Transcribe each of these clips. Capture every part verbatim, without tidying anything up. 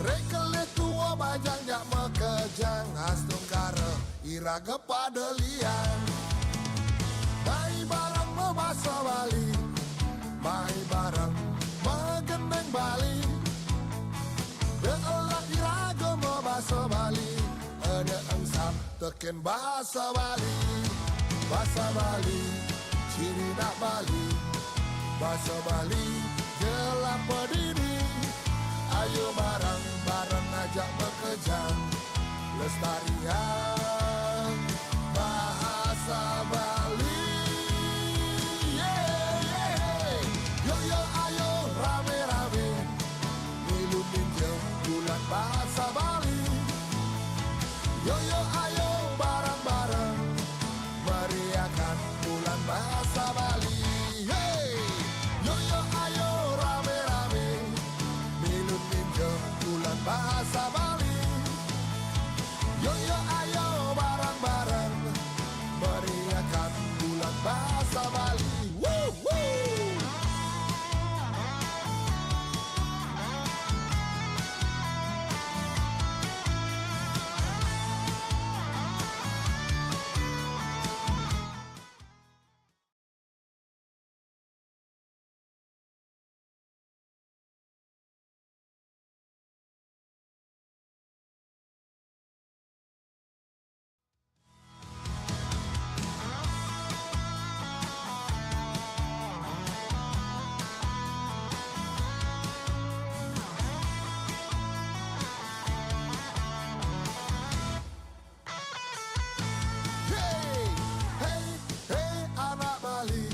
Rekelih tua bajang jak makejang, astungkara iraga pada liang. Mai bareng mabasa Bali, mai bareng magendeng Bali. Beelak iraga mabasa Bali, ada engsap teken basa Bali. Basa Bali, ciri nak Bali. Basa Bali, gelap pedidi. Ayo bareng-bareng ajak makejang, lestariang bahasa Bali. Yeah, yeah. Yo, yo, ayo rame-rame milu ninja bulan bahasa Bali. Yo, yo, ayo bareng-bareng meriahkan bulan bahasa Bali. Hey! Yo, yo, ayo rame-rame milu ninja bulan bahasa Bali. Yo, yo, ayo bareng-bareng meriahkan bulan bahasa Bali. Woo, woo! Hey, hey, hey, anak Bali,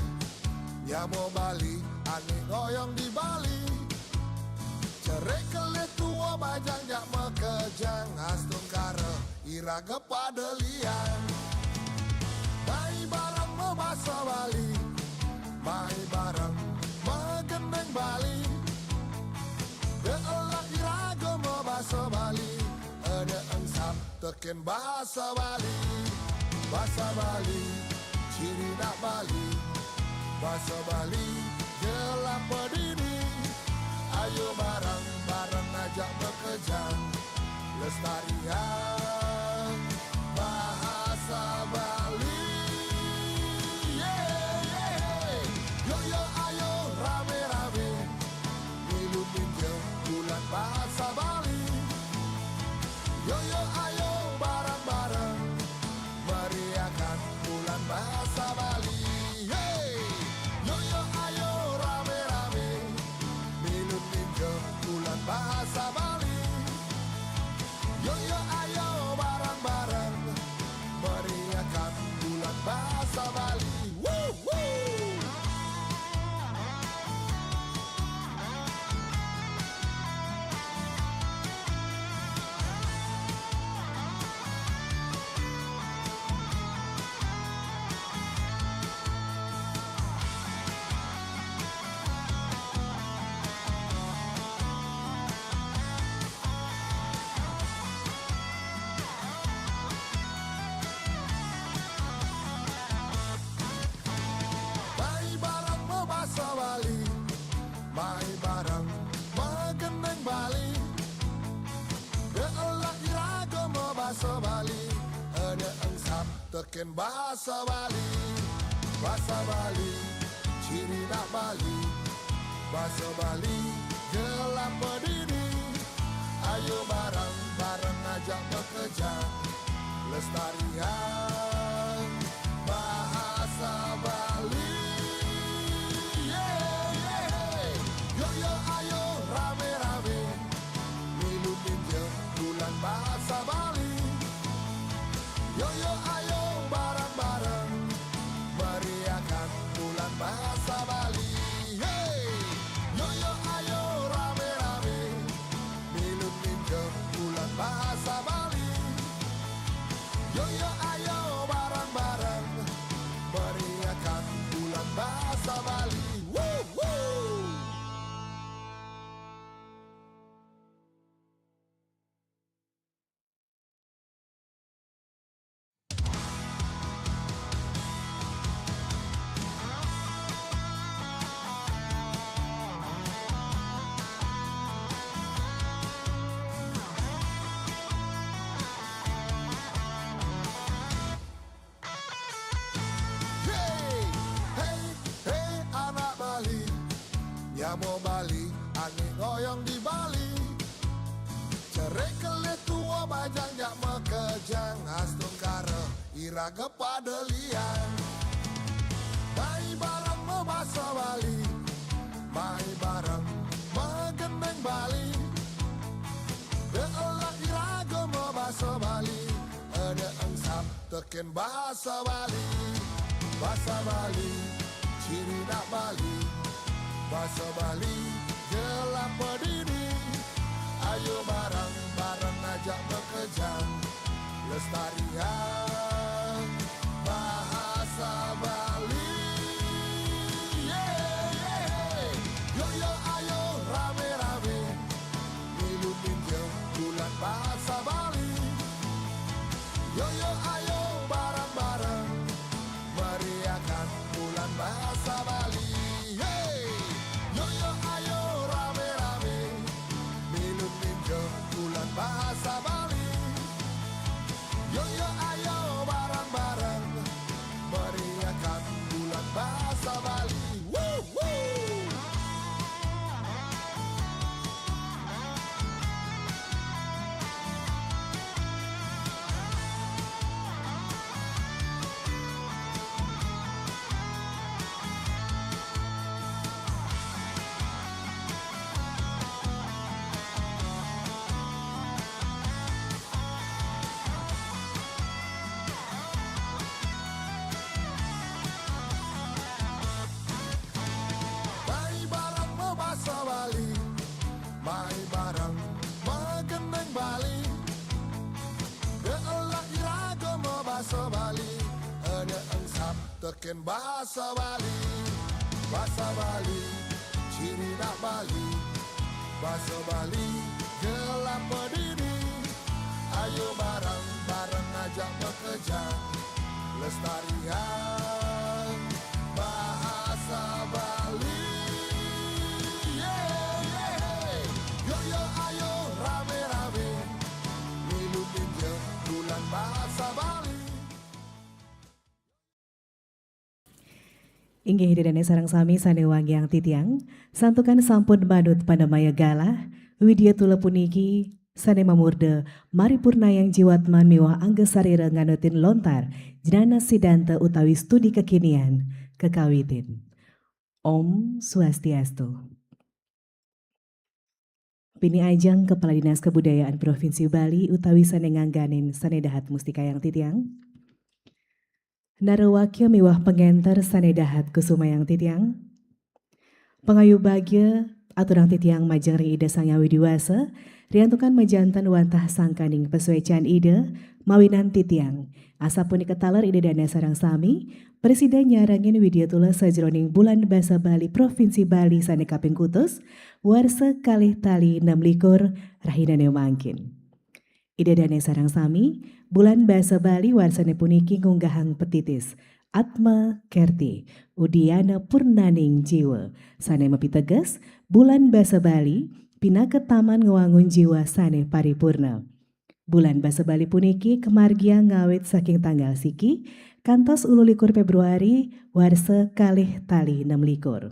nyama Bali, anik ngoyong di Bali. Cerik kelih tua bajang jak makejang, astungkara iraga pada liang. Mai bareng mabasa Bali, mai bareng magendeng Bali. Beelak iraga mabasa Bali, ada engsap teken basa Bali. Basa Bali, ciri nak Bali. Basa Bali, gelap pedidi. Ayo bareng-bareng ajak makejang, lestariang bahasa Bali. Yeah, yeah. Yo, yo, ayo rame-rame milu ninja bulan bahasa Bali. Yo, yo, ayo bareng-bareng meriahkan bulan bahasa Bali. Hey! Yo, yo, ayo rame-rame milu ninja bulan bahasa Bali. Yo, yo, ayo bareng-bareng meriahkan bulan bahasa Bali. Woo, woo! Mai bareng mabasa Bali, mai bareng magendeng Bali. Beelak iraga mabasa Bali, ada engsap teken basa Bali. Basa Bali, ciri nak Bali. Basa Bali, gelap pedidi. Ayo bareng-bareng ajak makejang, lestariang bahasa Bali. Yeah, yeah. Yo, yo, ayo rame-rame milu ninja bulan bahasa Bali. Yo, yo, ayo bareng-bareng meriahkan bulan bahasa Bali. Hey! Yo, yo, ayo rame-rame milu ninja bulan bahasa Bali. Yo, yo, ayo Mo Bali, angin ngoyong di Bali. Cerek kelih tua bajang jak makejang, astungkara iraga pada liang. Mai bareng mabasa Bali, mai bareng mageneng Bali. De'elah iraga mabasa Bali, eda engsap teken basa Bali. Basa Bali, ciri nak Bali. Basa Bali, jelapa dini. Ayo bareng-bareng ajak makejang, lestariang bahasa Bali. Yeay, yeay. Yo, yo, ayo rame-rame milu ninja bulan bahasa Bali. Yo, yo, ayo bareng-bareng meriahkan bulan bahasa Bali. Hey! Yo, yo, ayo rame-rame milu ninja bulan bahasa Bali. Yo, yo, ayo bareng-bareng meriahkan bulan bahasa Bali. Woo, woo! Mai bareng mabasa Bali, mai bareng mageneng Bali. De'elah iraga mabasa Bali, eda engsap teken basa Bali. Basa Bali, ciri nak Bali. Basa Bali, jelapa dini. Ayo bareng-bareng ajak makejang, lestariang bahasa Bali. Yeay, yeay. Yo, yo, ayo rame-rame milu ninja bulan bahasa Bali. Inggih, Ida dane sareng sami sane wangiang titiang, santukan sampun manut panamaya galah, Widya Tula puniki sane mamurda maripurnayang jiwatman miwah angga sarira nganutin lontar, jnana sidanta utawi studi kekinian, kekawitin. Om Swastiastu. Pini ajeng Kepala Dinas Kebudayaan Provinsi Bali utawi sane ngangganin sane dahat mustikayang titiang. Narawakya miwah pangenter sane dahat kusumayang titiang. Pangayu bagia aturang titiang majeng ring Ida Sang Hyang Widi Wasa, riantukan majanten wantah sangkaning pasuecan Ida mawinan titiang. Asapunika taler Ida dane sareng sami, prasida nyarengin Widya Tula sajroning Bulan Basa Bali Provinsi Bali sane kaping kutus, warsa kalih tali nem likur, rahinane mangkin. Ida dane sareng sami, Bulan Basa Bali warsane puniki ngunggahang petitis, Atma Kerti, Udiana Purnaning Jiwa, sane mapiteges, Bulan Basa Bali pinaka taman ngwangun jiwa sane paripurna. Bulan Basa Bali puniki kamargiang ngawit saking tanggal siki kantos ulu likur Februari warsa kalih tali nem likur.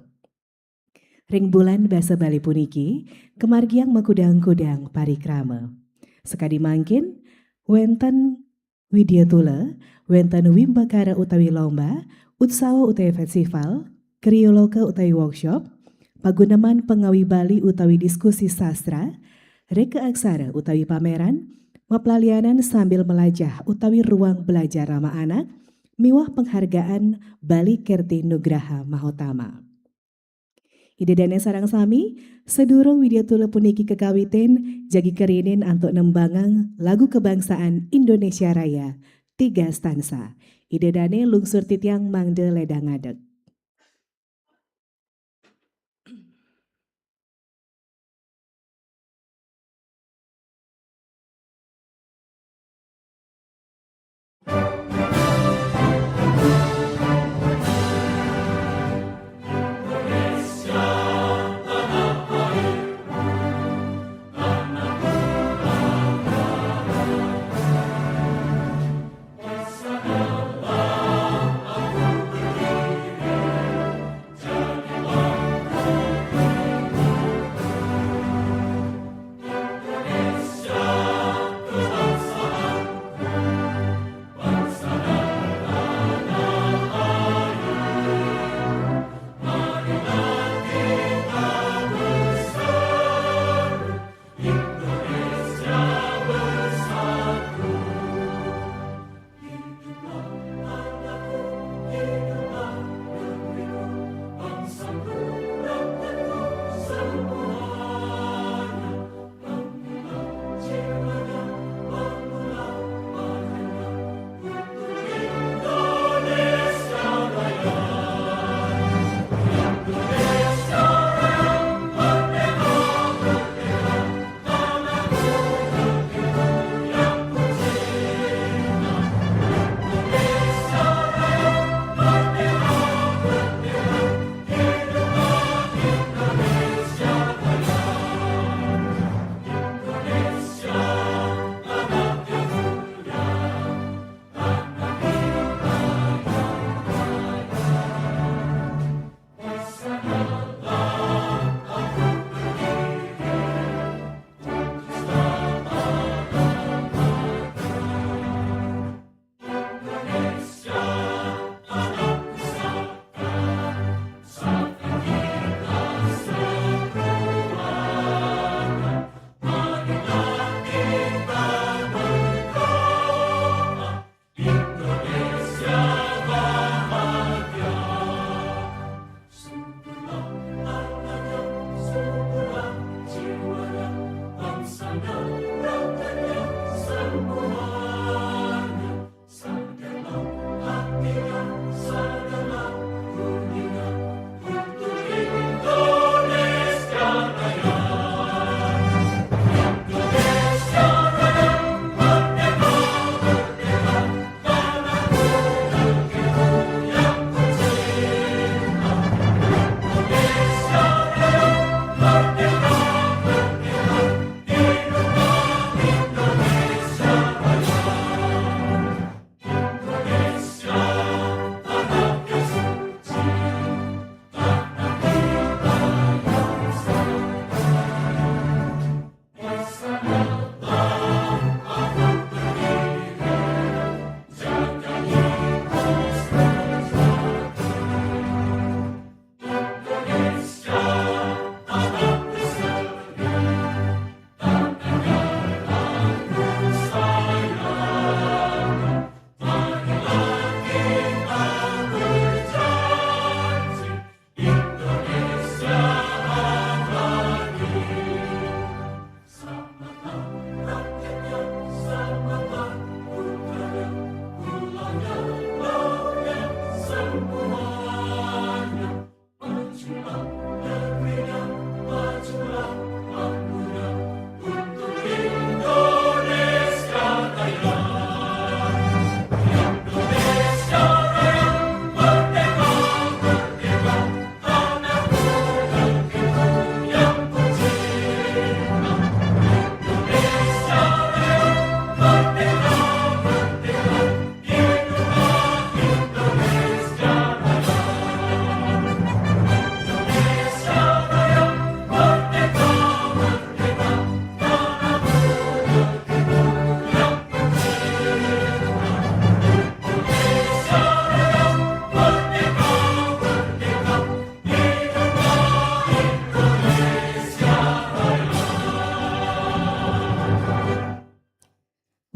Ring Bulan Basa Bali puniki kamargiang makudang-kudang parikrama. Sakadi mangkin, wenten Widya Tula, wenten wimbakara utawi lomba, utsawa utawi festival, krioloka utawi workshop, paguneman pangawi Bali utawi diskusi sastra, reka aksara utawi pameran, maplalianan sambil melajah utawi ruang belajar ramah anak, miwah penghargaan Bali Kerti Nugraha Mahotama. Ida dane sareng sami, sadurung Widya Tula puniki kekawitin, jagi kerinin antuk nembangang lagu kebangsaan Indonesia Raya, tiga stansa. Ida dane lungsur titiang mangda ledang ngadeg.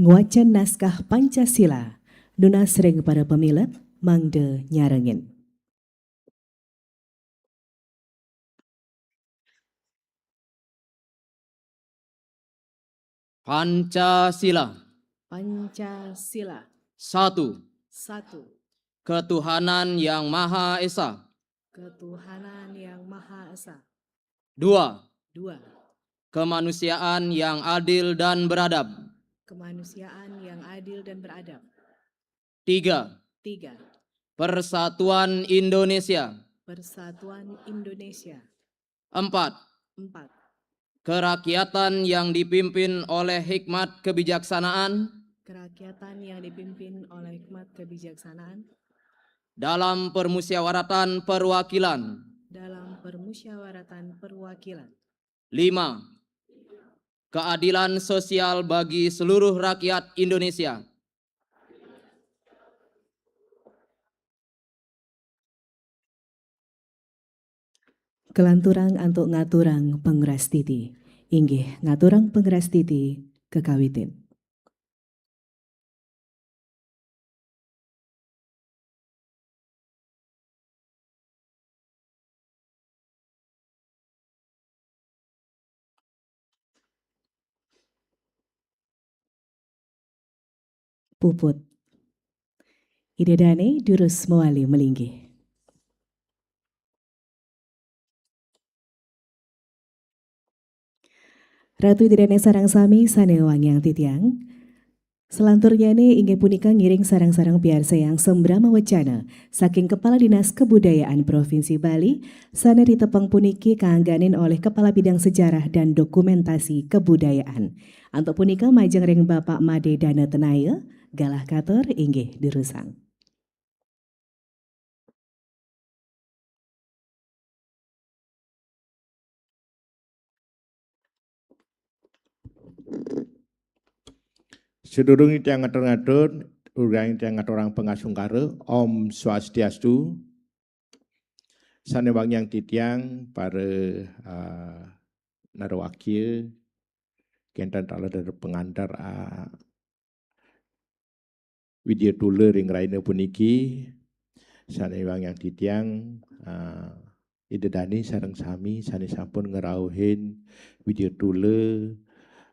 Ngwacén naskah Pancasila, nunas ring para pamilet, mangda nyarengin. Pancasila. Pancasila. Satu. Satu. Ketuhanan Yang Maha Esa. Ketuhanan Yang Maha Esa. Dua. Dua. Kemanusiaan yang adil dan beradab. Kemanusiaan yang adil dan beradab. Tiga. Tiga. Persatuan Indonesia. Persatuan Indonesia. Empat. Empat. Kerakyatan yang dipimpin oleh hikmat kebijaksanaan. Kerakyatan yang dipimpin oleh hikmat kebijaksanaan. Dalam permusyawaratan perwakilan. Dalam permusyawaratan perwakilan. Lima. Keadilan sosial bagi seluruh rakyat Indonesia. Kalanturang antuk ngaturang pangrastiti. Inggih, ngaturang pangrastiti kakawitin. Puput. Ida dané durus mawali malinggih. Ratu Ida dané sareng sami sané wangiang titiang. Salanturnyané inggih punika ngiring sareng-sareng piarsayang sambrama wacana saking Kepala Dinas Kebudayaan Provinsi Bali sané ritepang puniki kaangganin olih Kepala Bidang Sejarah dan Dokumentasi Kebudayaan. Antuk punika majeng ring Bapak Madé Dana Tenaya, galah katur inggih durusang. Sadurungé tiang ngatur-ngatur, ugi tiang ngaturang pangasungkara, Om Swastiastu. Sané wangiang titiang para, ah, narwakya, kénten taler pangantar, ah, Widya Tula ring rahina puniki, sané wangiang titiang, ah, Ida dané sareng sami sané sampun ngrauhin Widya Tula,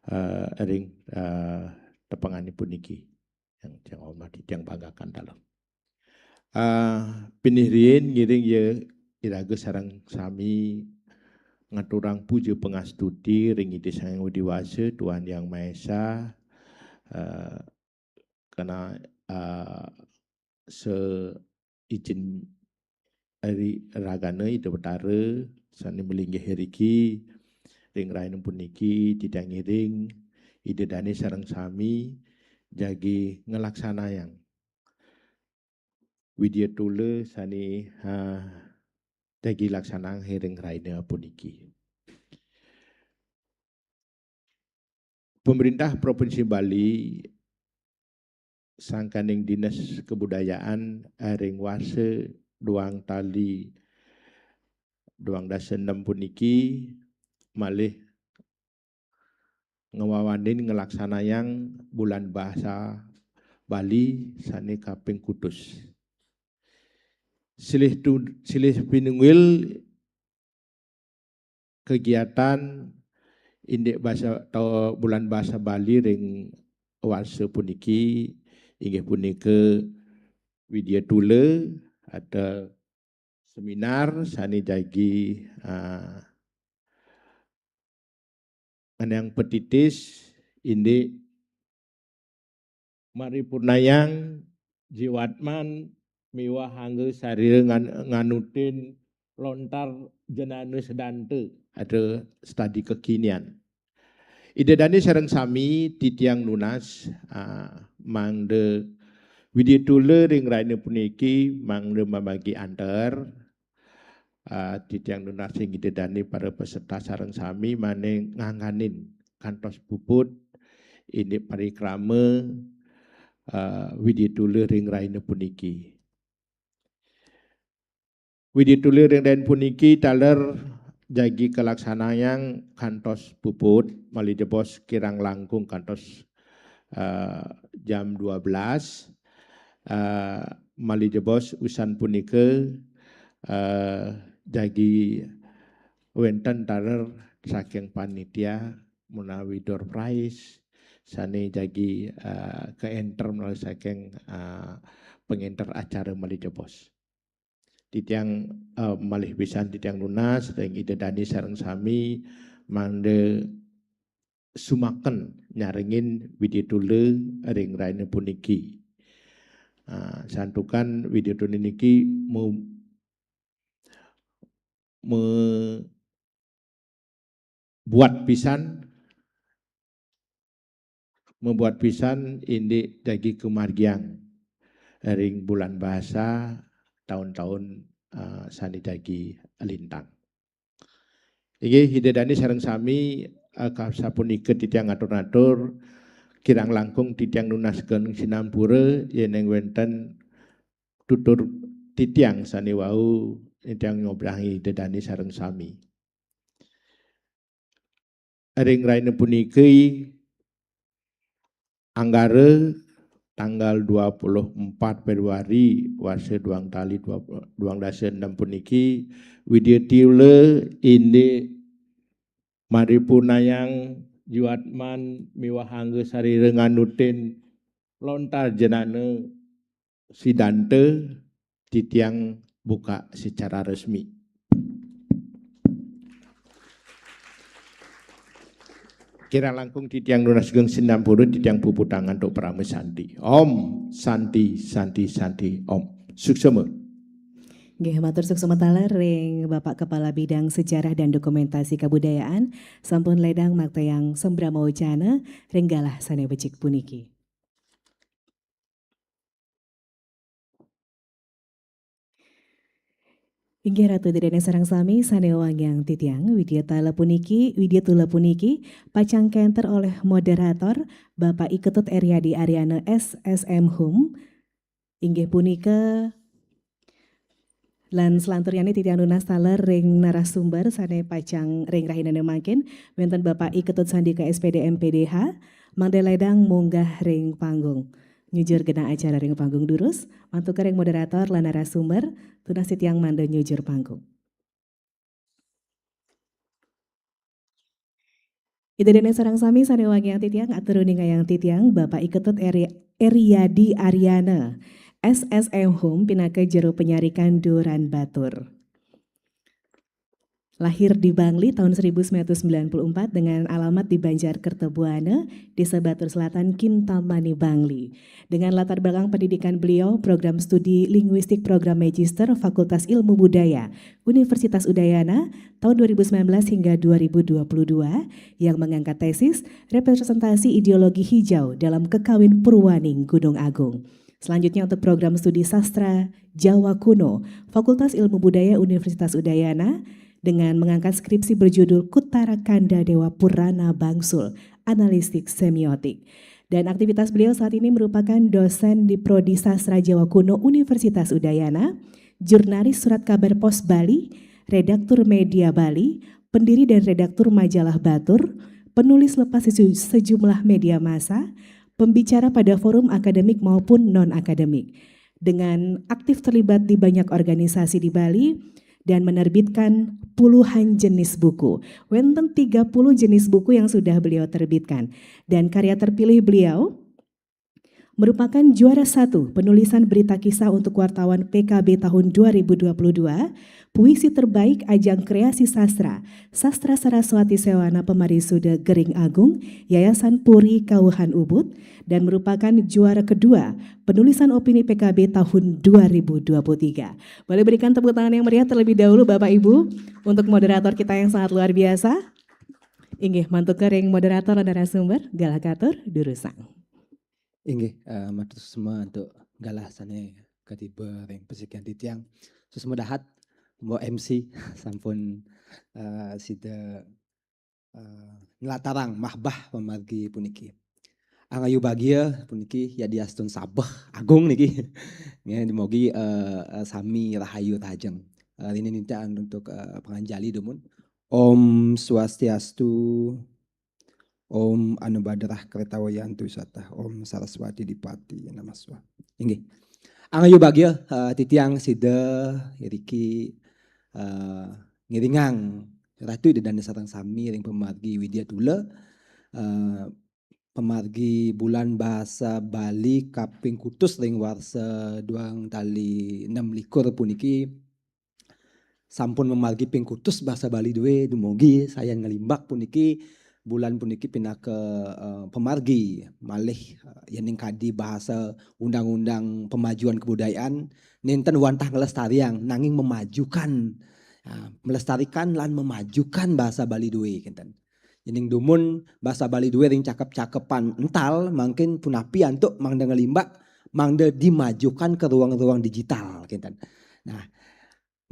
ah, ring, ah, tepengané puniki. Yang tiang hormati, tiang banggakan taler. Ah, pinih riin ngiring ya iraga sareng sami ngaturang puja pangastuti ring Ida Sang Hyang Widhi Wasa, Tuhan Yang Maha Esa, ah, karena, ah, seijin ari ragana Ida Betara sané malinggih iriki ring rahina puniki titiang ngiring Ida dané sareng sami jagi nglaksanayang Widya Tula sané, ah, jagi laksanayang ring rahina puniki. Pemerintah Provinsi Bali sangkaning Dinas Kebudayaan ring warsa duang tali duang dasa enem puniki malih ngwawanin nglaksanayang Bulan Basa Bali sané kaping kutus. Silih tu-, silih pinunggil kegiatan indik basa atau Bulan Basa Bali ring warsa puniki inggih punika Widya Tula atau seminar sané jagi, ah, ngenang petitis indik maripurnayang jiwatman miwah angga sarira ngan-, nganutin lontar jenana sedanta atau studi kekinian. Ida dané sareng sami titiang nunas, ah, mangda Widya Tula ring rahina puniki mangda mabagi antar, ah, titiang nunas ring Ida dané para peserta sareng sami mané ngangganin kantos puput indik parikrama, ah, Widya Tula ring rahina puniki. Widya Tula ring rahina puniki taler jagi kalaksanayang kantos puput, malih jebos kirang langkung kantos eh, jam dua belas, eh, malih jebos usan punika, eh, jagi wenten taler saking panitia menawi door prize sane jagi, eh, kaenter menawi saking, eh, pengenter acara malih jebos. Titiang, eh, malih pisan titiang nunas ring Ida Dane sareng sami mangda sumaken nyarengin widya tula ring rahina puniki. Eh, santukan widya tula niki mu-, me-, buat pisan, membuat pisan indik jagi kamargiang ring bulan basa taun-taun, eh, sane jagi lintang. Inggih, Ida Dane sareng sami, eh, sapunika titiang atur-atur, kirang langkung titiang nunasken sinampura, yen wenten tutur titiang sane wau, titiang nyobrahi Ida Dane sareng sami. Ring rahina puniki, Anggara tanggal dua puluh empat Februari warsa duang tali dua puluh, duang dasa enem puniki, widya tula indik maripunayang juatman miwah angga sarira nganutin lontar jenana Sidanta titiang buka secara resmi. Kirang langkung titiang nunas geng sinampura, titiang puputang antuk parama santi. Om Santi, Santi, Santi, Om. Suksema. Nggih, matur suksema taler ring Bapak Kepala Bidang Sejarah dan Dokumentasi Kebudayaan, sampun ledang maktayang sambrama wacana ring galah sane becik puniki. Inggih Ratu Ida Dane sareng sami sane wangiang titiang, widya tula puniki, widya tula puniki pacang kenter olih moderator Bapak I Ketut Eriadi Ariana S S M Hum. Inggih punika lan selanturnyane titiang nunas taler ring narasumber sane pacang ring rahinane mangkin, wenten Bapak I Ketut Sandika S P D M P D H, mangda ledang munggah ring panggung. Nyujur genah acara ring panggung durus, mantuka ring moderator lan narasumber, tunas titiang mangda nyujur panggung. Ida Dane sareng sami sane wangiang titiang, atur uningayang titiang, Bapak I Ketut Eri-, Eriadi Ariana, S S M Hum, pinaka juru penyarikan Duran Batur. Lahir di Bangli tahun seribu sembilan ratus sembilan puluh empat dengan alamat di Banjar Kertobuana, Desa Batur Selatan, Kintamani, Bangli. Dengan latar belakang pendidikan beliau, program studi linguistik program magister Fakultas Ilmu Budaya Universitas Udayana tahun dua ribu sembilan belas hingga dua ribu dua puluh dua yang mengangkat tesis representasi ideologi hijau dalam Kekawin Purwaning Gunung Agung. Selanjutnya untuk program studi sastra Jawa Kuno, Fakultas Ilmu Budaya Universitas Udayana, dengan mengangkat skripsi berjudul Kuttara Kanda Dewa Purana Bangsul, Analistik Semiotik. Dan aktivitas beliau saat ini merupakan dosen di Prodi Sastra Jawa Kuno Universitas Udayana, jurnalis surat kabar Pos Bali, redaktur media Bali, pendiri dan redaktur majalah Batur, penulis lepas seju-, sejumlah media massa, pembicara pada forum akademik maupun non-akademik. Dengan aktif terlibat di banyak organisasi di Bali dan menerbitkan puluhan jenis buku. Wenten tiga puluh jenis buku yang sudah beliau terbitkan. Dan karya terpilih beliau merupakan juara satu penulisan berita kisah untuk wartawan P K B tahun dua ribu dua puluh dua, puisi terbaik ajang kreasi sastra, Sastra Saraswati Sewana Pemarisuda Gering Agung, Yayasan Puri Kauhan Ubud, dan merupakan juara kedua penulisan opini P K B tahun dua ribu dua puluh tiga. Boleh berikan tepuk tangan yang meriah terlebih dahulu Bapak Ibu untuk moderator kita yang sangat luar biasa. Inggih, mantuka ring moderator lan narasumber, galah katur, durusang. Inggih, eh, matur suksma antuk galah sane katiba ring pasikian titiang. Suksma dahat, Mbok M C sampun, eh, sida, eh, nlatarang mahbah pamargi puniki. Angayu bagia puniki yadiastun sabeh agung niki. Nggih, dumogi, eh, eh, sami rahayu rahajeng. Eh, rene nitih antuk, eh, panganjali dumun. Om Swastiastu. Om Anubhadrah Kretawayantu Satah. Om Saraswati Dipati Namaswa. Inggih. Angayu bagia, eh, titiang sida iriki, eh, ngiringang Ratu Ida Dane sareng sami ring pamargi Widya Tula, eh, pamargi Bulan Bahasa Bali kaping kutus ring warsa duang tali enam likur puniki sampun mamargi ping kutus Bahasa Bali duwe, dumugi sayan nglimbak puniki, bulan puniki pinaka, eh, pamargi malih, eh, yening kadi bahasa undang-undang pemajuan kebudayaan nenten wantah nglestariang nanging memajukan, ah, melestarikan lan memajukan bahasa Bali duwe kenten. Yening dumun bahasa Bali duwe ring cakep-cakepan ental, mangkin punapi antuk mangda nglimbak, mangda dimajukan ke ruang-ruang digital kenten. Nah,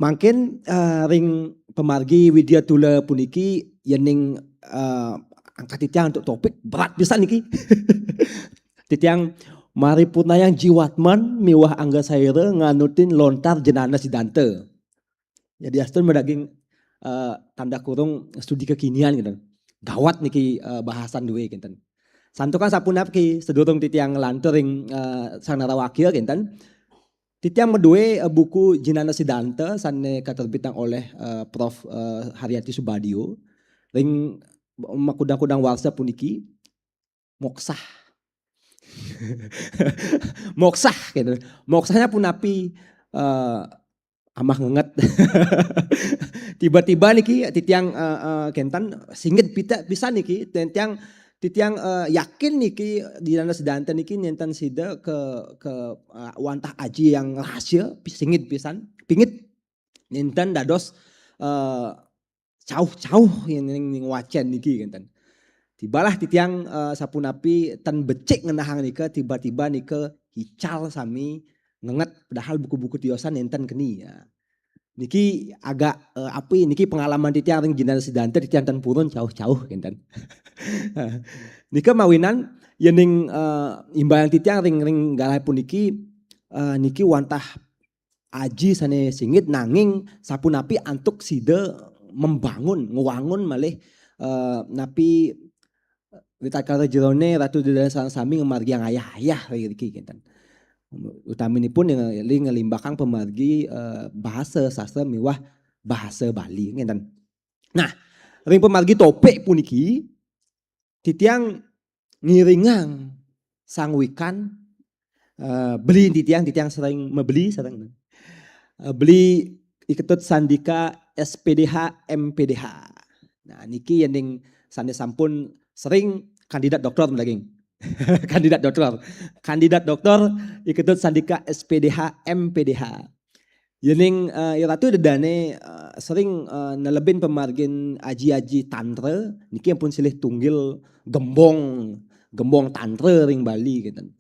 mangkin, eh, ring pamargi Widya Tula puniki yening, eh, angkat titiang antuk topik berat pisan niki. Titiang maripurnayang jiwatman miwah angga saira nganutin lontar jenana sidanta. Jadi astun madaging, eh, tanda kurung studi kekinian gitu. Gawat niki, eh, bahasan duwe kenten. Santukan sapunapi, sedurung titiang nglantur ring, eh, Sang Narawakya kenten. Titiang maduwe, eh, buku Jinana Sidanta sane katerbitang oleh, eh, Prof, eh, Haryati Subadio ring makudang-kudang warsa puniki. Moksah. Moksah gitu. Moksahnya punapi, eh, amah ngenget. Tiba-tiba niki titiang, eh, eh, kenten singit pita pisan niki, titiang, titiang, eh, yakin niki Jinana Sidanta niki nenten sida ke, ke, eh, wantah aji yang rahasia, pi-, singit pisan, pingit nenten dados, eh, cauh-cauh yang ning, ning wacen niki kenten. Tibalah titiang, eh, sapunapi tan becik ngenahang nika, tiba-tiba nika ical sami ngenget, padahal buku-buku tiosan nenten keni. Ya. Niki agak, eh, api, niki pengalaman titiang ring Jinana Sidanta, titiang tan purun cauh-cauh kenten. Nika mawinan yening, eh, imbayan titiang ring, ring galah puniki, eh, niki wantah aji sane singit nanging sapunapi antuk sida membangun, ngwangun malih, eh, napi ritatkala jerone Ratu Ida Dane sareng sami ngamargiang ayah-ayah riki kenten. Utaminipun yang ngelimbakang pamargi, eh, bahasa sastra miwah bahasa Bali kenten. Nah, ring pamargi topik puniki titiang ngiringang Sang Wikan, eh, beli titiang, titiang sering mabeli sareng. Eh, beli Iketut Sandika S P D H, M P D H. Nah, niki yening sane sampun sering kandidat doktor daging. Kandidat doktor. Kandidat doktor Iketut Sandika S P D H, M P D H. Yening, eh, Ratu Ida Dane, eh, sering, eh, nelebin pamargin aji-aji tantra, niki ampun silih tunggil gembong, gembong tantra ring Bali kenten.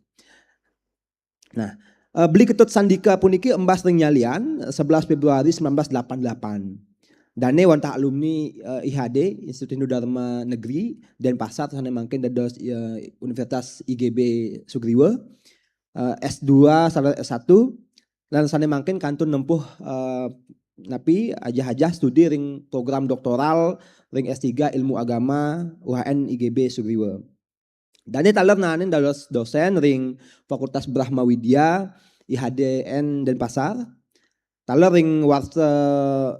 Nah, eh, beli Ketut Sandika puniki embas ring nyalian sebelas Februari sembilan belas delapan delapan. Dane wantah alumni, eh, I H D, Institut Hindu Dharma Negeri, Denpasar, sane mangkin dados, eh, Universitas I G B Sugriwa, eh, S dua sareng S satu, lan sane mangkin kantun nempuh, eh, napi ajah-ajah studi ring program doktoral ring S tiga Ilmu Agama U H N I G B Sugriwa. Dane taler naenin dados dosen ring Fakultas Brahma Widya I H D N Denpasar. Taler ring warsa,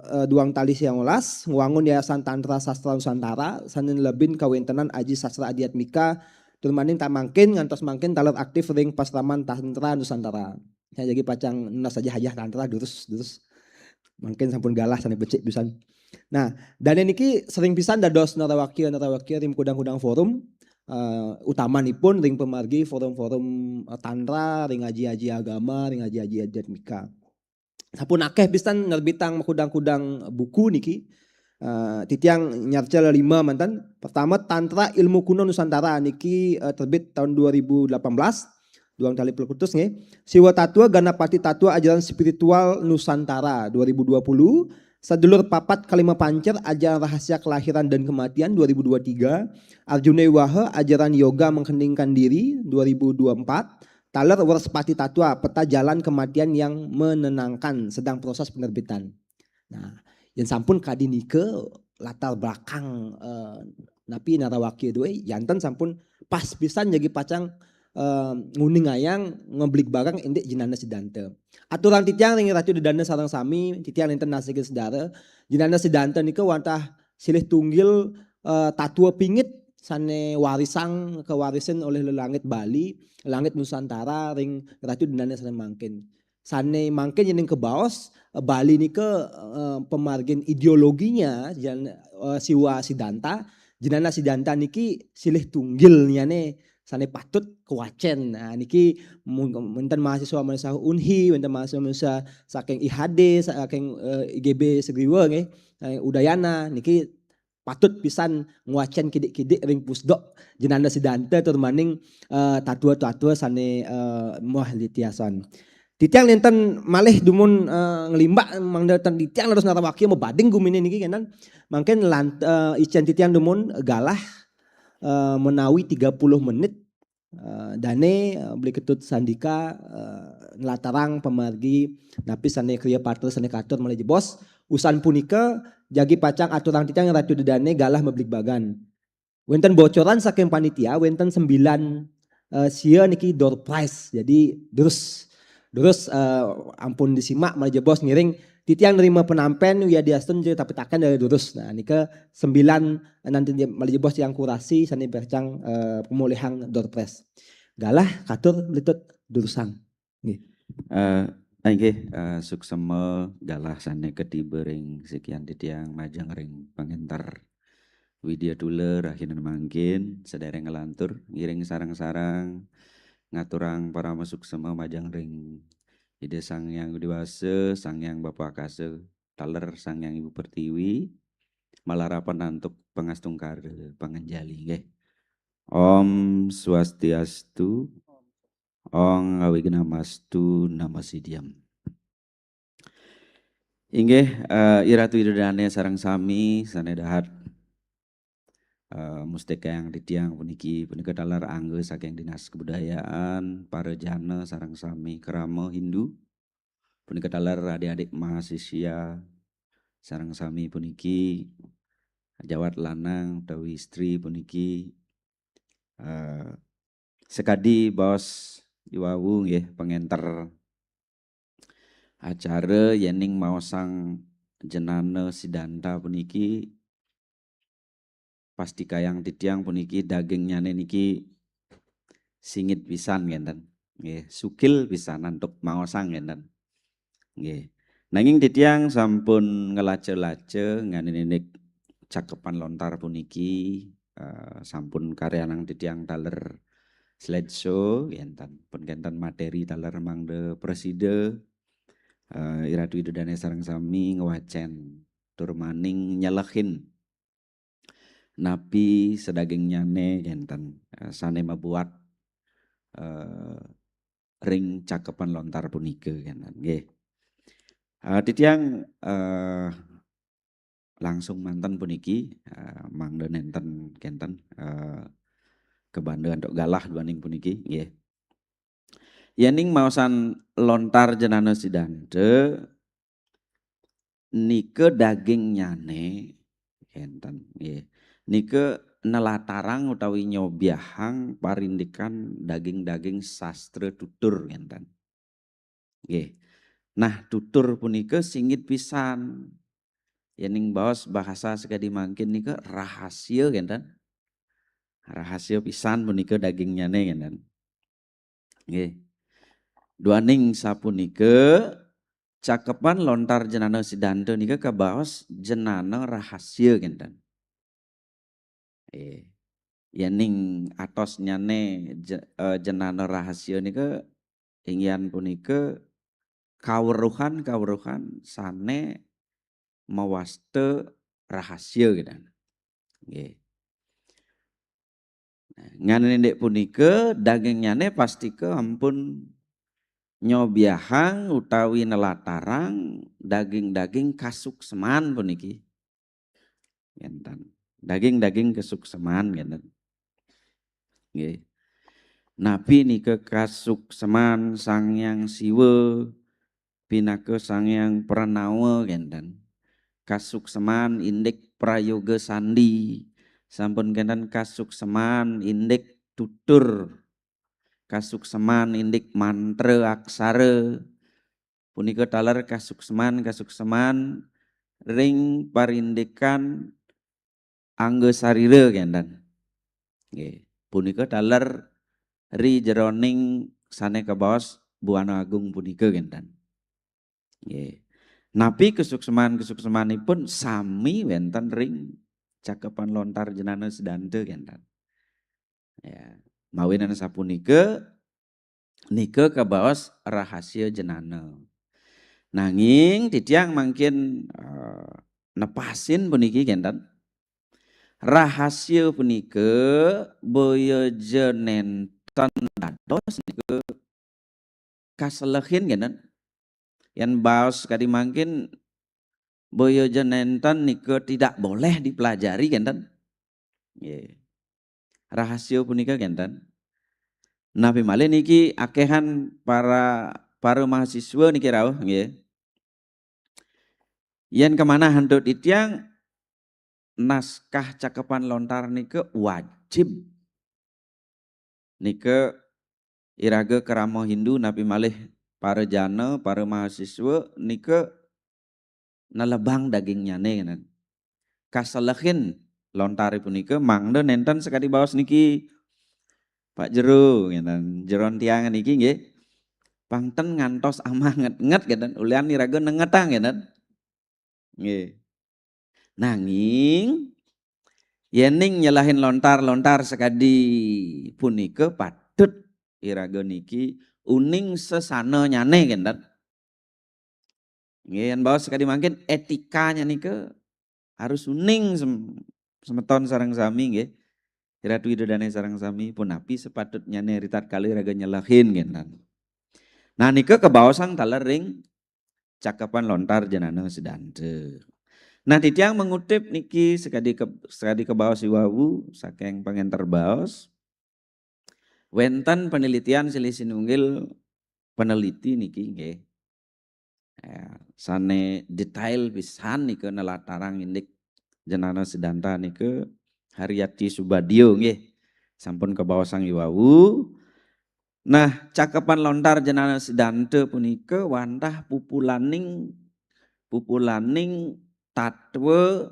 eh, duang tali siangolas ngwangun Yayasan Tantra Sastra Nusantara sane nelebin kawentenan aji sastra adiatmika tur maning tan mangkin ngantos mangkin taler aktif ring Pasraman Tantra Nusantara. Saya jagi pacang nunas ajah-ajah tantra durus, durus. Mangkin sampun galah sane becik pisan. Nah, dane niki sering pisan dados narawakya-narawakya ring kudang-kudang forum, eh, utamanipun ring pamargi forum-forum, eh, tantra, ring aji-aji agama, ring aji-aji adiatmika. Sampun akeh pisan nerbitang makudang-kudang buku niki. Eh, titiang nyarca lima manten. Pertama, Tantra Ilmu Kuno Nusantara niki, eh, terbit tahun dua ribu delapan belas. Duang tali pelekutus nggih. Siwa Tatwa, Ganapati Tatwa, Ajaran Spiritual Nusantara dua ribu dua puluh. Sedulur Papat Kalima Pancer, Ajaran Rahasia Kelahiran dan Kematian dua ribu dua tiga. Arjuna Wiwaha, Ajaran Yoga Mengheningkan Diri dua ribu dua empat. Taler Wrespati Tatwa, Peta Jalan Kematian yang Menenangkan, sedang proses penerbitan. Nah, yen sampun kadi nika latar belakang, eh, Napi Narawakya duwe, janten sampun pas pisan jagi pacang eh, nguningayang ngabligbagang indik Jenanda Siddhanta. Aturang titiang ring Ratu Ida Dane sareng sami, titiang nenten nasiki sedara, Jenanda Siddhanta nika wantah silih tunggil eh, tatwa pingit sane warisang kawarisin olih lelangit Bali, langit Nusantara ring Ratu Ida Dane sane mangkin. Sane mangkin yening kabaos eh, Bali nika eh, pamargin ideologinya jan, eh, Siwa Siddhanta, Jenanda Siddhanta niki silih tunggilnyane sane patut kawacen. Nah, niki mun- wenten mahasiswa-mahasiswa Unhi, wenten mahasiswa-mahasiswa saking I H D, saking eh, I G B Segriwa nggih, eh, Udayana niki patut pisan ngwacen kidik-kidik ring Pusdok Jenanda Siddhanta tur maning eh, tatwa-tatwa sane eh, muah titiasan. Titiang nenten malih dumun eh, nglimbak mangda ten titiang dados Narawakya mabading gumine niki kenten. Mangkin lant, eh, icen titiang dumun galah eh, menawi tiga puluh menit eh, dane eh, Beli Ketut Sandika eh, nlatarang pamargi napi sane kriya patra sane katur malih jebos. Usan punika jagi pacang aturang titiang Ratu Ida Dane galah mabligbagan. Wenten bocoran saking panitia, wenten sembilan eh, sia niki door prize. Jadi durus durus eh, ampun disimak malih jebos ngiring titiang nerima penampen wiadiastun je tapitaken dari durus. Nah, nika sembilan nanti malih jebos tiang kurasi sane pacang eh, pemulihang door prize. Galah katur Beli Ketut durusang. Nggih. Eh, inggih eh, suksema galah sane katiba ring sikian titiang majeng ring pangenter Widya Tuler rahinan mangkin sedereng nglantur ngiring sareng-sareng ngaturang parama suksema majeng ring Ida Sang Hyang Widi Wasa, Sang Hyang Bapa Akasa, taler Sang Hyang Ibu Pertiwi, malarapan antuk pangastungkara panganjali nggih. Om Swastiastu, Om Awignamastu Namo Sidham. Inggih, eh, Iratu Ida Dane sareng sami sane dahat eh, mustikayang titiang puniki punika taler angga saking Dinas Kebudayaan, para jana sareng sami krama Hindu. Punika taler adik-adik mahasiswa sareng sami puniki jawat lanang utawi istri puniki eh, sekadi baos iwawu nggih pangenter acara yening maosang Jenanda Siddhanta puniki pastikayang titiang puniki dagingnyane niki singit pisan ngenten. Nggih, sukil pisan antuk maosang ngenten. Nggih. Nanging titiang sampun ngelaca-laca nganindik cakepan lontar puniki eh, sampun karyanang titiang taler slideshow ngenten. Pun kenten materi taler mangda presida eh, Iratu Ida Dane sareng sami ngwacen tur maning nyelehin napi sadagingnyane ngenten eh, sane mabuat eh, ring cakepan lontar punika ngenten nggih. Eh, titiang eh, langsung manten puniki eh, mangda nenten kenten eh, kabanda antuk galah duaning puniki nggih. Yening maosan lontar Jenanda Siddhanta nika dagingnyane enten nggih. Nika nelatarang utawi nyobiahang parindikan daging-daging sastra tutur ngenten. Nggih. Nah, tutur punika singit pisan. Yening baos bahasa sakadi mangkin nika rahasia ngenten. Rahasia pisan punika dagingnyane ngenten. Nggih. Duaning sapunika cakepan lontar Jenanda Siddhanta nika kabaos Jenanda Rahasia ngenten. Eh, yening atosnyane je- eh, Jenanda Rahasia nika inggihan punika kaweruhan-kaweruhan sane mawasta rahasia gitu. Nggih. Nah, nganene indik punika dagingnyane pastika ampun nyobiahang utawi nelatarang daging-daging kasukseman puniki. Ngenten. Daging-daging kasukseman ngenten. Nggih. Napi nika kasukseman Sang Hyang Siwa pinaka Sang Hyang Pranawa ngenten. Kasukseman indik prayoga sandi, Sampun kenten kasukseman indik tutur, kasukseman indik mantra aksara. Punika taler kasukseman-kasukseman ring parindikan angga sarira kenten. Nggih, punika taler ri jeroning sane kabaos Buana Agung punika kenten. Nggih. Napi kasukseman-kasuksemanipun sami wenten ring cakepan lontar jenana sedanta kenten. Ya, mawinan sapunika nika kabaos rahasia jenana. Nanging titiang mangkin eh, nepasin puniki kenten. Rahasia punika boya ja nenten dados nika kaselehin kenten. Yen baos kadi mangkin boya ja nenten nika tidak boleh dipelajari kenten. Nggih. Rahasia punika kenten. Napi malih niki akehan para para mahasiswa niki rauh nggih. Yen kamanah antuk titiang naskah cakepan lontar nika wajib nika iraga krama Hindu napi malih para jana, para mahasiswa nika nelebang dagingnyane kenten. Kaselehin lontare punika mangda nenten sakadi baos niki Pak Jero kenten. Jeron tiang niki nggih. Pang ten ngantos amah nget-nget kenten. Ulian iraga nengetang kenten. Nggih. Nanging yening nyelahin lontar-lontar sakadi punika patut iraga niki uning sesananyane kenten. Nggih, yen baos sakadi mangkin etikanya nika harus uning sem- semeton sareng sami nggih. Ratu Ida Dane sareng sami punapi sepatutnyane ritatkala iraga nyelehin kenten. Nah nika kabaosang taler ring cakepan lontar jenana sedanta. Nah titiang mengutip niki sekadi ke, sekadi kabaos iwau saking pangenter baos. Wenten penelitian silih sinunggil peneliti niki nggih. Ya, sane detail pisan nika nelatarang indik jenana sedanta nika Haryati Subadio nggih. Sampun kabaosang iwau. Nah, cakepan lontar jenana sedanta punika wantah pupulaning pupulaning tatwa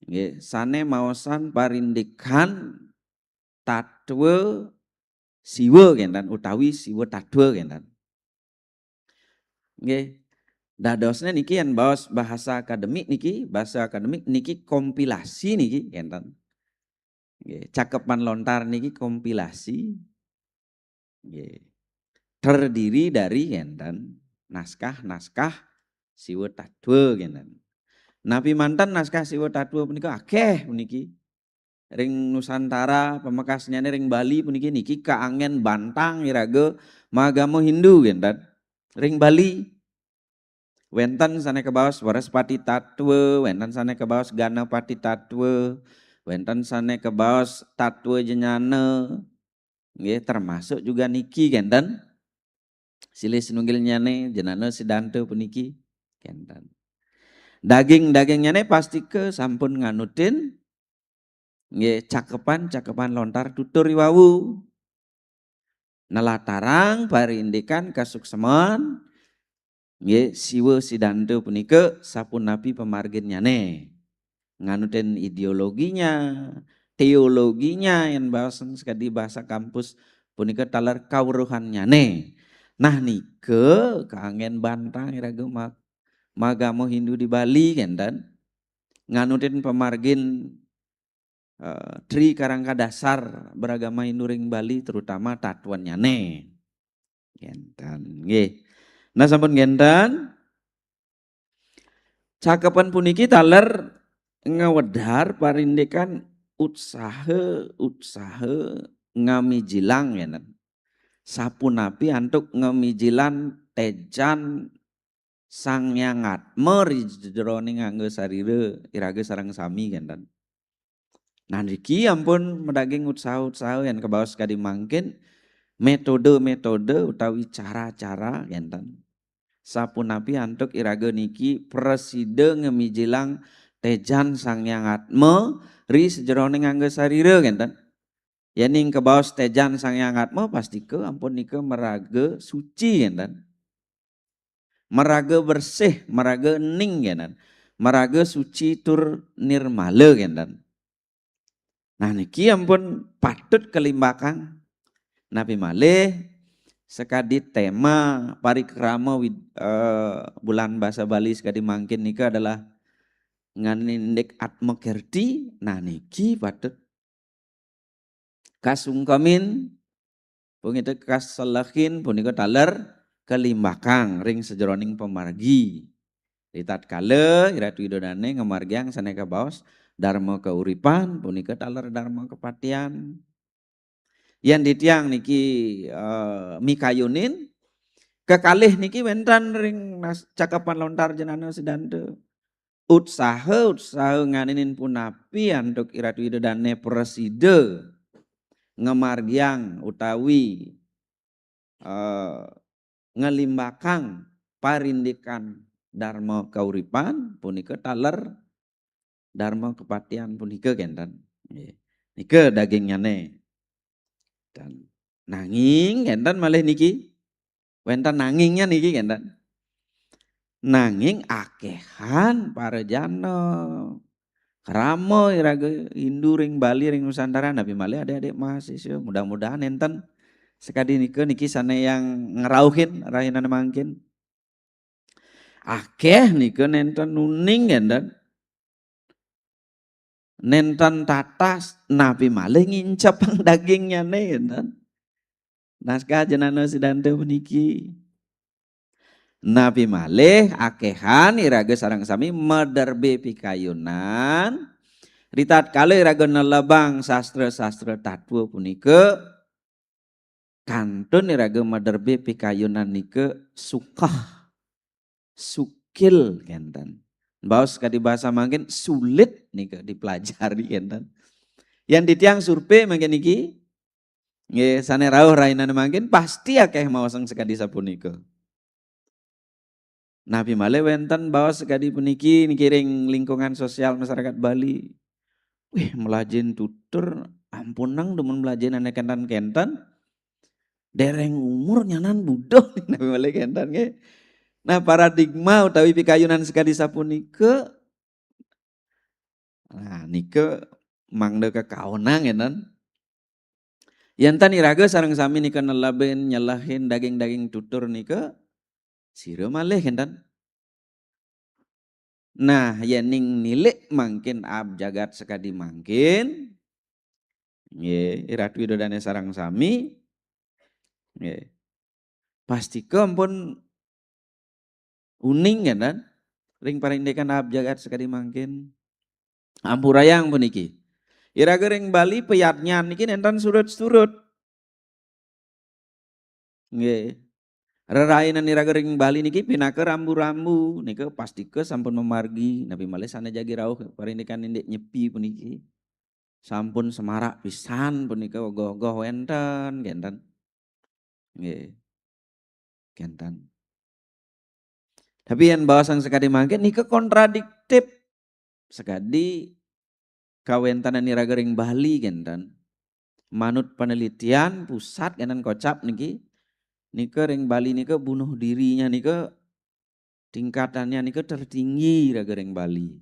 nggih sane maosan parindikan tatwa Siwa kenten utawi Siwa Tatwa kenten. Nggih. Dadosne niki yen baos bahasa akademik niki, bahasa akademik niki kompilasi niki kenten. Nggih, cakepan lontar niki kompilasi. Nggih. Terdiri dari kenten naskah-naskah Siwa Tatwa kenten. Napi manten naskah Siwa Tatwa punika akeh puniki. Ring Nusantara pamekasnyane ring Bali puniki niki kaangen bantang iraga magama Hindu kenten. Ring Bali wenten sane kabaos Wrespati Tatwa, wenten sane kabaos Ganapati Tatwa, wenten sane kabaos Tatwa Jenana. Nggih, termasuk juga niki kenten. Silih sinunggilnyane jenana sedanta puniki kenten. Daging-dagingnyane pastika sampun nganutin nggih cakepan-cakepan lontar tutur iwau. Nelatarang parindikan kasukseman nggih Siwa Sidanta punika sapunapi pamarginnyane. Nganutin ideologinya, teologinya yen bahasan sekadi bahasa kampus punika taler kawruhannyane. Nah nika kaangen bantang iraga ma- magama Hindu di Bali kenten. Nganutin pamargin eh, Tri Karangka Dasar beragama Hindu ring Bali terutama tatwannyane. Kenten nggih. Nah sampun kenten cakepan puniki taler ngawedhar parindikan utsaha-utsaha ngamijilang kenten. Sapunapi antuk ngamijilan tejan Sang Hyang Atma ri jeroning angga sarira iraga sareng sami kenten. Nah niki ampun madaging utsaha-utsaha yen kabaos kadi mangkin metode-metode utawi cara-cara kenten. Sapunapi antuk iraga niki prasida ngamijilang Tejan Sang Hyang Atma ri sajeroning angga sarira, ngenten. Yen ing kabaos tejan Sang Hyang Atma, pastika ampun nika maraga suci, ngenten. Maraga bersih, maraga ening, ngenten. Maraga suci tur nirmala, ngenten. Nah, niki ampun patut kalimbakang. Napi malih, sakadi tema parikrama wid-, eh, Bulan Basa Bali sakadi mangkin nika adalah nganinin indik Atma Kerti. Nah, niki patut kasungkemin, punika kaselehin, punika taler kalimbakang ring sajeroning pamargi. Ritatkala Iratu Ida Dane ngamargiang sane kabaos darma kauripan, punika taler darma kapatian. Yen titiang niki, eh, mikayunin, kekalih niki wenten ring nas-, cakepan lontar Jenana Sedanta. Utsaha, utsaha nganinin punapi antuk Iratu Ida Dane prasida ngamargiang utawi, eh, ngalimbakang parindikan darma kauripan, punika taler darma kapatian punika, kenten. Nggih. Nika dagingnyané. Dan nanging, kenten, malih niki. Wenten nangingnya niki, kenten. Nanging akehan para jana. Krama iraga Hindu ring Bali, ring Nusantara, napi malih adik-adik mahasiswa. Mudah-mudahan enten sakadi nika niki sane yang ngrauhin rahinane mangkin. Akeh nika nenten uning, kenten. Nenten tatas, napi malih ngincepang dagingnyane, kenten. Naskah Jenana Sedanta puniki. Napi malih akehan iraga sareng sami maderbe pikayunan, ritatkala iraga nelebang sastra-sastra tatwa punika, kantun iraga maderbe pikayunan nika sukeh, sukil, kenten. Baos kadi basa mangkin, sulit nika dipelajari, kenten. Yen titiang survei mangkin niki, nggih, sane rauh rahinane mangkin, pasti akeh maosang sakadi sapunika. Napi malih wenten baos sakadi puniki niki ring lingkungan sosial masyarakat Bali. Wih, mlajahin tutur, ampunang demen mlajahin ane kenten-kenten. Dereng umur nyanan buduh, napi malih kenten nggih. Nah, paradigma utawi pikayunan sakadi sapunika, nah, nika mangda kakaonang, kenten. Yen tan iraga sareng sami nika nelebin, nyelehin daging-daging tutur nika, sira malih, kenten. Nah, yening nilik mangkin aab jagat sakadi mangkin, nggih, Ratu Ida Dane sareng sami, nggih, pastika ampun uning, kenten, ring parindikan aab jagat sakadi mangkin. Ampurayang puniki. Iraga ring Bali payadnyan niki nenten surut-surut. Nggih. Rerainan iraga ring Bali niki pinaka rambu-rambu, nika pastika sampun mamargi, napi malih sane jagi rauh parindikan indik Nyepi puniki. Sampun semarak pisan punika, ogoh-ogoh wenten, kenten. Nggih. Kenten. Tapi yen baosang sakadi mangkin nika kontradiktif. Sakadi kawentenan iraga ring Bali, kenten. Manut penelitian pusat, kenten, kocap niki, nika ring Bali nika bunuh dirinya nika tingkatannya nika tertinggi iraga ring Bali.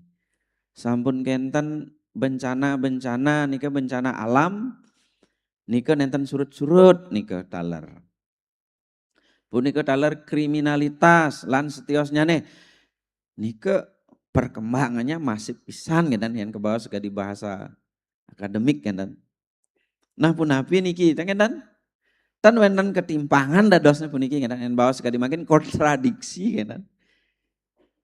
Sampun kenten bencana-bencana nika, bencana alam nika nenten surut-surut nika taler. Punika taler kriminalitas lan setiosnyane. Nika perkembangannya masif pisan, kenten, yen kabaos sakadi bahasa akademik, kenten. Nah, punapi niki, kenten? Tan wenten ketimpangan dadosnya puniki, kenten, yen baos sakadi mangkin kontradiksi, kenten.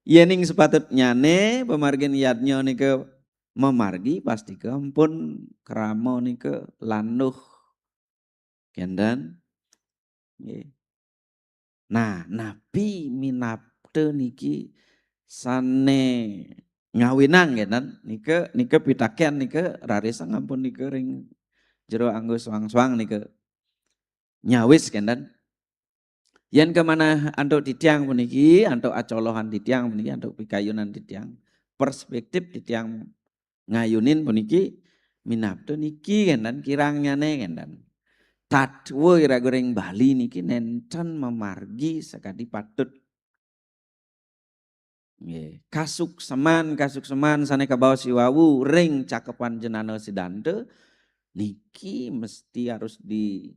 Yening sepatutnyane pamargin yadnya nika mamargi, pastika ampun krama nika landuh. Kenten? Nggih. Nah, napi minapta niki sane ngawinang, kenten? Nika, nika pitaken nika rarisang ampun nika ring jero angga suang-suang nika nyawis, kenten? Yen kamanah antuk titiang puniki, antuk acolohan titiang puniki, antuk pikayunan titiang, perspektif titiang ngayunin puniki minabda niki kénten kirangnyane kénten. Tatwa iraga ring Bali niki nénten mamargi sakadi patut. Nggih, kasukseman, kasukseman sané kabaos iwau ring Cakepan Jenana Sidanta niki mesti harus di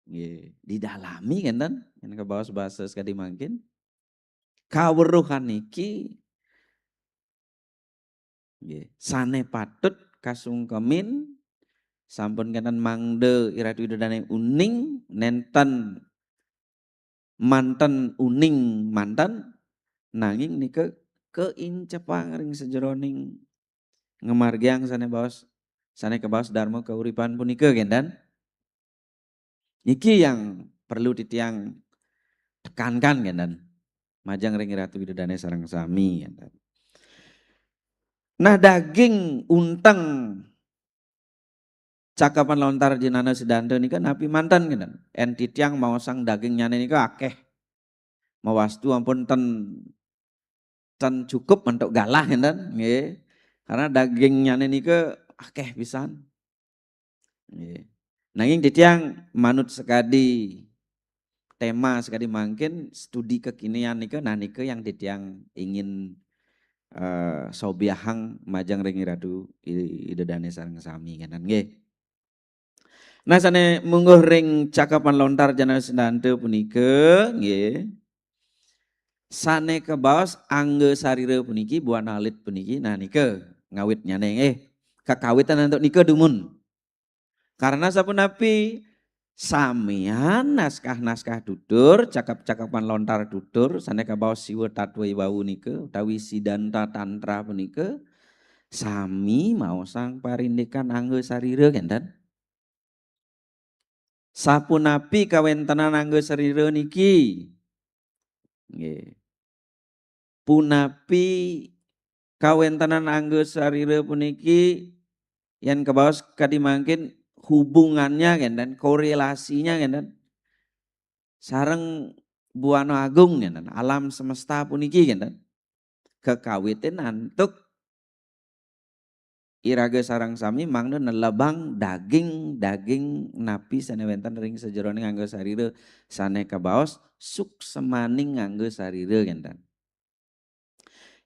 nggih, didalami kénten, yén kabaos basa sakadi mangkin. Kaweruhan niki nggih, sané patut kasungkemin, sampun kénten mangda Iratu Ida Dané uning, nénten manten uning manten, nanging nika kaincepang ring sajeroning ngamargiang sané baos, sané kabaos darma kauripan punika, kénten. Niki yang perlu titiang tekankan, kénten. Majeng ring Iratu Ida Dané sareng sami, kénten. Nah, daging unteng Cakepan Lontar Jenana Sidanta nika napi manten, kénten. Yén titiang maosang dagingnyané nika akéh. Mawastu ampun ten, ten cukup antuk galah, kénten, nggih. Karena dagingnyané nika akéh pisan. Nggih. Nanging titiang manut sakadi tema sakadi mangkin, studi kekinian nika, nah, nika yang titiang ingin, eh, sobiahang majeng ring Iratu I-, Ida Dané sareng sami, kénten, nggih. Nah, sané mungguh ring Cakepan Lontar Jenana Sidanta punika, nggih. Sané kabaos angga sarira puniki, buana alit puniki, nah, nika ngawitnyané, nggih. Kakawitan antuk nika dumun. Karena sapunapi samian naskah-naskah tutur, cakap-cakapan lontar tutur, sané kabaos Siwa Tatwa iwau nika, utawi Sidanta Tantra punika, sami maosang parindikan angga sarira, kénten. Sapunapi kawéntenan angga sarira niki? Nggih. Punapi kawéntenan angga sarira puniki, yén kabaos kadi mangkin, hubungannya, kénten, korelasinya, kénten, sareng Buana Agung, kénten, alam semesta puniki, kénten. Kakawitin antuk iraga sareng sami mangda nelebang daging-daging napi sané wénten ring sajeroning angga sarira, sané kabaos suksemaning angga sarira, kénten.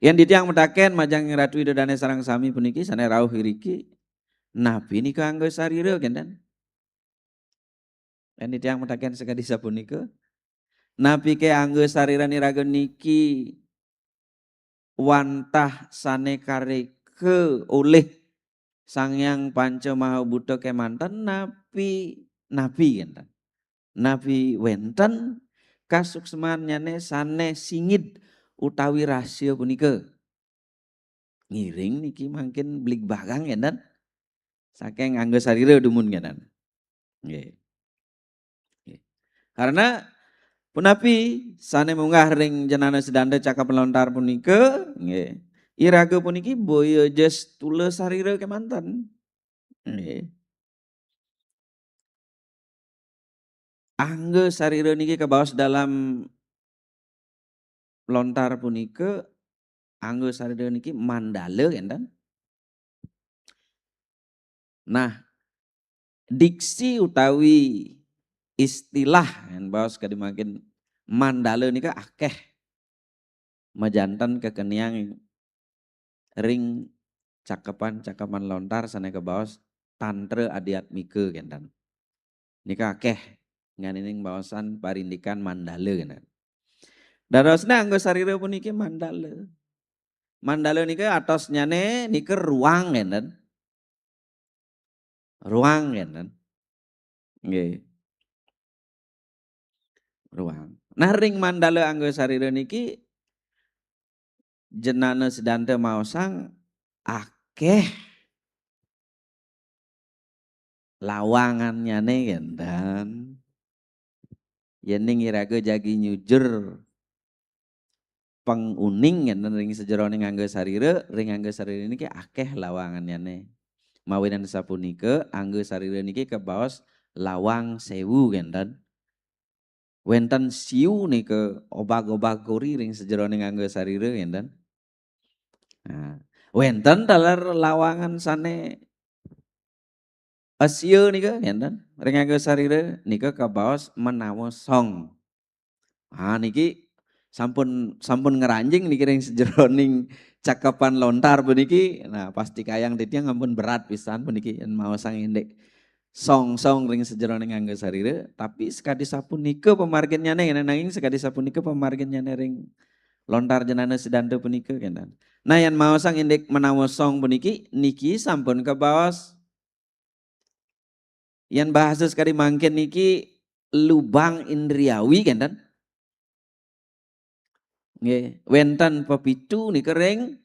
Yén titiang mataken majeng Ratu Ida Dané sareng sami puniki sané rauh iriki, napi nika angga sarira, kénten? Yén titiang mataken sakadi sapunika, napiké angga sariran iraga niki wantah sané kareka olih Sang Hyang Panca Maha Buta kémanten, napi, napi kénten? Napi wénten kasuksmannyané sané singid utawi rahasia punika? Ngiring niki mangkin bligbagang, kénten? Saking angga sarira dumun, kénten. Nggih. Nggih. Karena punapi sané munggah ring Jenana Sidanta Cakap Lontar punika, nggih. Iraga puniki boya ja stula sarira kémanten. Nggih. Angga sarira niki kabaos dalam lontar punika, angga sarira niki mandala, kénten. Nah, diksi utawi istilah yén baos kadi mangkin mandala nika akéh majanten kakeniang ring cakepan-cakepan lontar sané kabaos tantra adiatmika, kénten. Nika akéh nganining baosan parindikan mandala, kénten. Dadosné angga sarira puniki mandala. Mandala nika atosnyané nika ruang, kénten. Ruang, kénten. Nggih. Ruang. Nah, ring mandala angga sarira niki Jenana Sidanta maosang akéh lawangannyané, kénten. Yéning iraga jagi nyujur panguning, kénten, ring sajeroning angga sarira, ring angga sarira niki akéh lawangannyané. Mawinan sapunika, angga sarira niki kabaos lawang séwu, kénten. Wénten siu nika obag-obag kori ring sajeroning angga sarira, kénten. Nah, wénten taler lawangan sané asia nika, ngénten. Ring angga sarira nika kabaos menawa song. Ah, niki sampun, sampun ngranjing niki ring sajeroning cakepan lontar puniki. Nah, pastikayang titiang ampun berat pisan puniki yén maosang indik song-song ring sajeroning angga sarira, tapi sakadi sapunika pamarginnyané, nanging sakadi sapunika pamarginnyané ring lontar Janana Sidanta punika, kénten. Nah, yén maosang indik menawa song puniki, niki sampun kabaos. Yén bahasa sakadi mangkin niki lubang indriawi, kénten. Nggih, wénten pepitu nika ring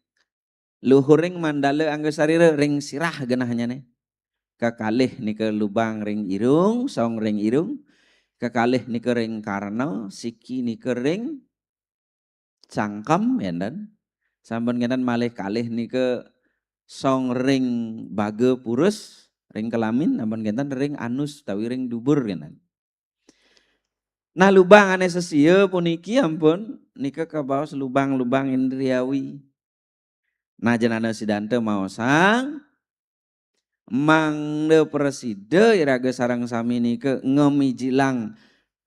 luhuring mandala angga sarira, ring sirah genahnyané. Kekalih nika lubang ring irung, song ring irung. Kekalih nika ring karna, siki nika ring cangkem, ngénten. Sampun ngénten malih kalih nika song ring baga purus, ring kelamin, sampun ngénten ring anus utawi ring dubur, ngénten. Nah, lubang ané sesia puniki ampun nika kabaos lubang-lubang indriawi. Nah, Janana Sidanta maosang, mangda prasida iraga sareng sami nika ngamijilang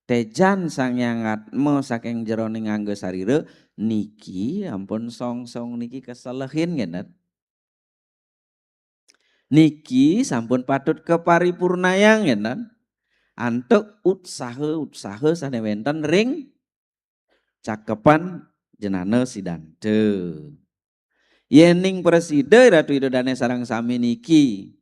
téjan Sang Hyang Atma saking jeroning angga sarira, niki ampun song-song niki kaselehin, ngénten. Niki sampun patut kaparipurnayang, ngénten. Antuk utsaha-utsaha sané wénten ring cakepan Janana Sidanta. Yéning prasida Ratu Ida Dané sareng sami niki,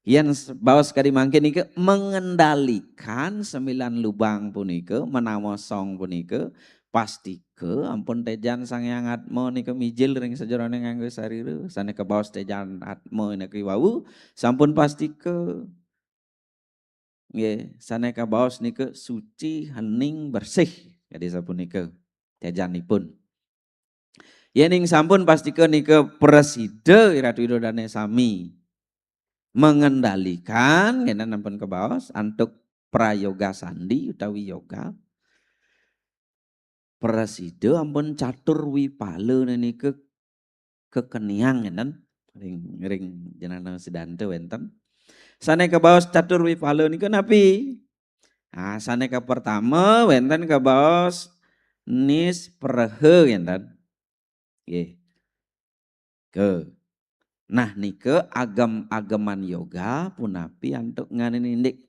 yén s-, baos kadi mangkin nika mengendalikan sembilan lubang punika, menawa song punika, pastika ampun téjan Sang Hyang Atma nika mijil ring sajeroning angga sarira, sané kabaos téjan Atma niki wau, sampun pastika. Nggih, sané kabaos nika suci, hening, bersih, kadi sapunika téjanipun. Yéning sampun pastika nika prasida Ratu Ida Dané sami mengendalikan, ngénten ampun kabaos antuk prayoga sandi utawi yoga. Prasida ampun catur wipala nika kekeniang, ngénten, ring, ring Janana Sidanta wénten. Sané kabaos catur wipala nika napi? Ah, sané kapertama wénten kabaos nispreha, ngénten. Nggih. Ke. Nah, nika agem-ageman yoga punapi antuk nganén indik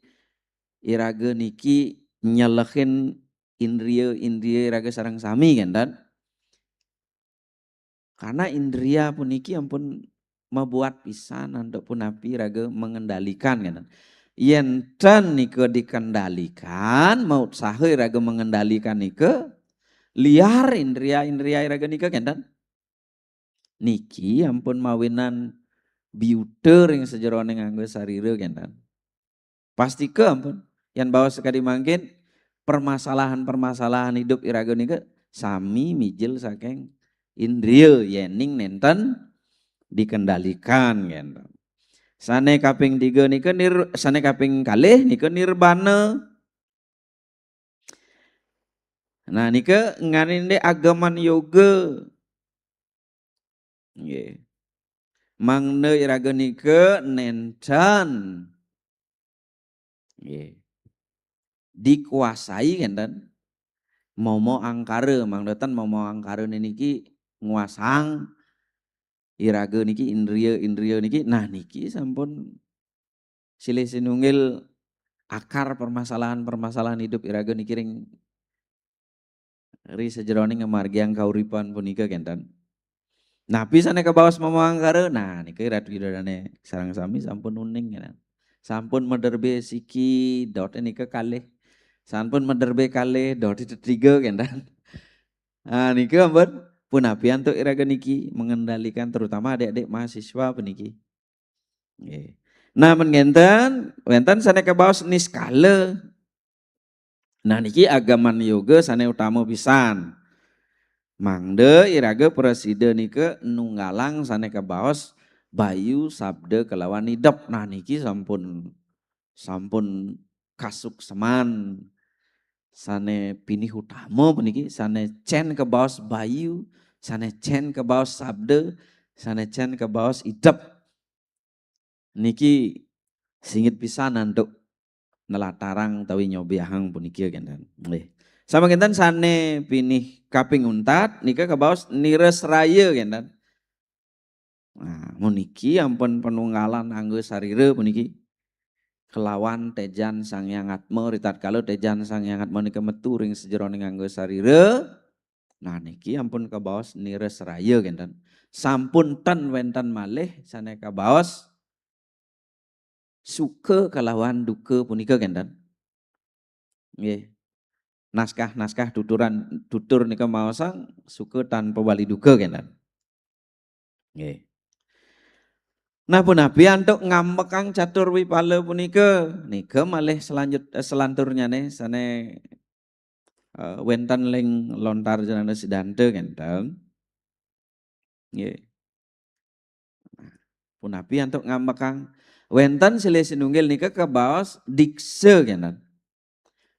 iraga niki nyelehin indria-indria iraga sareng sami, ngénten. Karena indria puniki ampun mabuat pisan antuk punapi iraga mengendalikan, ngénten. Yén ten nika dikendalikan, mautsaha iraga mengendalikan nika, liar indria-indria iraga nika, ngénten. Niki ampun mawinan biuta ring sajeroning angga sarira, ngénten. Pastika ampun. Yén baos sakadi mangkin, permasalahan-permasalahan hidup iraga nika sami mijil saking indria yéning nénten dikendalikan, ngénten. Sané kaping tiga nika nir-, sané kaping kalih nika nirbana. Nah, nika nganén indik ageman yoga. Nggih. Mangda iraga nika nénten, nggih, dikuasai, ngénten, mama angkara, mangda ten mama angkara niki nguasang iraga niki, indria-indria niki. Nah, niki sampun silih sinunggil akar permasalahan-permasalahan hidup iraga niki ring ri sajeroning ngamargiang kauripan punika, kénten. Napi sané kabaos mama angkara? Nah, nika Ratu Ida Dané sareng sami sampun uning, kénten. Sampun maderbé siki, dot nika kalih. Sampun maderbé kalih, dot tetiga, kénten. Nah, nika ampun punapi antuk iraga niki mengendalikan terutama adik-adik mahasiswa puniki. Nggih. Nah, men ngénten, wénten sané kabaos niskala. Nah, niki ageman yoga sané utama pisan. Mangda iraga prasida nika nunggalang sané kabaos bayu, sabda kalawan idep. Nah, niki sampun, sampun kasukseman sané pinih utama puniki, sané cén kabaos bayu, sané cén kabaos sabda, Sanècèn kabaos idep. Niki singit pisan antuk nelatarang utawi nyobiahang puniki kénten. Nggih. Sama kénten sané pinih kaping untat nika kabaos nira seraya kénten. Nah, puniki ampun panunggalan angga sarira puniki. Kelawan téjan Sang Hyang Atma, ritatkala téjan Sang Hyang Atma nika metu ring sajeroning angga sarira. Nah, niki ampun kabaos nira seraya kénten. Sampun ten wénten malih sané kabaos suka kalawan duka punika kénten. Nggih. Naskah-naskah tuturan tutur nika maosang suka tanpa bali duka kénten. Nggih. Nah, punapi antuk ngambekang catur wipala punika? Nika malih selanjut eh, selanturnyané sané eh, wénten ring lontar Janana Sidanta kénten. Nggih. Punapi antuk ngambekang? Wénten silih sinunggil nika kabaos diksa kénten.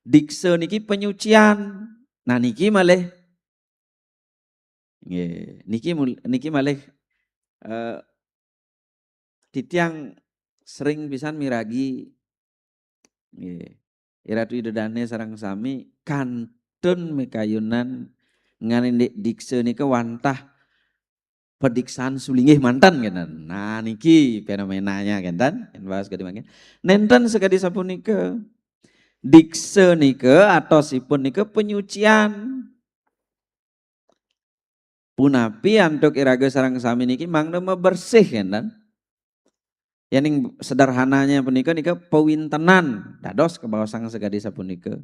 Diksa niki penyucian. Nah, niki malih nggih, niki mul- niki malih eh, titiang sering pisan miragi nggih. Iratu Ida Dané sareng sami kantun mikayunan nganindé diksa nika wantah padiksaan sulinggih manten kénten. Nah, niki fenomenanya kénten, yén bahas kadi mangkin. Nénten sakadi sapunika. Diksa nika atosipun nika penyucian. Punapi antuk iraga sareng sami niki mangda mabersih kénten. Yéning sederhananya punika nika pawintenan dados kabaosang sakadi sapunika.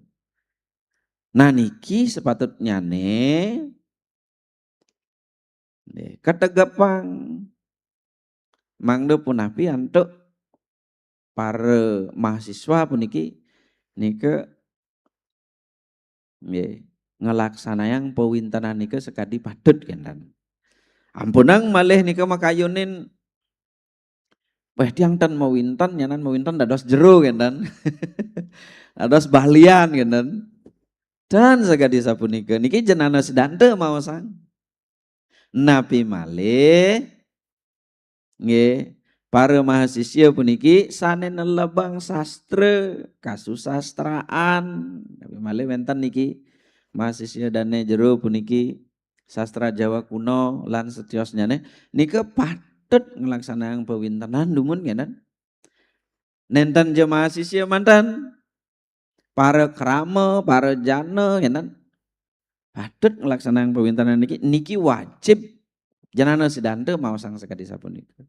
Nah, niki sepatutnyané nggih, kategepang mangda punapi antuk para mahasiswa puniki nika nggih ngelaksanayang pawintenan nika sakadi patut kénten. Ampunang malih nika makayunin wéh tiang ten mawinten, nyanan mawinten dados jero kénten. Dados balian kénten. Dan sakadi sapunika niki Janana Sidanta maosang. Napi malih nggih para mahasisya puniki sané nelebang sastra kasusastraan. Napi malih wénten niki mahasisya dané jero puniki sastra Jawa kuno lan setiosnyané nika patut nglaksanayang pawintenan dumun kénten. Nénten ja mahasisya manten para krama, para jana kénten. Patut nglaksanayang pawintenan niki niki wajib Janana Sidanta maosang sakadi sapunika.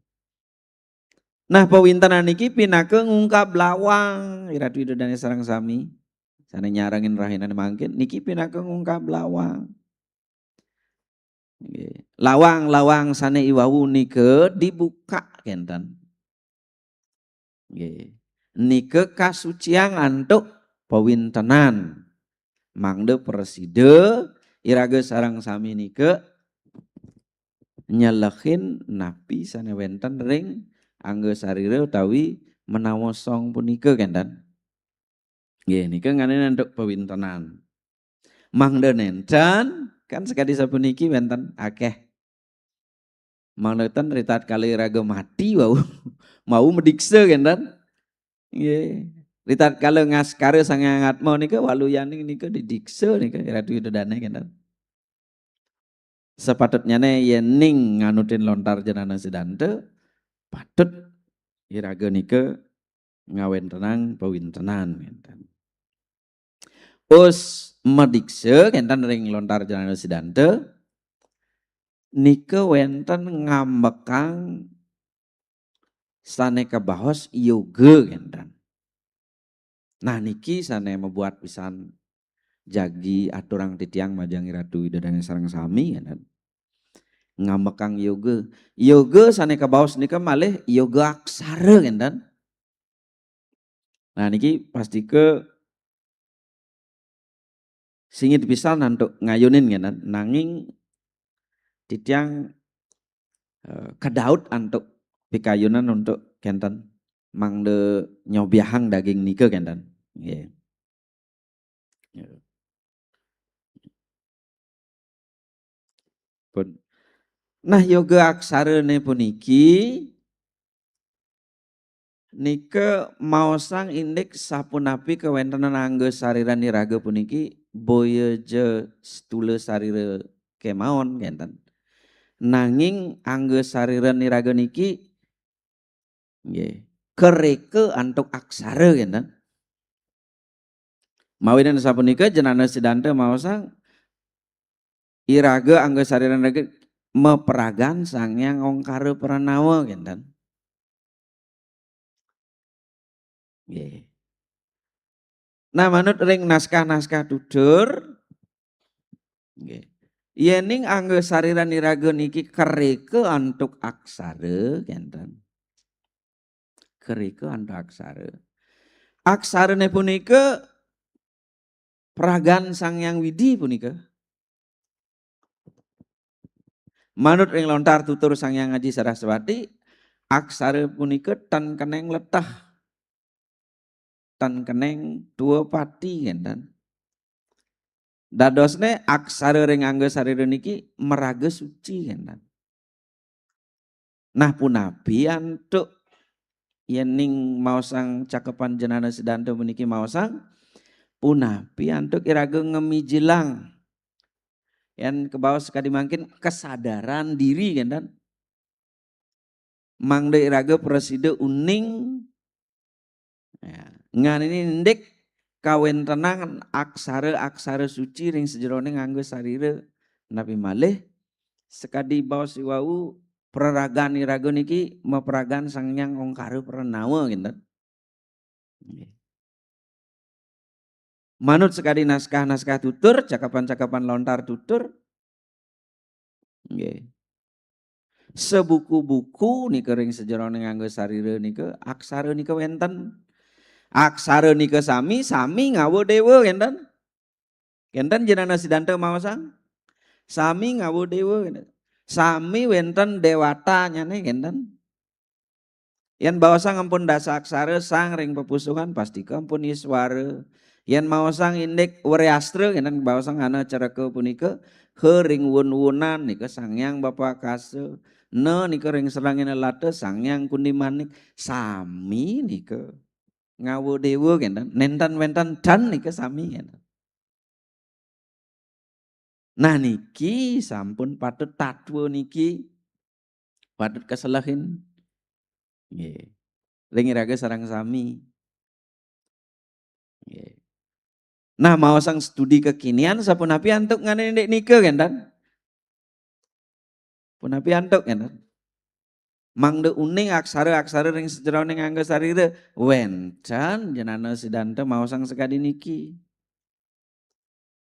Nah, pawintenan niki pinaka ngungkab lawang, Iratu Ida Dané sareng sami. Sané nyarengin rahinané mangkin niki pinaka ngungkab lawang. Nggih. Lawang-lawang sané iwau nika dibuka kénten. Nggih. Nika kasuciang antuk pawintenan. Mangda prasida iraga sareng sami nika nyelehin napi sané wénten ring angga sarira utawi menawa song punika kénten. Nggih, nika nganén antuk pawintenan. Mangda nénten, kan sakadi sapuniki wénten akéh. Mangda ten ritatkala iraga mati wau, mau madiksa kénten. Nggih. Ritatkala ngaskara Sang Hyang Atma nika waluyaning nika didiksa nika Ratu Ida Dané kénten. Sapatutnyané yéning nganutin lontar Janana Sidanta, patut iraga nika ngawéntenang pawintenan kénten. Us madiksa kénten ring lontar Janana Sidanta, nika wénten ngambekang sané kabaos yoga kénten. Nah, niki sané mabuat pisan jagi aturang titiang majeng Ratu Ida Dané sareng sami kénten. Ngambekang yoga. Yoga sané kabaos nika malih yoga aksara kénten. Nah, niki pastika singit pisan antuk ngayunin kénten, nanging titiang eh, kadaut antuk pikayunan untuk kénten mangda nyobiahang daging nika kénten. Nggih. Ya. Pun. Nah, yoga aksarane puniki nika maosang indik sapunapi kawéntenan angga sariran iraga puniki, boya ja stula sarira kémaon kénten. Nanging angga sariran iraga niki nggih kereka antuk aksara kénten. Mawinan sapunika jenana Siddhanta maosang iraga angga sariran iraga mapragan Sang Hyang Ongkara Pranawa kénten. Nggih. Nah, manut ring naskah-naskah tutur, nggih. Yéning angga sariran iraga niki kereka antuk aksara kénten. Kereka antuk aksara. Aksarane punika pragan Sang Hyang Widi punika. Manut ring lontar tutur Sang Hyang Aji Saraswati, aksara punika tan keneng leteh. Tan keneng tua pati kénten. Dadosne aksara ring angga sarira niki maraga suci kénten. Nah, punapi antuk yéning maosang cakepan jenana Siddhanta puniki maosang, punapi antuk iraga ngemijilang. Yén kabaos kadi mangkin kesadaran diri kénten. Mangda iraga prasida uning. Ya, nganini indik kawéntenan aksara-aksara suci ring sajeroning angga sarira. Napi malih sakadi baos wau praragan iraga niki mapragan Sang Hyang Ongkara Pranawa kénten. Nggih. Manut sakadi naskah-naskah tutur, cakapan-cakapan lontar tutur. Nggih. Sabuku-buku nika ring sajeroning angga sarira nika, aksara nika wénten. Aksara nika sami, sami ngawa déwa kénten. Kénten jenana Siddhanta maosang. Sami ngawa déwa kénten. Sami wénten déwatanyané kénten. Yén baosang ampun dasa aksara sang ring pepusungan, pastika ampun Iswara. Yén maosang indik Wreastra, kénten baosang ana caraka punika, ha ring wun-wunan nika Sang Hyang Bapa Akasa. Na nika ring selangina lata Sang Hyang Kundi Manik. Sami nika ngawa déwa kénten, nénten wénten dan nika sami kénten. Nah, niki sampun patut tatwa niki patut kaselehin. Nggih. Ring iraga sareng sami. Nggih. Nah, maosang studi kekinian sapunapi antuk nganane indik nika kénten? Punapi antuk kénten? Mangda uning aksara-aksara ring sajeroning angga sarira, wénten jenana Siddhanta maosang sakadi niki.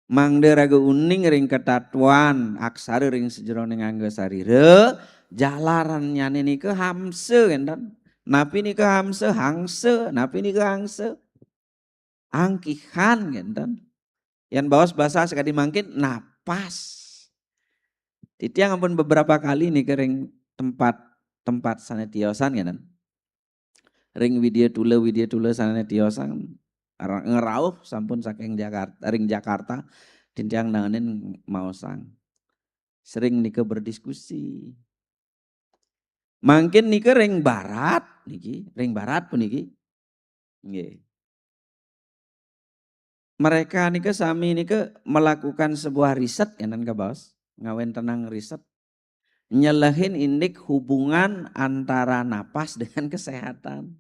Mangda raga uning ring katatwan aksara ring sajeroning angga sarira, jalarannyané nika hamsa kénten. Napi nika hamsa? Hangsa. Napi nika hangsa? Angkihan kénten. Yén baos basa sakadi mangkin napas. Titiang ampun beberapa kali nika ring tempat-tempat sané tiosan kénten. Ring Widya Tula, Widya Tula sané tiosan ra-, ngrauh sampun saking Jakarta, ring Jakarta, titiang naenin maosang. Sering nika berdiskusi. Mangkin nika ring barat niki, ring barat puniki. Nggih. Mereka nika sami nika melakukan sebuah riset, kénten kabaos, ngawéntenang riset. Nyelehin indik hubungan antara napas dengan kesehatan.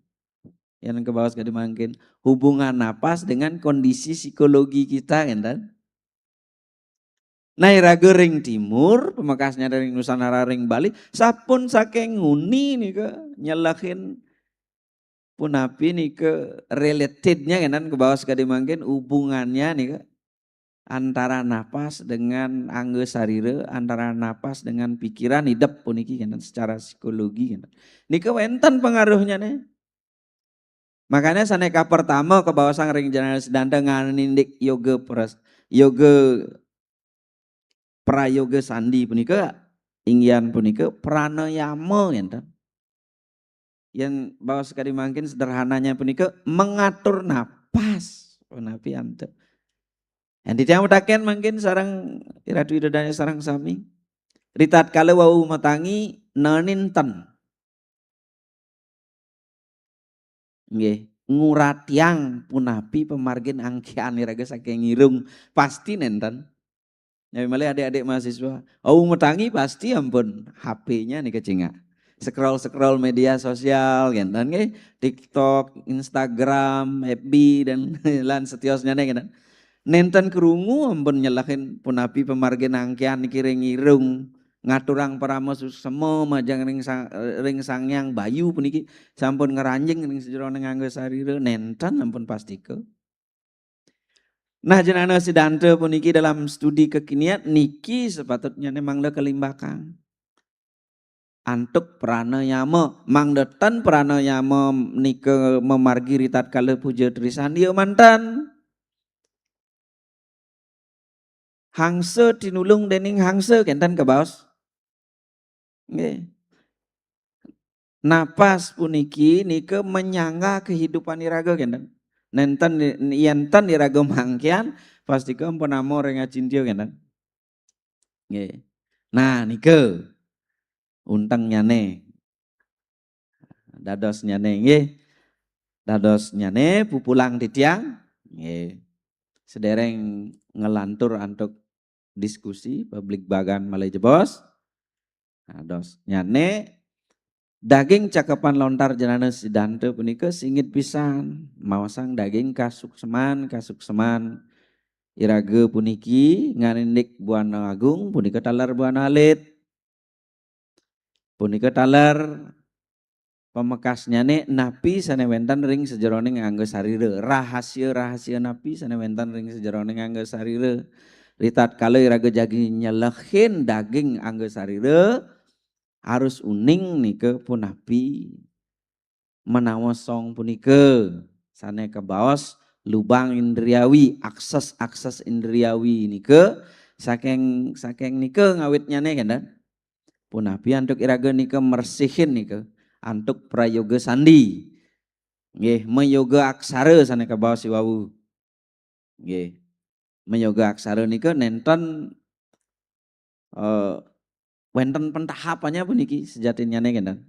Yén kabaos kadi mangkin, hubungan napas dengan kondisi psikologi kita, kénten. Nah, iraga ring timur, pamekasnya ring Nusantara ring Bali, sampun saking nguni nika nyelehin punapi nika relatednya kénten kabaos kadi mangkin hubungannya nika antara napas dengan angga sarira, antara napas dengan pikiran, idep puniki kénten secara psikologi kénten. Nika wénten pengaruhnya nih. Makanya sané kapertama kabaosang ring jenana Siddhanta nganane indik yoga pras-, yoga prayoga sandi punika, inggihan punika pranayama kénten. Yén baos kadi mangkin sederhananya punika mengatur napas. Punapi antuk? Yén titiang mataken mangkin sareng Ratu Ida Dané sareng sami. Ritatkala wau matangi, nénten. Nggih, nguratiang punapi pamargin angkihan iraga saking irung, pasti nénten. Nggih, malih adik-adik mahasiswa, wau matangi pasti ampun H P-nya nika cingak. Scroll-scroll media sosial, ngénten nggih, TikTok, Instagram, F B, dan lan setiosnya nih, ngénten. Nénten krungu ampun nyelehin punapi pamargin angkihan niki ring irung, ngaturang parama suksema majeng ring sang, ring Sang Hyang Bayu puniki sampun ngranjing ring sajeroning angga sarira, nénten ampun pastika. Nah, jenana sidanta puniki dalam studi kekinian niki sepatutnya mangda kalimbakang. Antuk pranayama, mangda tan pranayama nika mamargi ritatkala puja trisandia manten. Hangsa tinulung dening hangsa, kénten kabaos. Nggih. Napas puniki nika menyangga kehidupan iraga, kénten. Nénten, yén ten iraga mangkihan, pastika ampun amor ring acintya, kénten. Nggih. Nah, nika untengnyane. Dadosnyane nggih. Dadosnyane pupulang titiang nggih. Sedereng ngelantur antuk diskusi, pabligbagan malih jebos. Dadosnyane daging cakepan lontar jenana sidanta punika singit pisan, maosang daging kasukseman, kasukseman iraga puniki nganindik buana agung, punika taler buana alit. Punika taler pamekasnyane napi sane wenten ring sajeroning angga sarira, rahasia-rahasia napi sane wenten ring sajeroning angga sarira. Ritatkala iraga jagi nyelehin daging angga sarira, harus uning nika punapi menawa song punika sane kabaos lubang indriawi, akses-akses indriawi nika saking, saking nika ngawitnyane, kenten. Punapi antuk iraga nika mersihin nika antuk prayoga sandi. Nggih, mayoga aksara sane kabaos iwau. Nggih. Mayoga aksara nika nenten, eh, wenten pentahapannya puniki sejatinyane, kenten.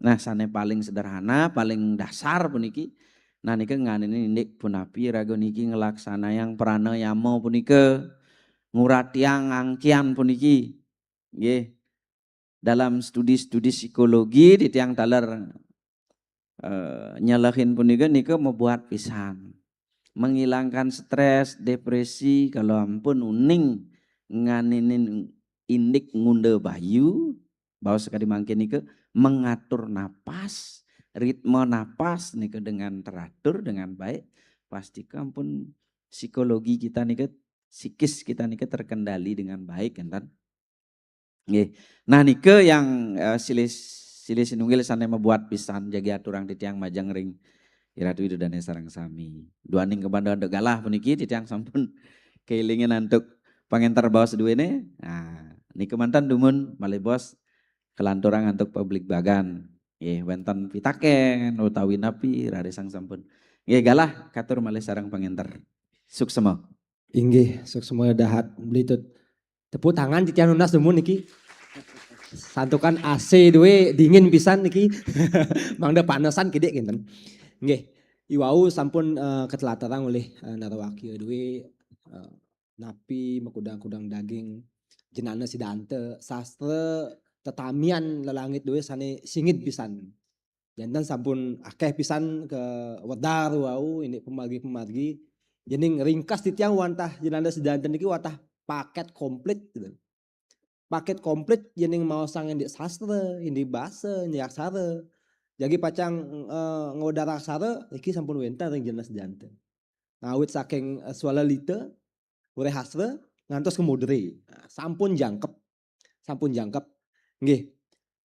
Nah, sane paling sederhana, paling dasar puniki, nah, nika nganine indik punapi raga niki ngelaksanayang pranayama punika, nguratiang angkian puniki. Nggih. Dalam studi-studi psikologi, titiang taler, eh, nyelehin punika nika mabuat pisan. Menghilangkan stres, depresi, kalau ampun uning nganinin indik ngunda bayu, baos sakadi mangkin nika mengatur napas, ritme napas nika dengan teratur, dengan baik, pasti ampun psikologi kita nika, psikis kita nika terkendali dengan baik, kan? Nggih. Nah, nika yang, eh, silih, silih sinunggil sane mabuat pisan jagi aturang titiang majeng ring Iratu Ida Dane sareng sami. Duaning kabanda antuk galah puniki titiang sampun keelingin antuk pangenter baos duene. Nah, nika mantan dumun malih bos kalanturang antuk pabligbagan. Nggih, wenten pitaken utawi napi rarisang sampun. Nggih, galah katur malih sareng pangenter. Suksema. Inggih, suksema dahat Blitut. Tepuk tangan titiang nunas dumun niki. Santukan A C due dingin pisan niki. Mangda panesan kidik kinten. Nggih, iwau sampun, eh, katelatarang olih, eh, Narwakya due, eh, napi makudang-kudang daging jenana sidanta sastra tetamian lelangit due sane singit pisan. Janten sampun akeh pisan kawedar wau indik pamargi-pamargi. Jening ringkas titiang wantah jenana sedanten niki wantah paket komplit gitu. Paket komplit jening maosang indik sastra, indik basa, indik aksara. Jagi pacang, eh, ngawedar aksara, niki sampun wenten ring jenana sedanten. Ngawit saking, eh, Swalalita, Wrehastra, ngantos ke Modere. Nah, sampun jangkep. Sampun jangkep. Nggih.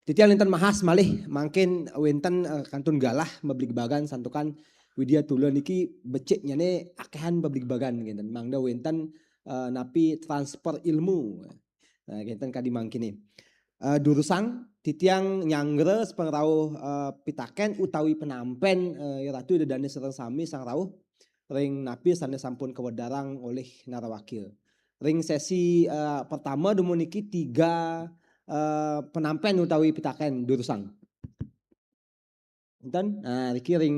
Titiang linten mahas malih mangkin wenten, eh, kantun galah mabligbagan santukan Widya Tula niki beciknyane akehan pabligbagan ngenten. Mangda wenten, eh, napi transfer ilmu. Nah, ngenten kadi mangkine. Eh, durusang titiang nyanggra sapangrauh, eh, pitaken utawi penampen, eh, Ratu Ida Dane sareng sami sang rauh ring napi sane sampun kawedarang olih Narwakya. Ring sesi, eh, pertama dumun niki tiga, eh, penampen utawi pitaken durusang. Enten, nah, niki ring,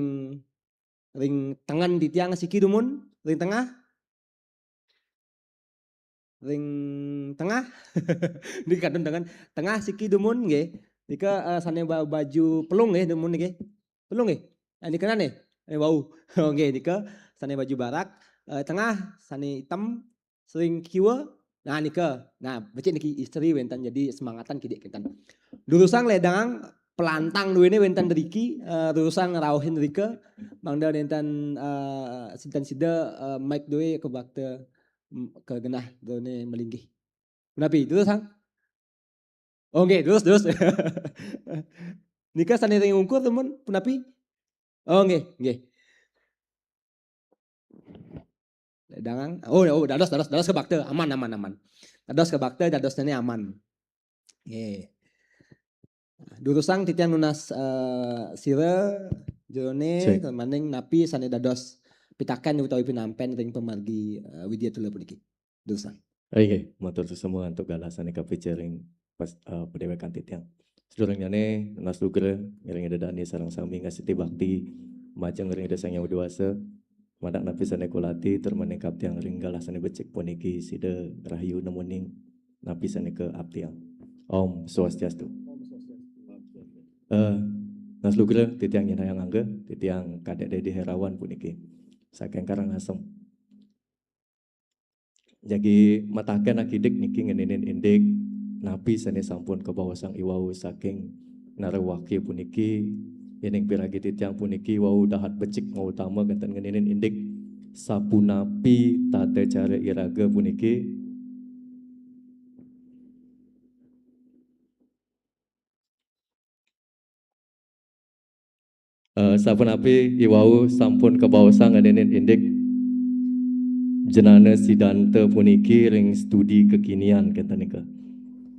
ring tengen titiang siki dumun, ring tengah. Ring tengah. Niki kantun tengen, tengah siki dumun nggih. Nika, eh, sane ba-, baju pelung nggih dumun niki. Pelung nggih. Ah, nika nane? Eh, wau. Oh, nggih, nika sane baju barak, eh, tengah sane item, sering kiwa. Nah, nika. Nah, becik niki istri wenten, jadi semangatan kidik kinten. Durusang ledang pelantang duene wenten driki, eh, durusang rauhin drika, mangda nenten, eh, sinten sida, eh, mic due ke bakta, mm, ke genah duene melinggih. Punapi, durusang? Oh, nggih, durus, durus. Nika sane ring ungkur, temen, punapi? Oh, nggih, nggih. Dangang. Oh, oh, dados, dados, dados ke bakta. Aman, aman, aman. Dados ke bakta, dadosne aman. Nggih. Durusang titiang nunas, eh, sira, jerone, Cek. Maning napi sane dados pitaken utawi pinampen ring pamargi, eh, Widya Tula puniki. Durusang. Inggih, matur suksma antuk galah sane kapica ring pas, eh, padewekan titiang. Sadurungnane nunas lugra ngiring Ida Dane sareng sami ngastiti bakti majeng ring Ida Sang Hyang Widi Wasa. Madak napi sane kulati tur maning kaptiang ring galah sane becik puniki sida rahayu nemoning napi sane kaaptiang. Om Swastiastu. Eh, nunas lugra titiang nyinahang angga, titiang Kadek Dedi Herawan puniki. Saking Karangasem. Jagi mataken akidik niki ngeninin indik napi sane sampun kabaosang iwau saking narawake puniki, yening piragi titiang puniki wau dahat becik mautama kenten ngeninin indik sapunapi tata cara iraga puniki. Eh, sapunapi iwau sampun kabaosang ngeninin indik jenana sidanta puniki ring studi kekinian kenten nika.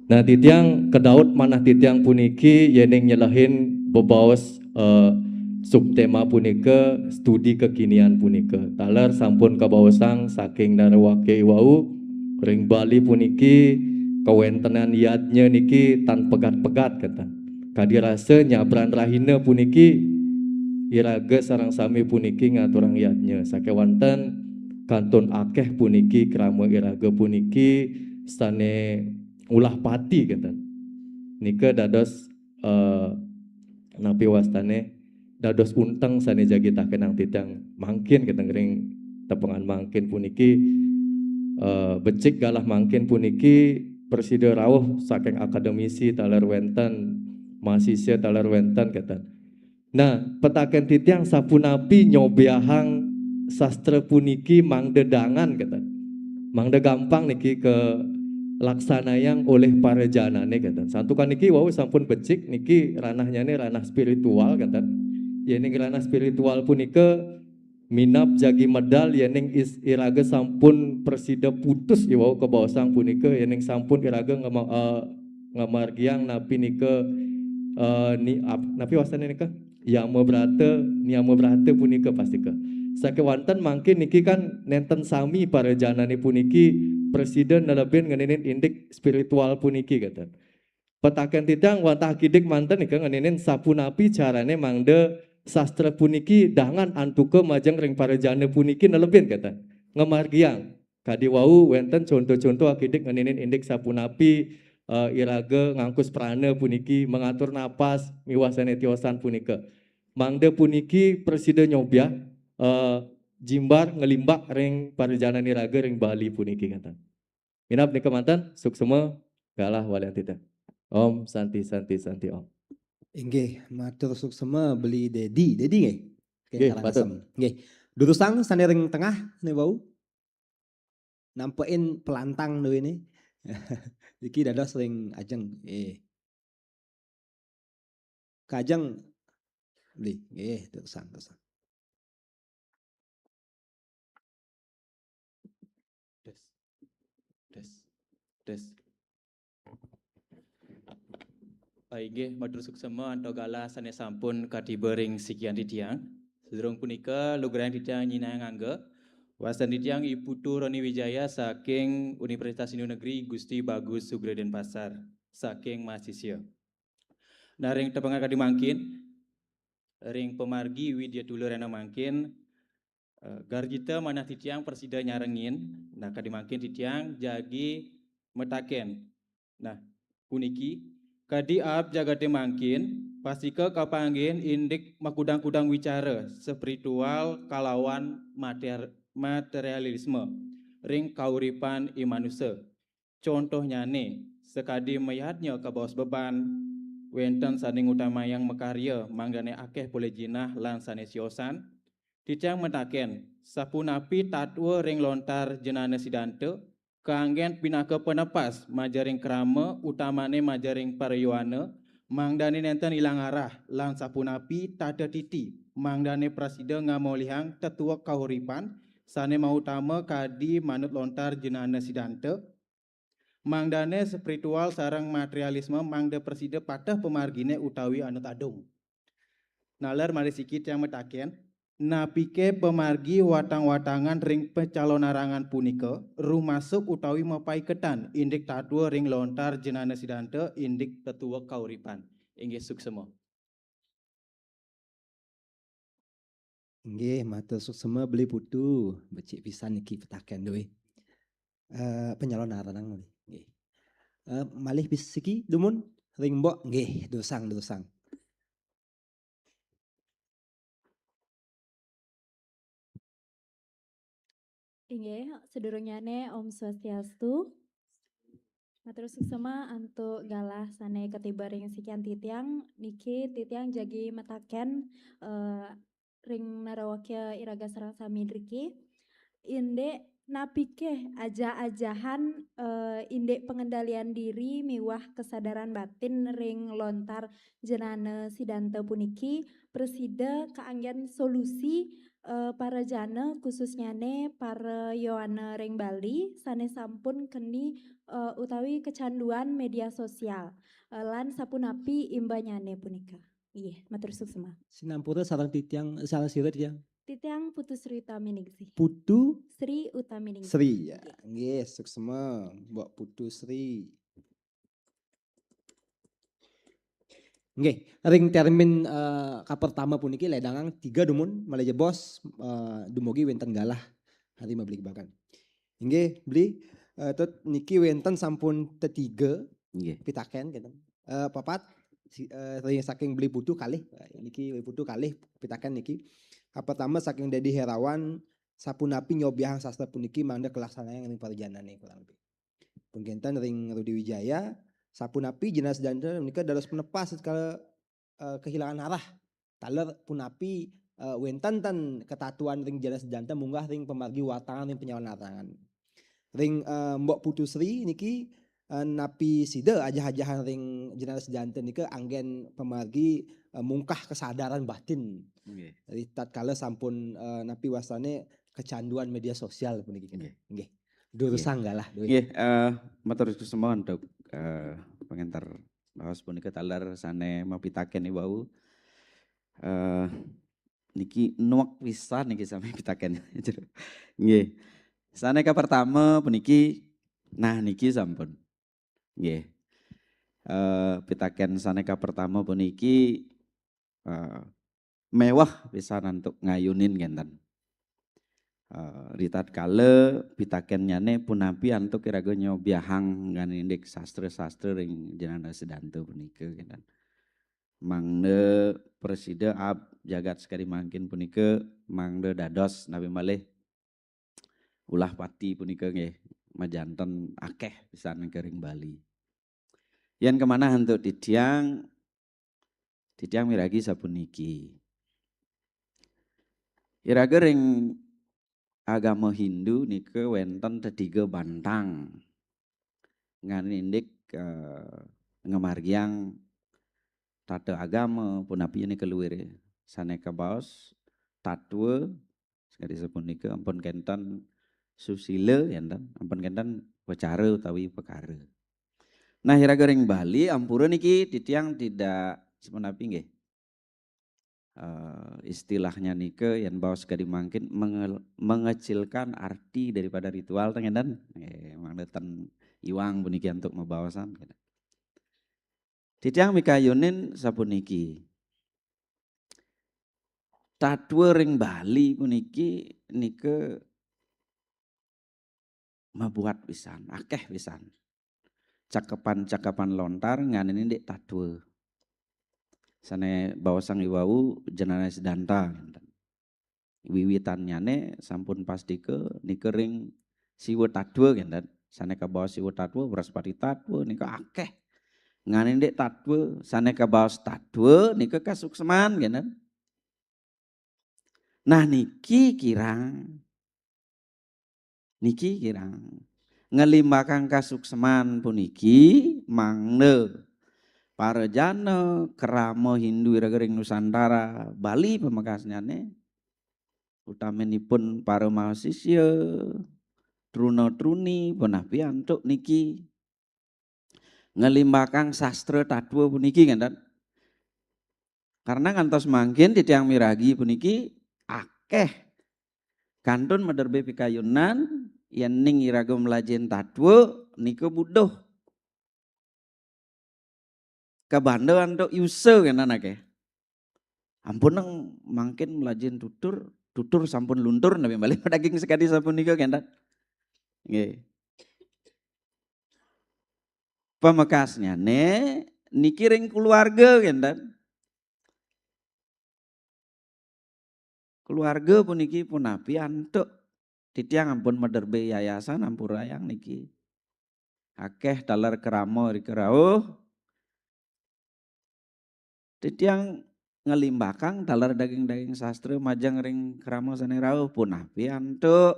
Nah, titiang kedaut manah titiang puniki yening nyelehin bebaos, eh, subtema punika studi kekinian punika. Taler sampun kabaosang saking narawake iwau ring Bali puniki kawentenan yadnya niki tan pegat-pegat kenten. Kadi rasa nyabran rahina puniki iraga sareng sami puniki ngaturang yadnya. Sakewanten kantun akeh puniki krama iraga puniki sane ulah pati kenten. Nika dados, eh, napi wastane dados unteng sane jagi takenang titiang mangkin kenten ring tepengan mangkin puniki, eh, becik galah mangkin puniki prasida rauh saking akademisi taler wenten, mahasiswa taler wenten kenten. Nah, petaken titiang sapunapi nyobiahang sastra puniki mangda dangan kenten. Mangda gampang niki kalaksanayang olih para janane kenten. Santukan niki wau sampun becik niki ranahnyane ranah spiritual kenten. Yening ranah spiritual punika minab jagi medal yening is-, iraga sampun prasida putus iwau kabaosang punika yening sampun iraga ngema-, eh, ngamargiang napi nika, eh, ni-, ap-, napi wastane nika? Yama brata, niyama brata punika pastika. Sakewanten mangkin niki kan nenten sami para janane puniki prasida nelebin ngeninin indik spiritual puniki kenten. Petaken titiang wantah kidik manten nika ngeninin sapunapi carane mangda sastra puniki dangan antuka majeng ring para jana puniki nelebin kenten. Ngamargiang. Kadi wau wenten conto-conto akidik ngeninin indik sapunapi, eh, iraga ngangkus prana puniki, mangatur napas, miwah sane tiosan punika. Mangda puniki prasida nyobiah, eh, jimbar nglimbak ring para janane iraga ring Bali puniki kenten. Minab nika manten, suksma, galah walian titiang. Om Santi, Santi, Santi, Om. Inggih, matur suksma beli Dedi. Dedi nggih? Oke, nggih, Karangasem. Nggih. Durusang sane ring tengah, sane wau. Nampein pelantang duene. Iki dados ring ajeng. Eh. Kajeng beli. Nggih, durusang, durusang. Tes. Tes. Tes. Ah, inggih, matur suksma antuk galah sane sampun katiba ring sikian titiang. Sadurung punika, lugrayang titiang nyinahang angga. Wastan titiang I Putu Roni Wijaya saking Universitas Hindu Negeri Gusti Bagus Sugra Denpasar. saking mahasisya. Nah, ring tepengan kadi mangkin, ring pamargi Widya Dulur ena mangkin, eh, garjita manah titiang prasida nyarengin, nah, kadi mangkin titiang jagi mataken. Nah, puniki, kadi aab jagaté mangkin, pastika kapanggihin indik makudang-kudang wicara spiritual kalawan mater-, materialisme ring kauripan i manusa. Contohnyané, sakadi mayadnya kabaos beban, wénten sané ngutamayang makarya mangdané akéh polih jinah lan sané siosan, titiang mataken, sapunapi tatwa ring lontar jenana sidanta, kaanggén pinaka panepas majaring krama, utamané majaring para yowana, mangdané nénten ilang arah, lan sapunapi tata titi, mangdané prasida ngamolihang tetuek kauripan, sané mautama kadi manut lontar jenana sidanta, mangdané spiritual sareng materialisme mangda prasida pateh pamarginé utawi anut adung. Naler malih siki tiang mataken, napiké pamargi watang-watangan ring pacalonarangan punika rumasuk utawi mapaiketan indik tatwa ring lontar jenana sidanta indik tetuek kauripan. Inggih suksema. Inggih, matur suksema Beli Putu, becik pisan niki pitaken dué. Eh, panyalonarangan malih. Nggih. Eh, malih bis-, siki dumun ring Mbok, nggih, durusang, durusang. Inggih, sadurungnyané Om Swastiastu. Matur suksema antuk galah sané katiba ring sikian titiang. Niki titiang jagi mataken, eh, ring narawakya iraga sareng sami driki. Indik napiké ajah-ajahan, eh, indik pengendalian diri miwah kesadaran batin ring lontar jenana sidanta puniki prasida kaanggén solusi, eh, para jana, khususnyané para yowana ring Bali sané sampun keni, eh, utawi kecanduan media sosial, eh, lan sapunapi imbanyané punika. Inggih, matur suksema. Sinampura sareng titiang, sareng sira titiang. Titiang Putu Sri Utaminingsih. Putu Sri Utaminingsih. Sri, ya. Inggih. Nggih, suksema, Mbok Putu Sri. Nggih, ring termin, eh, kapertama puniki ledangang tiga dumun malih jebos, eh, dumugi wénten galah hari mabligbagan. Inggih, Beli, eh, tut niki wénten sampun tetiga. Nggih. Pitaken, kinten. Eh, papat, si-, eh, ring saking Beli Putu kalih. Niki Beli Putu kalih pitaken niki. Kapertama saking Dedi Herawan, sapunapi nyobiahang sastra puniki mangda kalaksanayang ring parajanané kurang lebih. Pun kinten ring Rudi Wijaya, sapunapi jenana sidanta menika dados penepas tatkala, eh, kehilangan arah. Taler punapi, eh, wénten ten katatuan ring jenana sidanta munggah ring pamargi watangan ring panyalonarangan. Ring, eh, Mbok Putu Sri niki, eh, napi sida ajah-ajahan ring jenana sidanta nika anggén pamargi, eh, mungkah kesadaran batin. Nggih. Jadi tatkala sampun, eh, napi wastané kecanduan media sosial puniki. Nggih. Nggih. Durusang galah dué. Nggih, eh, matur suksema antuk, eh, pangénter baos punika taler sané mapitaken iwau. Eh, niki nuek pisan niki sami pitaken. Nggih. Sané kapertama puniki, nah niki sampun. Nggih. Eh, pitaken sané kapertama puniki, eh, méweh pisan antuk ngayunin kinten. Eh, ritatkala pitakennyané punapi antuk iraga nyobiahang ngan indik sastra-sastra ring jenana sidanta punika kinten. Mangda prasida aab jagat sakadi mangkin punika mangda dados napi malih ulah pati punika nggih majanten akéh pisan ring Bali. Yén kamanah antuk titiang, titiang miragi sapuniki. Iraga ring agama Hindu nika wénten tetiga bantang. Ngan indik, eh, ngamargiang tata agama, punapi nika luiré. Sané kabaos tatwa, sakadi sapunika, ampun kénten susila, kénten, ampun kénten upacara utawi upakara. Nah, iraga ring Bali, ampura niki titiang tidak sapunapi nggih. Eh, istilahnya nika yén baos kadi mangkin menge-, mengecilkan arti daripada ritual ten ngénten. Eh, mangda ten iwang puniki antuk mabaosan. Gitu. Titiang mikayunin sapuniki. Tatwa ring Bali puniki nika mabuat pisan, akeh pisan. Cakepan-cakepan lontar nganinin dik tatwa. Sane baosang iwau Janana Sidanta. Wiwitannyane sampun pastika nika ring Siwa Tatwa, kenten. Sane kabaos Siwa Tatwa, Wraspati Tatwa, nika akeh. Nganinin dik tatwa, sane kabaos tatwa, nika kasukseman, kenten. Nah, niki kirang. Niki kirang. Ngelimbakang kasukseman puniki mangda para jana krama Hindu iraga ring Nusantara Bali pamekasnyane, utaminipun para mahasisya, truna-truni, punapi antuk niki ngelimbakang sastra tatwa puniki, kenten. Karena ngantos mangkin titiang miragi puniki akeh kantun maderbe pikayunan, yening iraga mlajen tatwa nika buduh. Kabanda antuk yusa, kenten, akeh. Ampun nang mangkin mlajen tutur, tutur sampun luntur, napi malih madaging sakadi sapunika, kenten. Nggih. Pamekasnyane niki ring keluarga, kenten. Keluarga puniki punapi antuk. Titiang ampun maderbe yayasan, ampurayang niki. Akeh taler krama rika rauh. Titiang ngelimbakang taler daging-daging sastra majeng ring krama sane rauh, punapi antuk.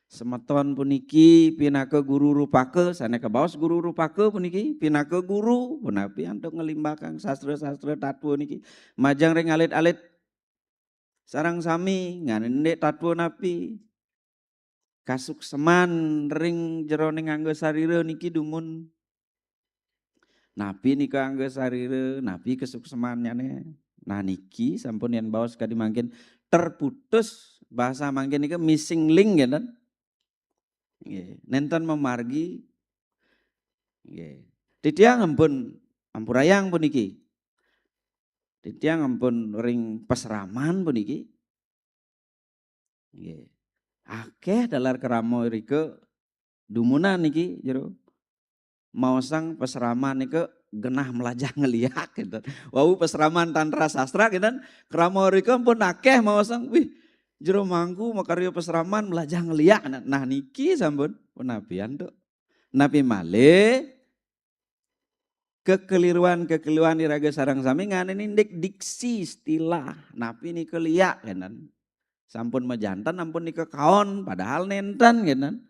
Semeton puniki pinaka guru rupaka, sane kabaos guru rupaka puniki pinaka guru, punapi antuk ngelimbakang sastra-sastra tatwa niki majeng ring alit-alit sareng sami, nganinin dik tatwa napi. Kasukseman ring jeroning angga sarira niki dumun. Napi nika angga sarira, napi kasuksemannyane? Nah, niki sampun yen baos kadi mangkin terputus, bahasa mangkin nika missing link, kenten. Nggih, nenten mamargi. Nggih. Titiang ampun ampurayang puniki. Titiang ampun ring pasraman puniki. Nggih. Akeh taler krama rika dumunan niki jero. Maosang pasraman nika genah mlajah ngeliak, kenten. Wau pasraman tantra sastra, kenten, krama rika pun akeh maosang, wih, jero mangku makarya pasraman mlajah ngeliak. Nah, nah, niki sampun punapi antuk. Napi malih kekeliruan-kekeliruan iraga sareng sami nganinin dik diksi istilah. Napi nika liak, kenten. Sampun majanten ampun nika kaon, padahal nenten, kenten.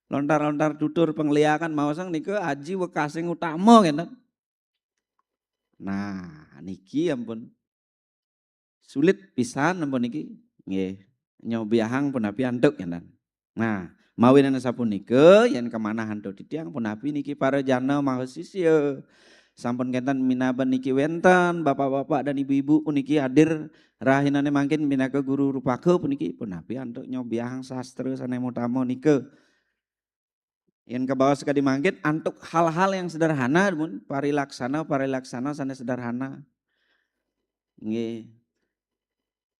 Lontar-lontar tutur pangliakan maosang nika aji wekasing utama, kenten. Nah, niki ampun sulit pisan ampun niki. Nggih, nyobiahang punapi antuk, kenten. Nah, mawinan sapunika yen kamanah antuk titiang punapi niki para jana mahasisya. Sampun kenten minaban niki wenten bapak-bapak dan ibu-ibu puniki hadir rahinane mangkin pinaka guru rupaka puniki punapi antuk nyobiahang sastra sane utama nika. Yen kabaos kadi mangkin antuk hal-hal yang sederhana, mun parilaksana-parilaksana sane sederhana. Nggih.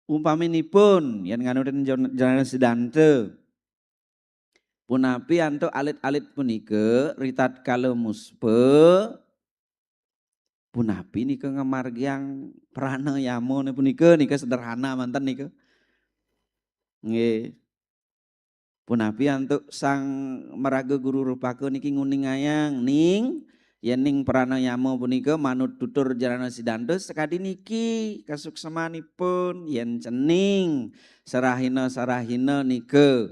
Umpaminipun yen nganutin jon-, Janana Sidanta, punapi antuk alit-alit punika ritatkala muspa, punapi nika ngamargiang pranayamane punika, nika sederhana manten nika. Nggih. Punapi antuk sang maraga guru rupaka niki nguningayang, ning, yening pranayama punika manut tutur Janana Sidanta sakadi niki kasuksemanipun, yen cening sarahina-sarahina nika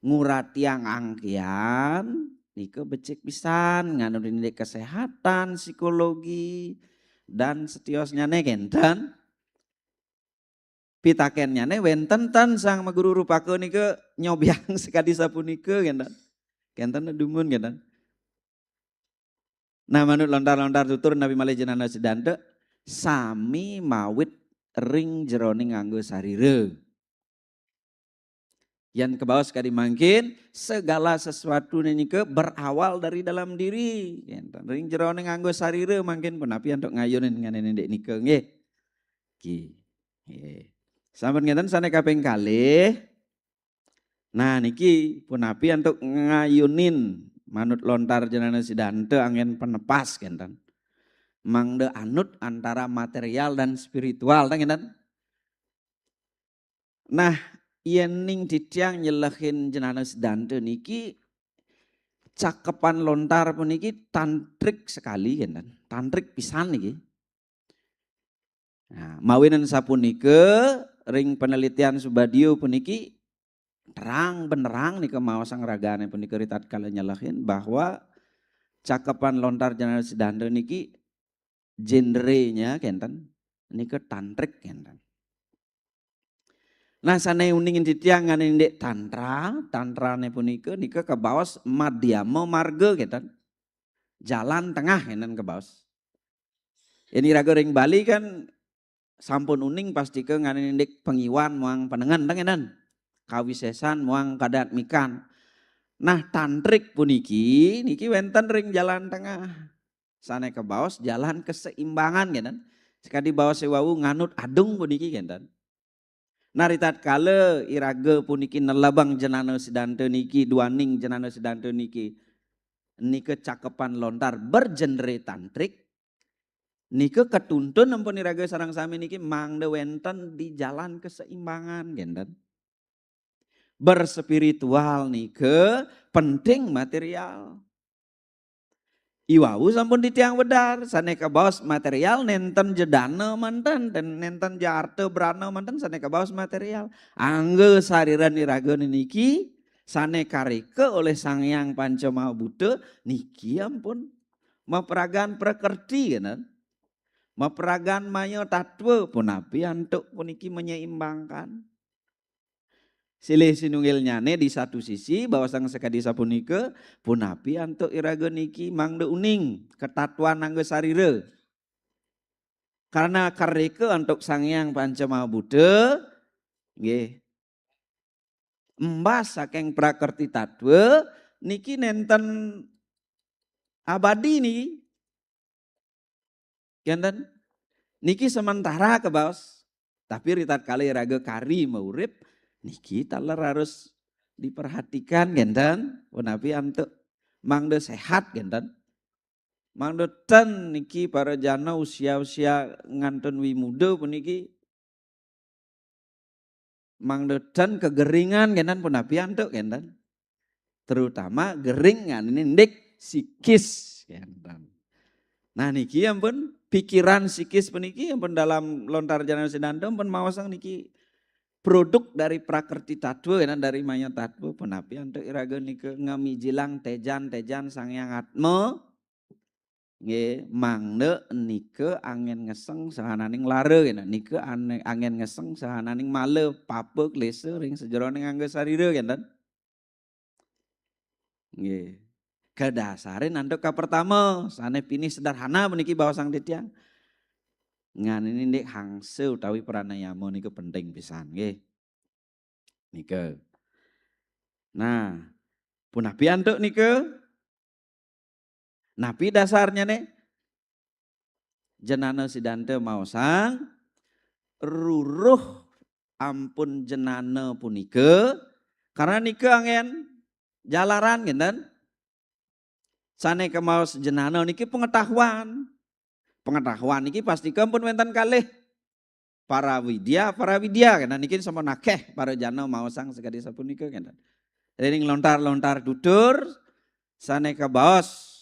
nguratiang angkian, nika becik pisan nganutin kesehatan, psikologi, dan setiosnyane, kenten. Pitakennyane, wenten ten sang maguru rupaka nika nyobiahang sakadi sapunika, kenten? Kenten dumun, kenten? Nah, manut lontar-lontar tutur napi malih Janana Sidanta, sami mawit ring jeroning angga sarira. Yan kebaos kadi mangkin, segala sesuatu nika berawal dari dalam diri. Yen ring jerone nganggo sarira mangkin punapi antuk ngayunin nganene ndek nika nggih. Ki. Nggih. Sampun ngeten sane kaping kalih. Nah, niki punapi antuk ngayunin manut lontar jenana Sidanta anggen penepas kenten. Mangda anut antara material dan spiritual ta ngenten. Nah, yen ning titiang nyelehin jenana Sidanta niki cakepan lontar puniki tantrik sekali kenten. Tantrik pisan niki. Nah, mawinan sapunika ring penelitian Subadio puniki terang benerang nika maosang ragane punika ritatkala nyelehin bahwa cakepan lontar jenana Sidanta niki genrenya kenten nika tantrik kenten. Nah, sane uning titiang ngane indik tantra, tantrane punika nika kebaos madhyama marga kenten. Jalan tengah kenten kebaos. Ini raga ring Bali kan sampun uning pastika ngane indik pangiwan muang panengen ta ngenten. Kawisesan muang kadatmikan. Nah, tantrik puniki niki wenten ring jalan tengah. Sane kebaos jalan keseimbangan kenten. Sekadi baos wau nganut adung puniki kenten. Nah, ritatkala iraga puniki nelebang jenana Sidanta niki duaning jenana Sidanta niki nika cakepan lontar bergenre tantrik, nika katuntun ampun iraga sareng sami niki mangda wenten di jalan keseimbangan kenten. Berspiritual nika penting material. Iwau sampun titiang wedar, sane kabaos material nenten jedana manten, dan nenten jarta brana manten sane kabaos material. Angga sariran iraga niki sane kareka oleh Sang Hyang Panca Maha Buta niki ampun mapragan prakerti kenten. Mapragan maya tatwa punapi antuk puniki menyeimbangkan. Silih sinunggilnyane di satu sisi baosang sakadi sapunika, punapi antuk iraga niki mangda uning katatwan angga sarira. Karena kareka antuk Sang Hyang Panca Maha Buta, nggih. Embas saking prakerti tatwa niki nenten abadi niki. Kenten? Niki sementara kebaos. Tapi ritatkala iraga kari maurip, niki taler harus diperhatikan kenten. Punapi antuk mangda sehat kenten. Mangda ten niki para jana usia-usia ngantun wimuda puniki mangda ten kegeringan kenten punapi antuk kenten. Terutama gering ngene indik psikis kenten. Nah, niki ampun pikiran psikis puniki ampun dalam lontar jenana Sidanta ampun maosang niki produk dari prakerti tatwa kenten, dari maya tatwa punapi antuk iraga nika ngamijilang tejan-tejan Sang Hyang Atma. Nggih, mangda nika angin ngeseng sahananing lara kenten. Nika ane-, angin ngeseng sahananing mala papa klesa ring sajeroning angga sarira kenten. Nggih. Kadasarin antuk kapertama, sane pinih sederhana puniki baosang titiang. Nganene indik hangsa utawi pranayama nika penting pisan nggih. Nika. Nah, punapi antuk nika? Napi dasarnyane? Jenana Sidanta maosang ruruh ampun jenana punika, karena nika anggen jalaran kenten. Sane kamaos jenana niki pengetahuan. Pengetahuan niki pastika ampun wenten kalih. Para widya, para widya kenten niki sampun akeh para jana maosang sakadi sapunika kenten. Ring lontar-lontar tutur sane kabaos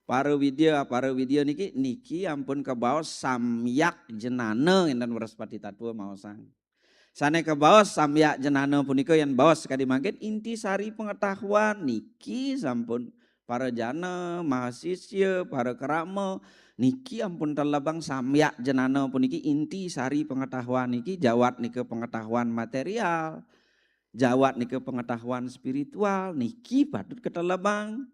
para widya, para widya niki, niki ampun kabaos samyak jenana kenten Wraspati Tatwa maosang. Sane kabaos samyak jenana punika yen baos sakadi mangkin inti sari pengetahuan niki sampun para jana, mahasisya, para krama niki ampun telebang samyak jenana puniki inti sari pengetahuan niki jawat nika pengetahuan material, jawat nika pengetahuan spiritual niki patut ketelebang.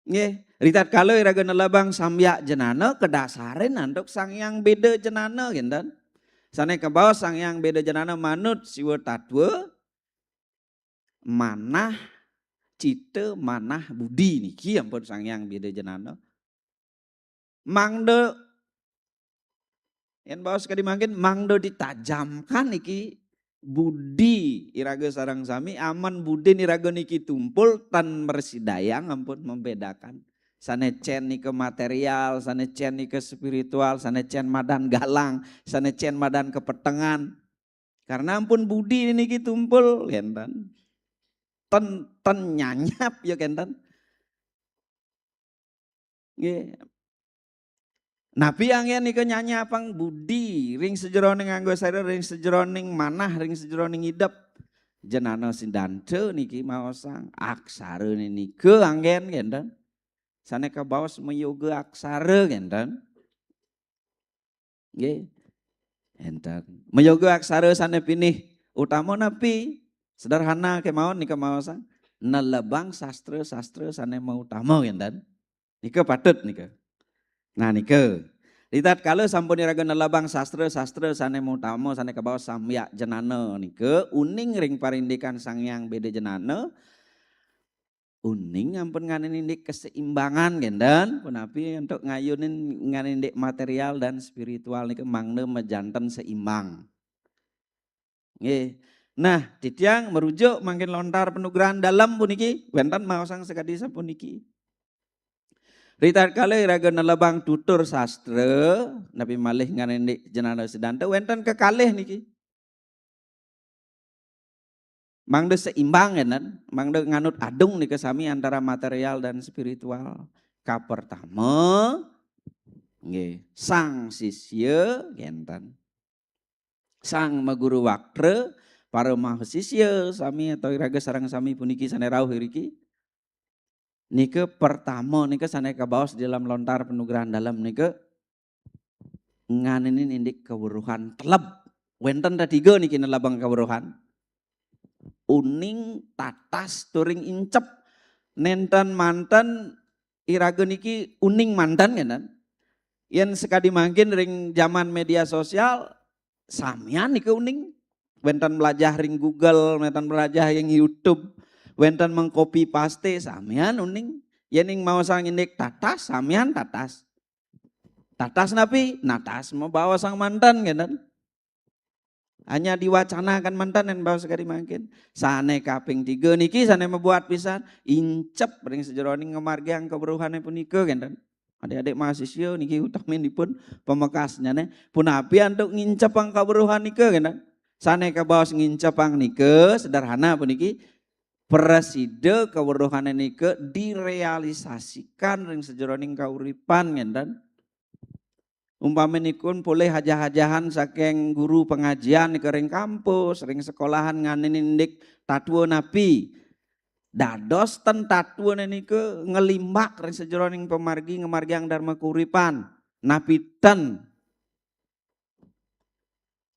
Nggih, ritatkala iraga nelebang samyak jenana kadasarin antuk Sang Hyang Beda Jenana kenten. Sané kabaos Sang Hyang Beda Janana manut siwa tatwa, manah, cita, manah, budi niki ampun Sang Hyang Beda Janana. Mangda, yén baos kadi mangkin, mangda ditajamkan niki budi iraga sareng sami, amun budin iraga niki tumpul tan mrasidayang ampun membedakan. Sané cén nika material, sané cén nika spiritual, sané cén madan galang, sané cén madan kepetengan. Karena ampun budi niki tumpul, kénten. Ten, ten nyanyap ya kénten. Nggih. Napi anggén nika nyanyapang budi ring sajeroning angga sarira, ring sajeroning manah, ring sajeroning idep. Janana Sidanta niki maosang aksara nika anggén kénten. Sané kabaos mayoga aksara kénten. Nggih. Énten. Mayoga aksara sané pinih utama napi? Sederhana kémaon nika maosang. Nelebang sastra-sastra sané mautama kénten. Nika patut nika. Nah nika. Ritatkala sampun iraga nelebang sastra-sastra sané mautama sané kabaos samyak janana nika uning ring parindikan Sang Hyang Beda Janana, uning ampun nganinin indik keseimbangan kénten, punapi untuk ngayunin nganinin indik material dan spiritual nika mangda majanten seimbang. Nggih. Nah, titiang merujuk mangkin lontar panugrahan dalem puniki, wénten maosang sakadi sapuniki. Ritatkala iraga nelebang tutur sastra, napi malih nganinin indik Janana Sidanta, wénten kekalih niki. Mangda seimbang kénten, mangda nganut adung nika sami antara material dan spiritual. Kapertama, nggih, sang sisya kénten. Sang maguru waktra, para mahasisya sami atau iraga sareng sami puniki sané rauh iriki. Nika pertama nika sané kabaos di dalam lontar panugrahan dalem nika nganinin indik kaweruhan teleb. Wénten tetiga niki nelebang kaweruhan. Uning, tatas, turing incep. Nénten manten iraga niki uning manten kénten. Yén sakadi mangkin ring zaman media sosial, samian nika uning. Wénten mlajah ring Google, wénten mlajah ring YouTube, wénten mengkopi paste, samian uning. Yén ing maosang indik tatas, samian tatas. Tatas napi? Natas mabaosang manten kénten. Hanya diwacanakan manten yén baos sakadi mangkin. Sané kaping tiga niki sané mabuat pisan, incep ring sajeroning ngamargiang kaweruhané punika kénten. Adik-adik mahasiswa niki utaminipun pamekasnyané, punapi antuk ngincepang kaweruhan nika kénten. Sané kabaos ngincepang nika sederhana puniki, prasida kaweruhané nika direalisasikan ring sajeroning kauripan kénten. Umpaminipun polih hajah-hajahan saking guru pangajian nika ring kampus, ring sekolahan nganinin indik tatwa napi. Dados ten tatwané nika nglimbak ring sajeroning pamargi ngamargiang dharma kauripan. Napi ten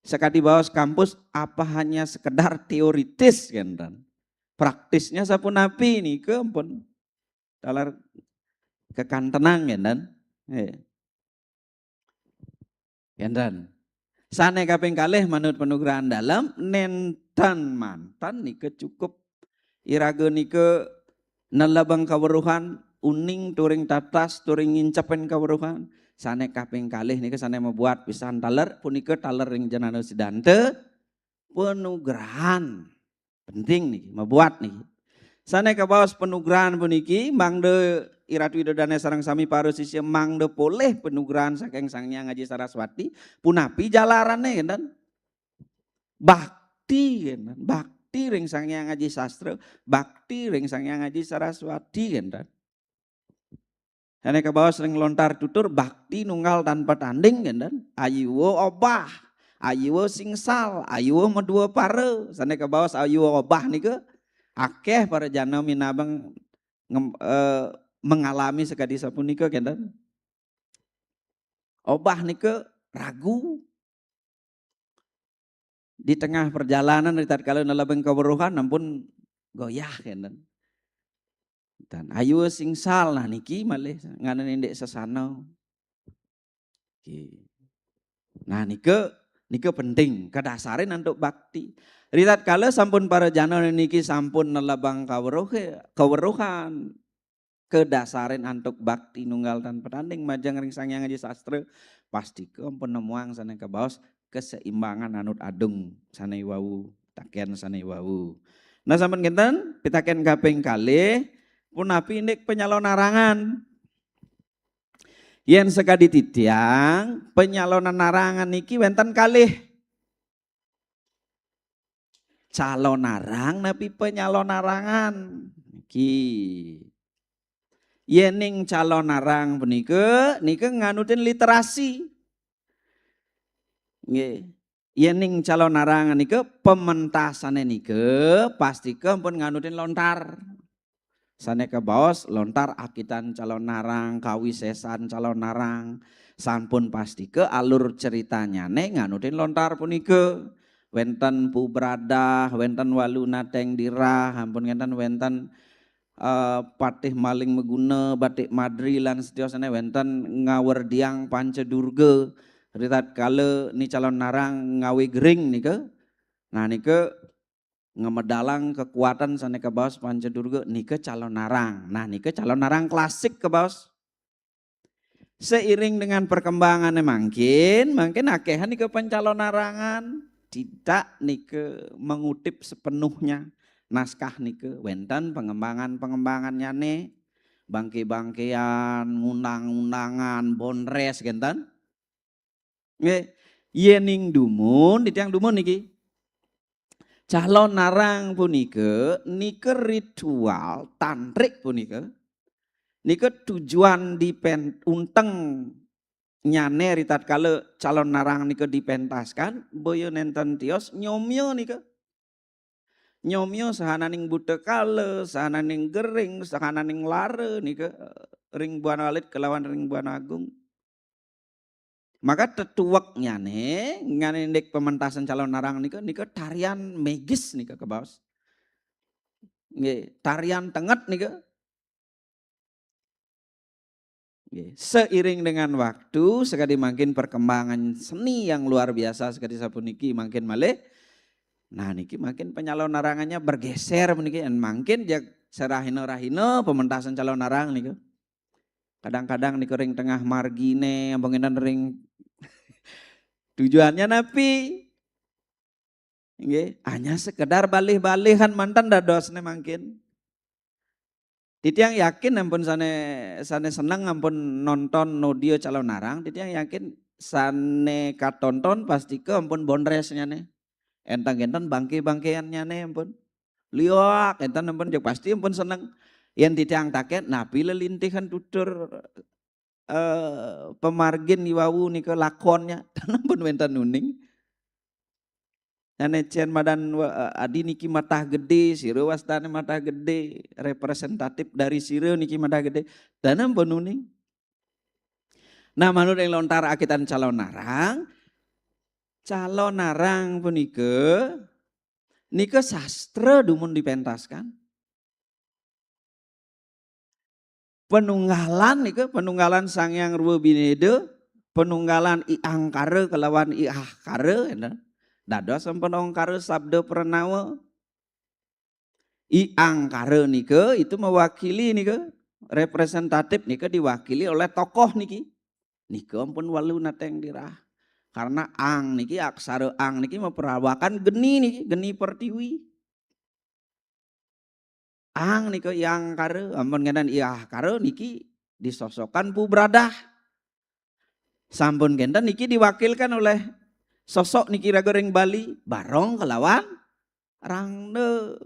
sakadi baos kampus apa hanya sekedar teoritis kénten. Praktisnya sapunapi nika pun taler kekantenang kénten. Nggih. Kénten. Sané kaping kalih manut panugrahan dalem, nénten manten nika cukup iraga nika nelebang kaweruhan, uning turing tatas, turing ngincepin kaweruhan. Sané kaping kalih nika sané mabuat pisan taler, punika taler ring Janana Sidanta, panugrahan. Penting niki, mabuat niki. Sané kabaos panugrahan puniki, mangda Iratu Ida Dané sareng sami para sisya mangda polih panugrahan saking Sang Hyang Aji Saraswati, punapi jalarané kénten? Bakti kénten, bakti ring Sang Hyang Aji Sastra, bakti ring Sang Hyang Aji Saraswati kénten. Sané kabaos ring lontar tutur bakti nunggal tanpa tanding kénten. Ayua obah, ayua singsal, ayua madua para. Sané kabaos ayua obah nika akéh para jana minabang ngem-, eh, mengalami sakadi sapunika kénten. Obah nika ragu. Di tengah perjalanan ritatkala nelebang kaweruhan ampun goyah kénten. Dan ayua singsal nah niki malih nganinin indik sasana. Nggih. Nah nika Nika penting, kadasarin antuk bakti. Ritatkala sampun para jana niki sampun nelebang kaweruhe-, kaweruhan, kadasarin antuk bakti nunggal tan patanding majeng ring Sang Hyang Aji Sastra, pastika ampun nemuang sane kabaos keseimbangan anut adung sane wau, taken sane wau. Nah, sampun kinten, pitaken kaping kalih, punapi indik penyalonarangan? Yen sakadi titiang, penyalonarangan niki wenten kalih. Calonarang napi penyalonarangan? Niki. Yening calonarang punika, nika nganutin literasi. Nggih. Yening calonarang nika, pementasane nika, pastika ampun nganutin lontar. Sane kabaos lontar akitan calonarang, kawisesan calonarang. Sampun pastika alur ceritanyane nganutin lontar punika. Wenten Pu Bradah, wenten Walu Nateng Dirah, ampun ngenten wenten, eh, Patih Maling Meguna, Batik Madri lan setiosane, wenten ngawerdiang Panca Durga. Ritatkala ni calonarang ngawe gering nika. Nah, nika ngemedalang kekuatan sane kabaos Panca Durga, nika calonarang. Nah, nika calonarang klasik kabaos. Seiring dengan perkembangannya mangkin, mangkin akehan nika pencalonarangan. Tidak nika mengutip sepenuhnya naskah nika. Wenten pengembangan-pengembangannyane, bangke-bangkean, ngundang-undangan, bondres, kenten. Nggih. Yening dumun, titiang dumun niki. Calonarang punika, nika ritual tantrik punika. Nika tujuan dipen-, unteng nyane ritatkala calonarang nika dipentaskan, boya nenten tios nyomya nika. Nyomya sahananing buta kala, sahananing gering, sahananing lara nika, eh, ring Buana Alit kelawan ring Buana Agung. Maka tetueknyane, nganindik pementasan calonarang nika, nika tarian magis nika kabaos. Nggih, tarian tenget nika. Nggih, seiring dengan waktu, sekadi mangkin perkembangan seni yang luar biasa sekadi sapuniki mangkin malih. Nah, niki mangkin penyalonarangannya bergeser puniki, en mangkin jeg sarahina-rahina pementasan calonarang nika. Kadang-kadang nika ring tengah margine, ampun ngenten ring tujuannya napi? Nggih, hanya sekedar balih-balihan manten dadosne mangkin. Titiang yakin ampun sane, sane seneng ampun nonton nodia calonarang, titiang yakin sane katonton pastika ampun bondresnyane. Entang-entang bangke-bangkeannyane ampun. Liak, enten ampun, ya pasti ampun seneng. Yen titiang taken, napi lelintihan tutur, eh, pamargin iwau nika lakonnya? Tan ampun wenten uning. Ane cen madan wa-, eh, adi niki matah gede, sira wastane matah gede, representatif dari sira niki matah gede. Tan ampun uning. Nah, manut ing lontar akitan calonarang, calonarang punika, nika sastra dumun dipentaskan. Penunggalan nika, penunggalan Sang Hyang Rwa Bineda, penunggalan I Angkara kelawan I Ahkara, enten. Dados sampun Angkara Sabda Pranawa. I Angkara nika itu mewakili nika, representatif nika diwakili oleh tokoh niki. Nika ampun Walu Nateng Dirah. Karena ang niki, aksara ang niki maperawakan geni niki, geni pertiwi. Ang nika I Angkara, ampun ngenten I Ahkara niki disosokkan Pu Bradah. Sampun kenten niki diwakilkan oleh sosok niki raga ring Bali, Barong kelawan Rangda.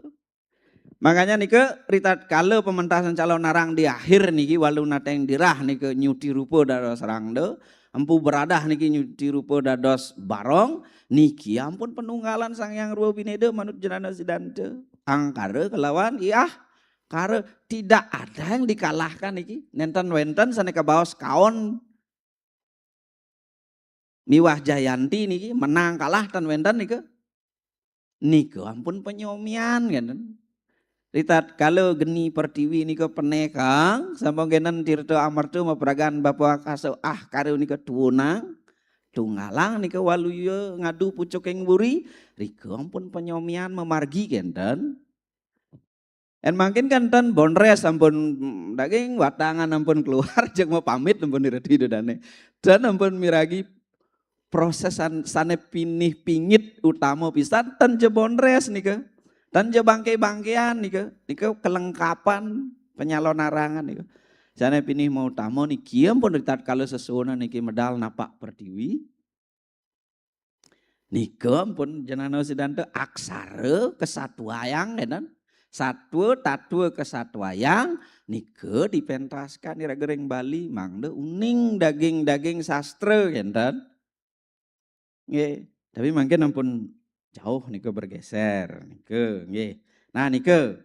Makanya nika ritatkala pementasan calonarang di akhir niki, Walu Nateng Dirah nika nyuti rupa dados Rangda, Empu Bradah niki nyuti rupa dados Barong, niki ampun penunggalan Sang Hyang Rwa Bineda manut jenana Sidanta. Angkara kelawan I Ahkara, tidak ada yang dikalahkan niki. Nenten wenten sane kabaos kaon miwah Jayanti niki, menang kalah tan wenten nika. Nika ampun panyomian, ngenten. Ritatkala geni pertiwi nika penekang, sampun kenten Tirta Amerta mapragan Bapa Akasa Ahkara nika tuunang, Tunggalang nika waluya ngadu pucuking wuri, rika ampun panyomian mamargi kenten. Yen mangkin kan ten bonres ampun, mm, daging watangan ampun keluar, jeg mapamit ampun ireti dodane. Ten ampun miragi proses san-, sane pinih pingit utama pisan ten ja bonres nika. Ten ja bangke-bangkean nika. Nika kelengkapan penyalonarangan nika. Sane pinih mautama niki ampun ritatkala sesuunan niki medal napak pertiwi. Nika ampun jenengan sidanta aksara kesatwayang, kenten. Satwa tatwa kesatwayang nika dipentaskan iraga ring Bali mangda uning daging-daging sastra, kenten. Nggih, tapi mangkin ampun jauh nika bergeser nika, nggih. Nah, nika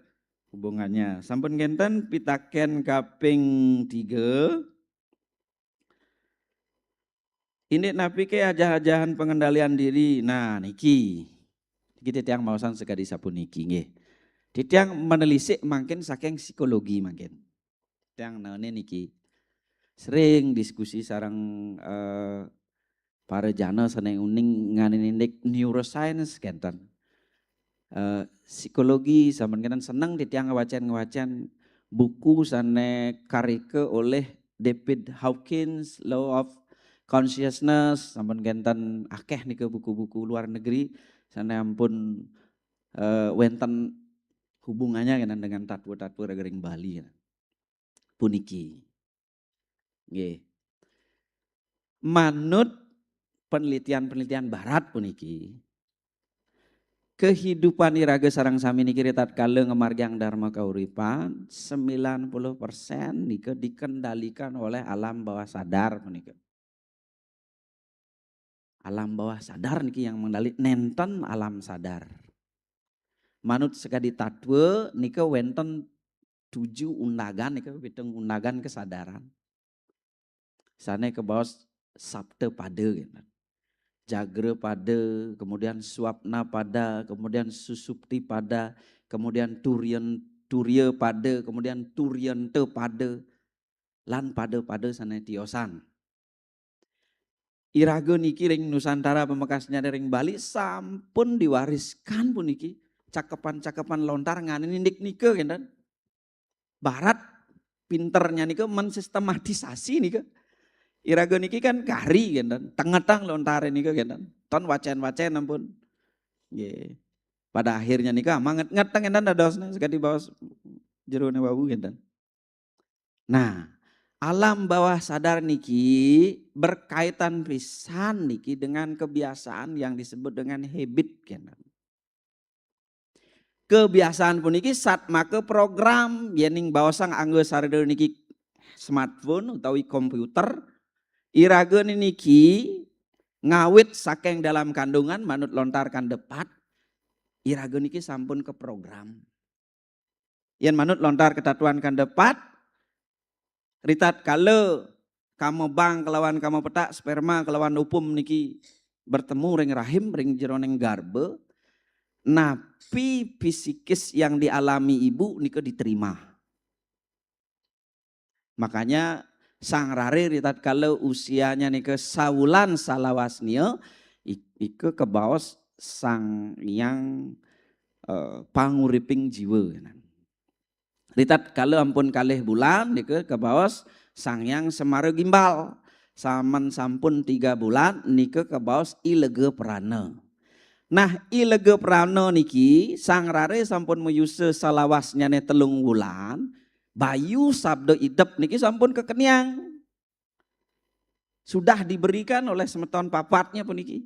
hubungannya. Sampun kenten pitaken kaping tiga. Indik napi ke ajah-ajahan pengendalian diri? Nah, niki. Niki titiang maosan sakadi sapuniki nggih. Titiang menelisik mangkin saking psikologi mangkin. Titiang naene niki sering diskusi sareng, eh, para jana sane uning nganin indik neuroscience kenten. Eh, psikologi sampun kenten seneng titiang ngwacen-ngwacen buku sane karike oleh David Hawkins, Law of Consciousness, sampun kenten akeh nika buku-buku luar negeri sane ampun, eh, wenten hubungannya kenten dengan tatwa-tatwa ragaring Bali. Puniki. Nggih. Manut penelitian-penelitian barat puniki, kehidupan iraga sareng sami niki ritatkala ngamargiang dharma kauripan, sembilan puluh persen nika dikendalikan oleh alam bawah sadar punika. Alam bawah sadar niki yang mengendali, nenten alam sadar. Manut sakadi tatwa nika wenten tujuh undagan nika, pitung undagan kesadaran. Sane kabaos sapta pada gitu. Jagra pada, kemudian suapna pada, kemudian susupti pada, kemudian turian-, turia pada, kemudian turianta pada, lan pada-pada sane tiosan. Iraga niki ring Nusantara pamekasnya ring Bali sampun diwariskan puniki cakepan-cakepan lontar nganin indik nika kenten. Barat pinternya nika mensistematisasi nika. Iraga niki kan kari kenten, tengetang lontare nika kenten. Ton wacen-wacen ampun. Nggih. Pada akhirnya nika amanget ngeteng kenten dadosna sakadi baos jerone wau kenten. Nah, alam bawah sadar niki berkaitan pisan niki dengan kebiasaan yang disebut dengan habit kenten. Kebiasaan puniki satmaka program, yening baosang angga sarira niki smartphone utawi komputer, iraga niki ngawit saking dalam kandungan manut lontar kandepat, iraga niki sampun keprogram. Yen manut lontar ketatuan kandepat, ritatkala kamebang kelawan kamepetak, sperma kelawan ovum niki bertemu ring rahim, ring jeroning garba, napi psikis yang dialami ibu nika diterima. Makanya sang rare ritatkala usianya nika sawulan salawasnya, ik-, ika kabaos sang yang, eh, panguriping jiwa. Ritatkala ampun kalih bulan nika kabaos sang yang semara gimbal. Saman sampun tiga bulan nika kabaos ilega prana. Nah, ilega prana niki sang rare sampun mayusa salawasnyane telung wulan, bayu sabda idep niki sampun kakeniang. Sudah diberikan oleh semeton papatnya puniki.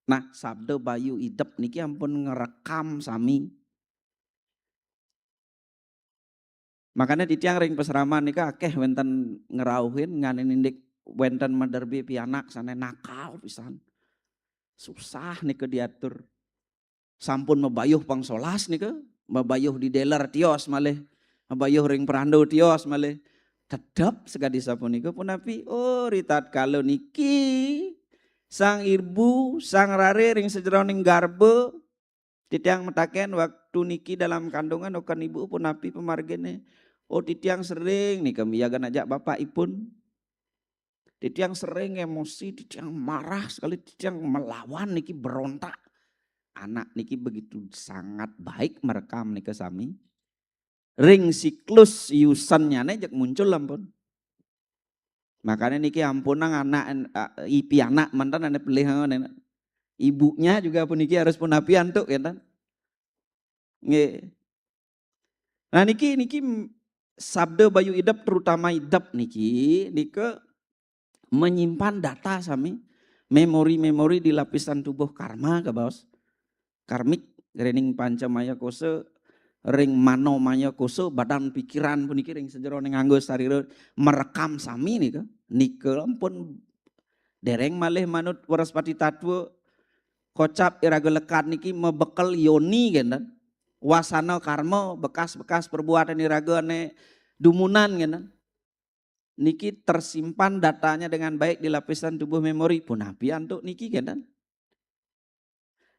Nah, sabda bayu idep niki ampun ngrekam sami. Makanya titiang ring pasraman nika akeh wenten ngrauhin nganin indik wenten maderbe pianak sane nakal pisan. Susah nika diatur. Sampun mabayuh pang solas nika, mabayuh di dealer tios malih, mabayuh ring pranda tios malih. Tetep sakadi sapunika punapi, oh, ritatkala niki sang ibu, sang rare ring sajeroning garba, titiang mataken waktu niki dalam kandungan okan ibu punapi pamargine. Oh, titiang sering nika miyagan ajak bapakipun. Titiang sering emosi, titiang marah sekali, titiang melawan niki, berontak. Anak niki begitu sangat baik merekam nika sami. Ring siklus yusannyane jeg muncul ampun. Makanya niki ampunang anak, eh, ipi anak mantan ane pelih, eh, ibunya juga puniki harus punapi antuk, ya kan? Nggih. Nah, niki, niki m-, sabda bayu idep, terutama idep niki, nika menyimpan data sami, memori-memori di lapisan tubuh karma, kabaos. Karmik, ring panca maya kosa, ring mano maya kosa, badan pikiran puniki ring sajeroning angga sarira merekam sami nika. Nika ampun dereng malih manut Wraspati Tatwa, kocap iraga lekad niki mabekel yoni kenten. Wasana karma, bekas-bekas perbuatan iraga ane dumunan kenten. Niki tersimpan datanya dengan baik di lapisan tubuh memori. Punapi antuk niki kenten.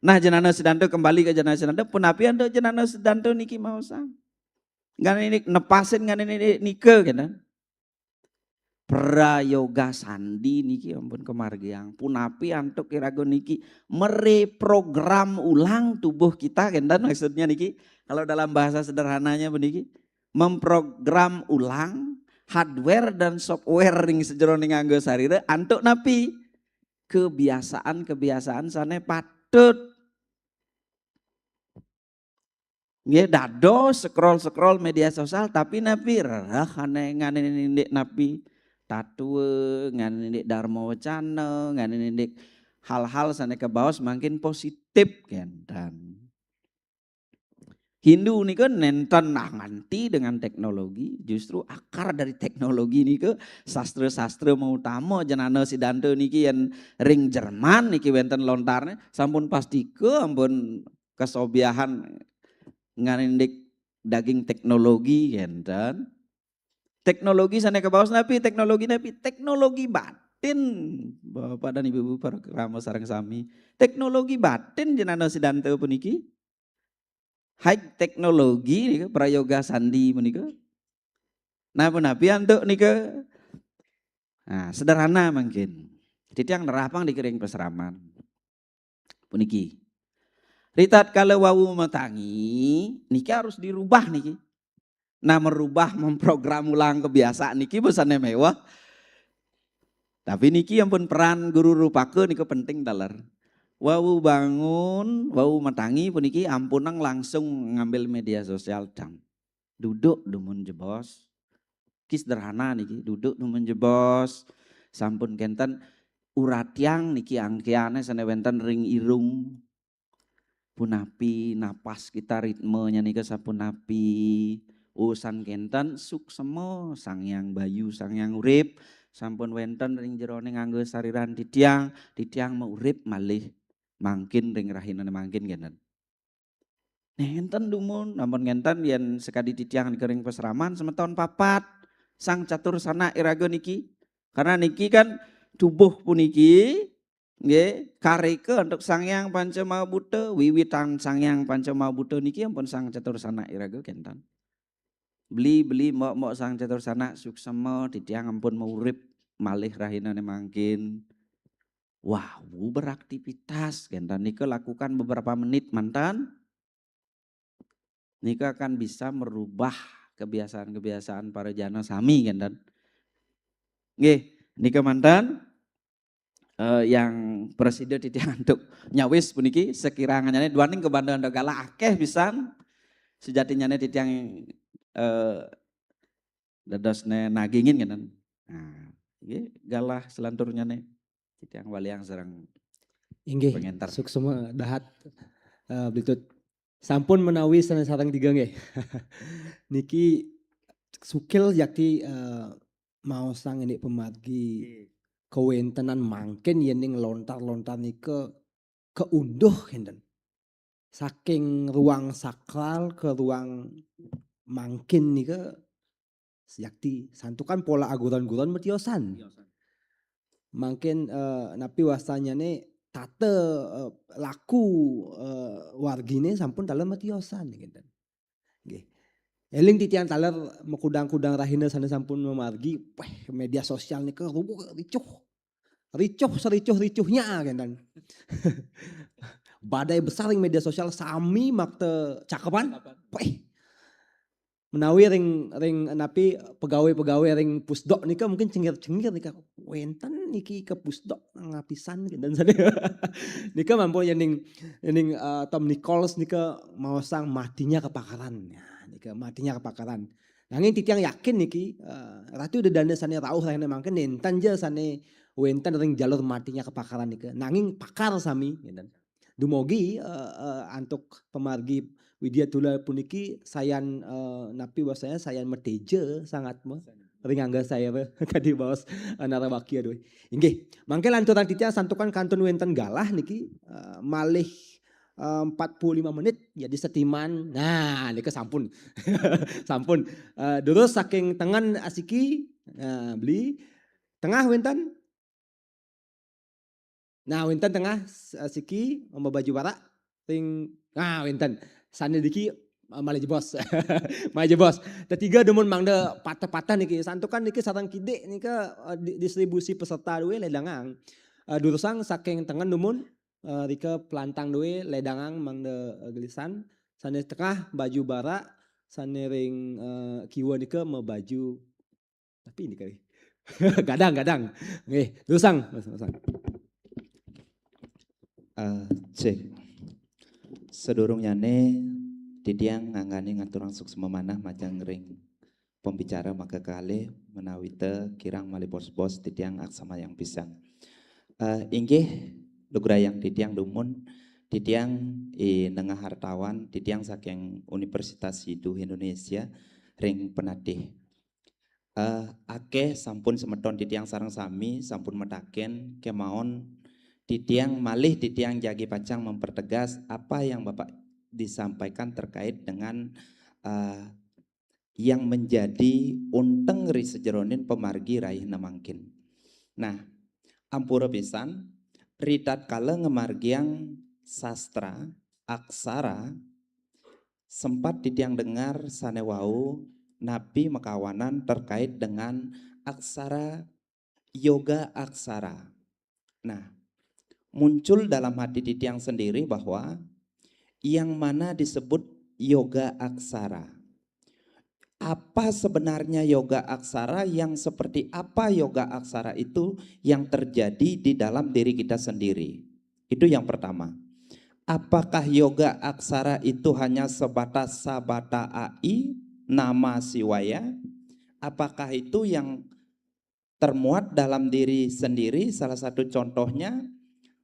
Nah, Janana Siddhanta, kembali ke Janana Siddhanta, punapi antuk Janana Siddhanta niki maosang. Ngan ini nepasin ngan ini nika kenten. Prayoga sandi niki ampun kamargiang. Punapi antuk iraga niki mereprogram ulang tubuh kita kenten maksudnya niki. Kalau dalam bahasa sederhananya puniki, memprogram ulang hardware dan software ring sajeroning angga sarira antuk napi? Kebiasaan-kebiasaan sane patut. Nggih, dados scroll-scroll media sosial, tapi napi rereh ane ngane nindik napi tatwa, ngane nindik dharma wacana, ngane nindik hal-hal sane kabaos mangkin positif kenten. Hindu nika nenten nah nganti dengan teknologi, justru akar dari teknologi nika sastra-sastra mautama. Janana Siddhanta niki yen ring Jerman niki wenten lontarne, sampun pastika ampun kasobiahan nganindik daging teknologi kenten. Teknologi sane kabaos napi? Teknologi napi? Teknologi batin. Bapak dan Ibu-ibu para krama sareng sami. Teknologi batin Janana Siddhanta puniki. High teknologi nika, prayoga sandi punika. Nah, punapi antuk nika? Nah, sederhana mangkin. Titiang nerapang nika ring pasraman. Puniki. Ritatkala wau matangi, niki harus dirubah niki. Nah, merubah, memprogram ulang kebiasaan niki busane mewah. Tapi niki ampun peran guru rupaka nika penting taler. Wau bangun, wau matangi puniki ampunang langsung ngambil media sosial dang. Duduk dumun jebos. Ki sederhana niki, duduk dumun jebos. Sampun kenten uratiang niki angkiane sane wenten ring irung. Punapi napas kita, ritmenya nika sapunapi. Usan kenten suksema Sang Hyang Bayu, Sang Hyang Urip, sampun wenten ring jeroning angga sariran titiang, titiang maurip malih mangkin ring rahinane mangkin kenten. Nenten dumun, namun ngenten yen sekadi titiang nika ring pasraman semeton papat, sang catur sanak iraga niki. Karena niki kan tubuh puniki, nggih, kareka antuk Sang Hyang Panca Maha Buta, wiwitan Sang Hyang Panca Maha Buta niki ampun sang catur sanak iraga kenten. Beli-beli mbok-mbok sang catur sanak suksema, titiang ampun maurip malih rahinane mangkin. Wau beraktivitas, kenten nika lakukan beberapa menit manten. Nika akan bisa merubah kebiasaan-kebiasaan para jana sami, kenten. Nggih, nika manten, eh, yang prasida titiang antuk nyawis puniki, sekiranya duaning kabanda antuk galah akeh pisan, sejatinyane titiang, eh, dadosne nagingin kenten. Nah, nggih, galah selanturnyane titiang waliang sareng Inggih, pengenter. Suksema dahat, eh, Blitut. Sampun menawi sareng-sareng tiga nggih. Niki sukil jakti, eh, maosang indik pamargi kawentenan mangkin yening lontar-lontar nika kaunduh kenten. Saking ruang sakral ke ruang mangkin nika jakti santukan pola aguran-guran matiosan. Mangkin, eh, napi wastanyane tata, eh, laku, eh, wargine sampun taler matiosan kenten. Nggih. Eling titiang taler makudang-kudang rahina sané sampun mamargi, wéh, média sosial nika rubuh ricuh. Ricuh saricuh-ricuhnya kénten. Badai besar ring média sosial sami makta cakepan. Wéh. Menawi ring ring napi pegawai-pegawai ring pusdok nika mungkin cengir-cengir nika. Wénten niki ka pusdok ngapisan kénten sané. Nika mampun yéning yéning eh, Tom Nichols nika maosang matinya kepakaran. Ya, nika matinya kepakaran. Nanging titiang yakin niki eh, Ratu Ida Dané sané rauh rahina mangkin nénten ja sané wénten ring jalur matinya kepakaran nika. Nanging pakar sami kénten. Dumugi eh, eh, antuk pamargi Widya Tula puniki sayan eh, napi bahasanya sayan mateja sangat mah ring angga saya kadi baos eh, Narabakya dué. Inggih, mangké lanturang titiang santukan kantun wénten galah niki eh, malih eh, empat puluh lima menit jadi setiman. Nah, nika sampun. Sampun. Eh, durus saking tengen asiki. Nah, beli tengah wénten. Nah, wénten tengah eh, siki mabaju barak ring nah wénten. Sané niki eh, malih jebos. Malih jebos. Tetiga dumun mangda patah-patah niki. Santukan niki sareng kidik nika eh, di- distribusi peserta dué ledangang. Eh, durusang saking tengen dumun eh, rika pelantang dué ledangang mangda eh, gelisan. Sané tengah baju barak, sané ring eh, kiwa nika mabaju tapi ini kali. Gadang-gadang. Nggih, durusang, durusang. Eh, cek. Sadurungnyané titiang nganggani ngaturang suksma manah majeng ring pembicara makakalih menawi ta kirang malih bos-bos titiang aksamayang pisan. Eh, inggih lugrayang titiang dumun, titiang I Nengah Hartawan, titiang saking Universitas Sidu Indonesia ring Penatih. Eh, akéh sampun semeton titiang sareng sami sampun mataken kemawon titiang malih titiang jagi pacang mempertegas apa yang Bapak disampaikan terkait dengan eh, yang menjadi unteng ri sajeroning pamargi rahina mangkin. Nah, ampura pisan ritatkala ngamargiang sastra, aksara, sempat titiang dengar sané wau napi makawanan terkait dengan aksara yoga aksara. Nah, muncul dalam hati titiang sendiri bahwa yang mana disebut yoga aksara. Apa sebenarnya yoga aksara, yang seperti apa yoga aksara itu yang terjadi di dalam diri kita sendiri. Itu yang pertama. Apakah yoga aksara itu hanya sebatas sabata ai, nama siwaya? Apakah itu yang termuat dalam diri sendiri? Salah satu contohnya,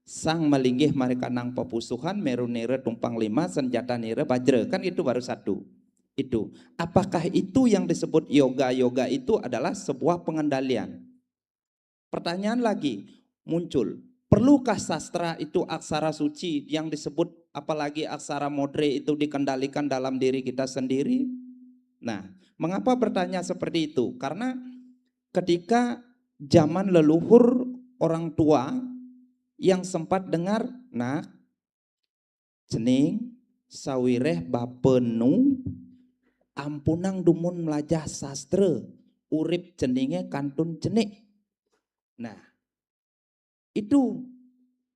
sang malinggih marikanang papusuhan, meru nira tumpang lima, senjata nira bajra. Kan itu baru satu. Itu. Apakah itu yang disebut yoga? Yoga itu adalah sebuah pengendalian. Pertanyaan lagi muncul. Perlukah sastra itu aksara suci yang disebut apalagi aksara modre itu dikendalikan dalam diri kita sendiri? Nah, mengapa bertanya seperti itu? Karena ketika zaman leluhur orang tua yang sempat dengar, "Nak, cening sawiréh bapa nu ampunang dumun mlajah sastra, urip ceningé kantun cenik." Nah, itu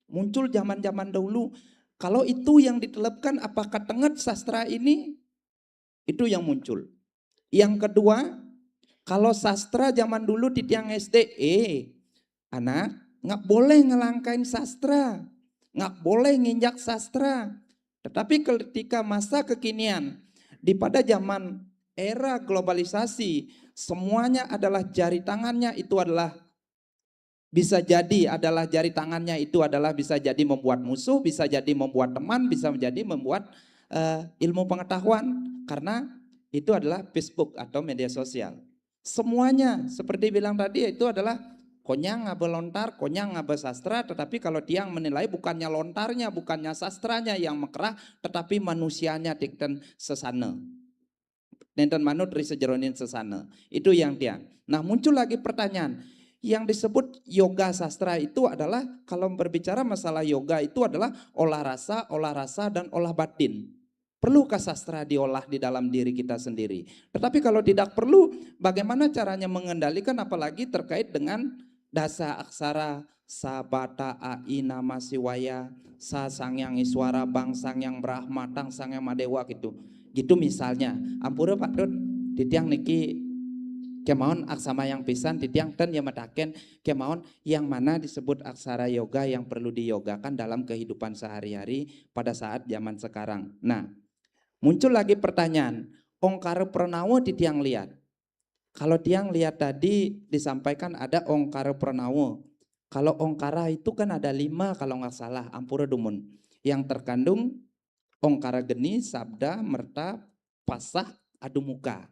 muncul zaman-zaman dahulu. Kalau itu yang ditelepkan, apakah tenget sastra ini? Itu yang muncul. Yang kedua, kalau sastra zaman dulu titiang S D, eh, anak, nggak boleh ngelangkain sastra, nggak boleh nginjak sastra. Tetapi ketika masa kekinian, di pada zaman era globalisasi, semuanya adalah jari tangannya itu adalah bisa jadi adalah jari tangannya itu adalah bisa jadi membuat musuh, bisa jadi membuat teman, bisa menjadi membuat eh, ilmu pengetahuan karena itu adalah Facebook atau media sosial. Semuanya seperti bilang tadi itu adalah konyang ngaba lontar, konyang ngaba sastra, tetapi kalau tiang menilai bukannya lontarnya, bukannya sastranya yang mekerah, tetapi manusianya tikten sesana. Nénten manut ri sajeroning sesana. Itu yang tiang. Nah, muncul lagi pertanyaan. Yang disebut yoga sastra itu adalah, kalau berbicara masalah yoga itu adalah olah rasa, olah rasa, dan olah batin. Perlukah sastra diolah di dalam diri kita sendiri? Tetapi kalau tidak perlu, bagaimana caranya mengendalikan, apalagi terkait dengan dasa aksara, sa, ba, ta, a, i, nama, siwaya, sa, Sang Hyang Iswara, bang, Sang Hyang Brahma, tang, Sang Hyang Madewa gitu. Gitu misalnya. Ampura patut, titiang niki kemaon aksama yang pisan, titiang ten ya mataken kemaon yang mana disebut aksara yoga yang perlu diyogakan dalam kehidupan sehari-hari pada saat zaman sekarang. Nah, muncul lagi pertanyaan, ongkara pranawa titiang lihat. Kalau tiang lihat tadi disampaikan ada ongkara pranawa. Kalau ongkara itu kan ada lima kalau nggak salah, ampura dumun. Yang terkandung ongkara geni, sabda, merta, pasah, adumuka.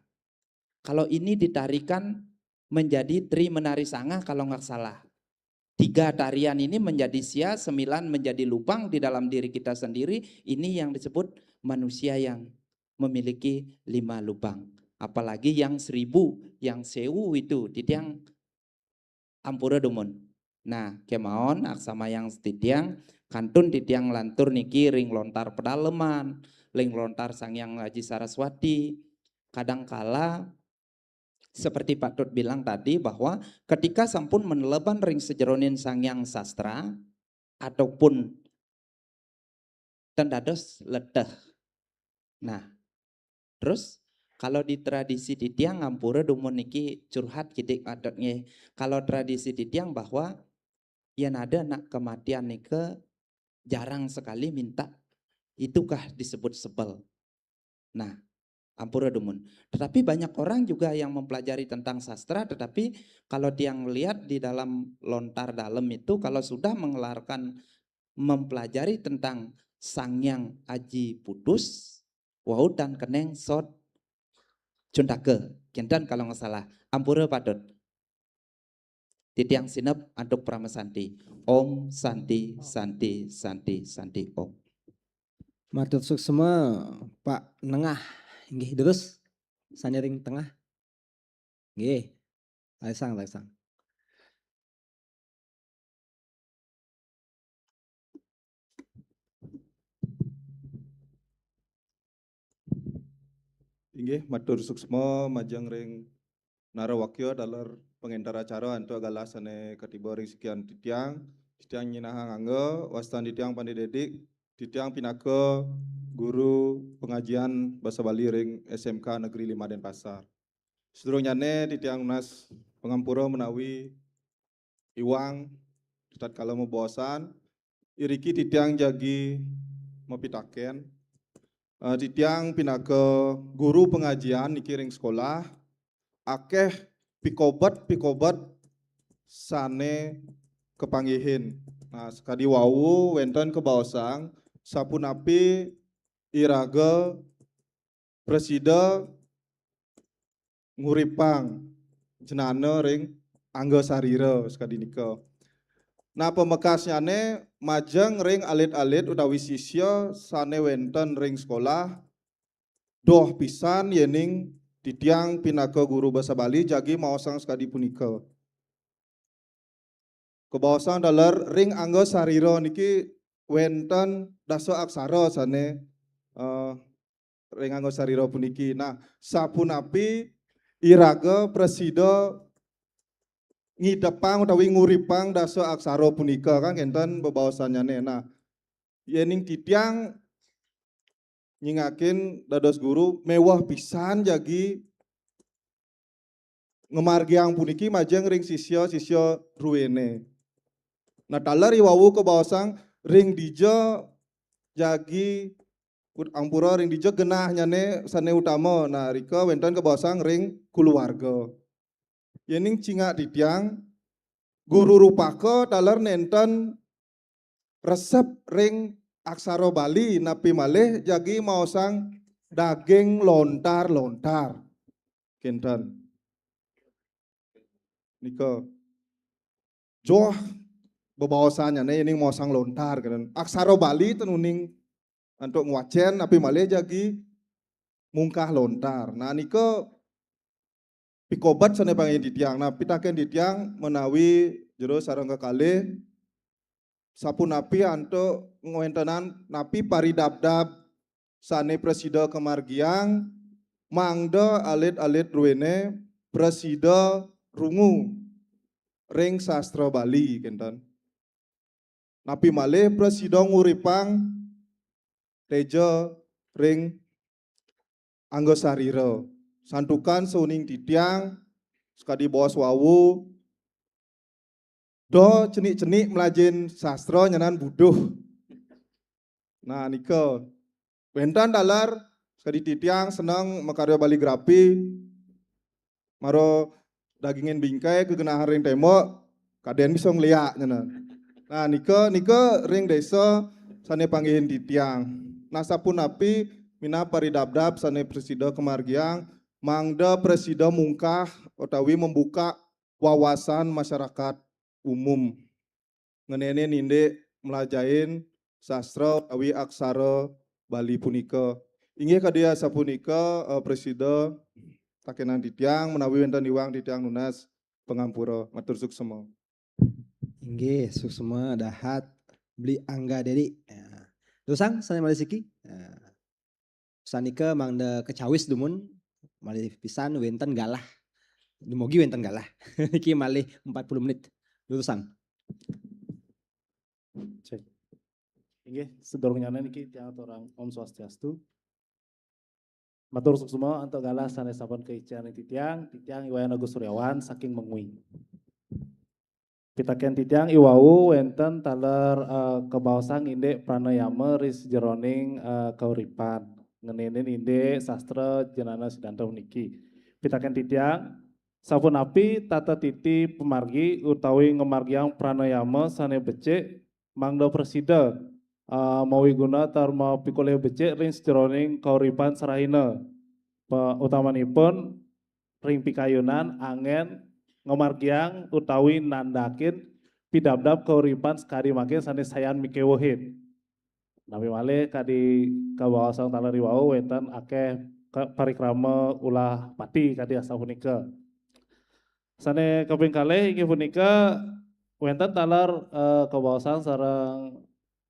Kalau ini ditarikan menjadi tri menari sanga kalau nggak salah. Tiga tarian ini menjadi sia, sembilan menjadi lubang di dalam diri kita sendiri. Ini yang disebut manusia yang memiliki lima lubang. Apalagi yang seribu, yang sewu itu, titiang ampura dumun. Nah, kemaon aksama yang titiang, kantun titiang lantur niki ring lontar pedalaman, ring lontar Sang Hyang Aji Saraswati. Kadangkala seperti patut bilang tadi bahwa ketika sampun meneleban ring sejeroning Sang Hyang Sastra ataupun ten dados leteh. Nah, terus kalau di tradisi titiang, ampura dumun niki curhat kidik adat nggih. Kalau tradisi titiang bahwa yang ada nak kematian nika jarang sekali minta, itukah disebut sebel? Nah, ampura dumun. Tetapi banyak orang juga yang mempelajari tentang sastra, tetapi kalau tiang lihat di dalam lontar dalam itu, kalau sudah mengeluarkan mempelajari tentang Sang Hyang Aji Putus, wau tan keneng sot cuntaka. Kinten kalau nggak salah. Ampura patut. Titiang sinep antuk parama santi. Om Santi, Santi, Santi, Santi, Om. Matur suksma, Pak Nengah. Inggih, terus sane ring tengah. Nggih. Laisang, laisang. Inggih, matur suksma majeng ring narawakya taler pangenter acara antuk galah sane katiba ring sikian titiang. Titiang nyinahang angga, wastan titiang Pandit Dedik, titiang pinaka guru pangajian basa Bali ring S M K Negeri Lima Denpasar. Sadurungnyane titiang nunas pangampura menawi iwang tatkala mabaosan, iriki titiang jagi mapitaken. Eh, titiang pinaka guru pangajian niki ring sekolah, akeh pikobet-pikobet sane kapanggihin. Nah, sakadi wau wenten kabaosang, sapunapi iraga prasida nguripang jnana ring angga sarira sakadi nika. Nah, pamekasnyane majeng ring alit-alit utawi sisya sane wenten ring sekolah, doh pisan yening titiang pinaka guru basa Bali jagi maosang sakadi punika. Kabaosang taler ring angga sarira niki wenten dasa aksara sane, eh, ring angga sarira puniki. Nah, sapunapi iraga prasida ngidepang utawi nguripang dasa aksara punika, kan kenten bebaosannyane. Nah, yening titiang nyingakin dados guru, meweh pisan jagi ngamargiang puniki majeng ring sisya-sisya druene. Nah, taler i wau kabaosang ring dija jagi ut-, ampura ring dija genahnyane sane utama. Nah, rika wenten kabaosang ring kulawarga. Yening cingak titiang, guru rupaka taler nenten resep ring aksara Bali, napi malih jagi maosang daging lontar-lontar. Kinten. Nika joh bebaosannyane yening maosang lontar, kinten. Aksara Bali ten uning antuk ngwacen, napi malih jagi mungkah lontar. Nah, nika pikobet sane panggihin titiang. Nah, pitaken titiang menawi jero sareng kekalih, sapunapi antuk ngwentenan napi paridabdab sane prasida kamargiang mangda alit-alit druene prasida rungu ring sastra Bali kenten. Napi malih prasida nguripang teja ring angga sarira. Santukan sauning titiang sakadi baos wau, do cenik-cenik mlajahin sastra nyanan buduh. Nah, nika wenten taler sakadi titiang seneng makarya baligrafi, mara dagingin bingkai kagenahan ring tembok, kaden bisa ngliak nyanan. Nah, nika nika ring desa sane panggihin titiang. Nah, sapunapi minab paridabdab sane prasida kamargiang mangda prasida mungkah utawi membuka wawasan masyarakat umum ngenenin indik mlajahin sastra utawi aksara Bali punika. Inggih kadi asapunika, eh, prasida takenan titiang, menawi wenten iwang titiang nunas pangampura. Matur suksma. Inggih, suksma dahat Beli Angga Dedi. Ya. Durusang sane malih siki. Ya. Sanika mangda kacawis dumun, malih pisan wenten galah. Dumugi wenten galah. Niki malih empat puluh menit. Durusang. Cek. Inggih, sedurungnyane niki tiang aturang Om Swastiastu. Matur suksma antuk galah sane sampun kaicen titiang, titiang I Wayan Agus Suryawan saking Mengwi. Pitaken titiang iwau wenten taler, eh, kabaosang indik pranayama ring sajeroning, eh, kauripan. Ngenenin indik sastra Jenana Siddhanta puniki. Pitaken titiang, sapunapi tata titi pamargi utawi ngamargiang pranayama sane becik mangda prasida, eh, mawiguna tur mapikolih becik ring sajeroning kauripan sarahina. Pa-, utamanipun ring pikayunan anggen ngamargiang utawi nandakin pidabdab kauripan sakadi mangkin sane sayan mikewehin. Napi malih kadi kabaosang taler iwau wenten akeh ka-, parikrama ulah pati kadi asapunika. Sane kaping kalih inggih punika wenten taler, eh, kabaosang sareng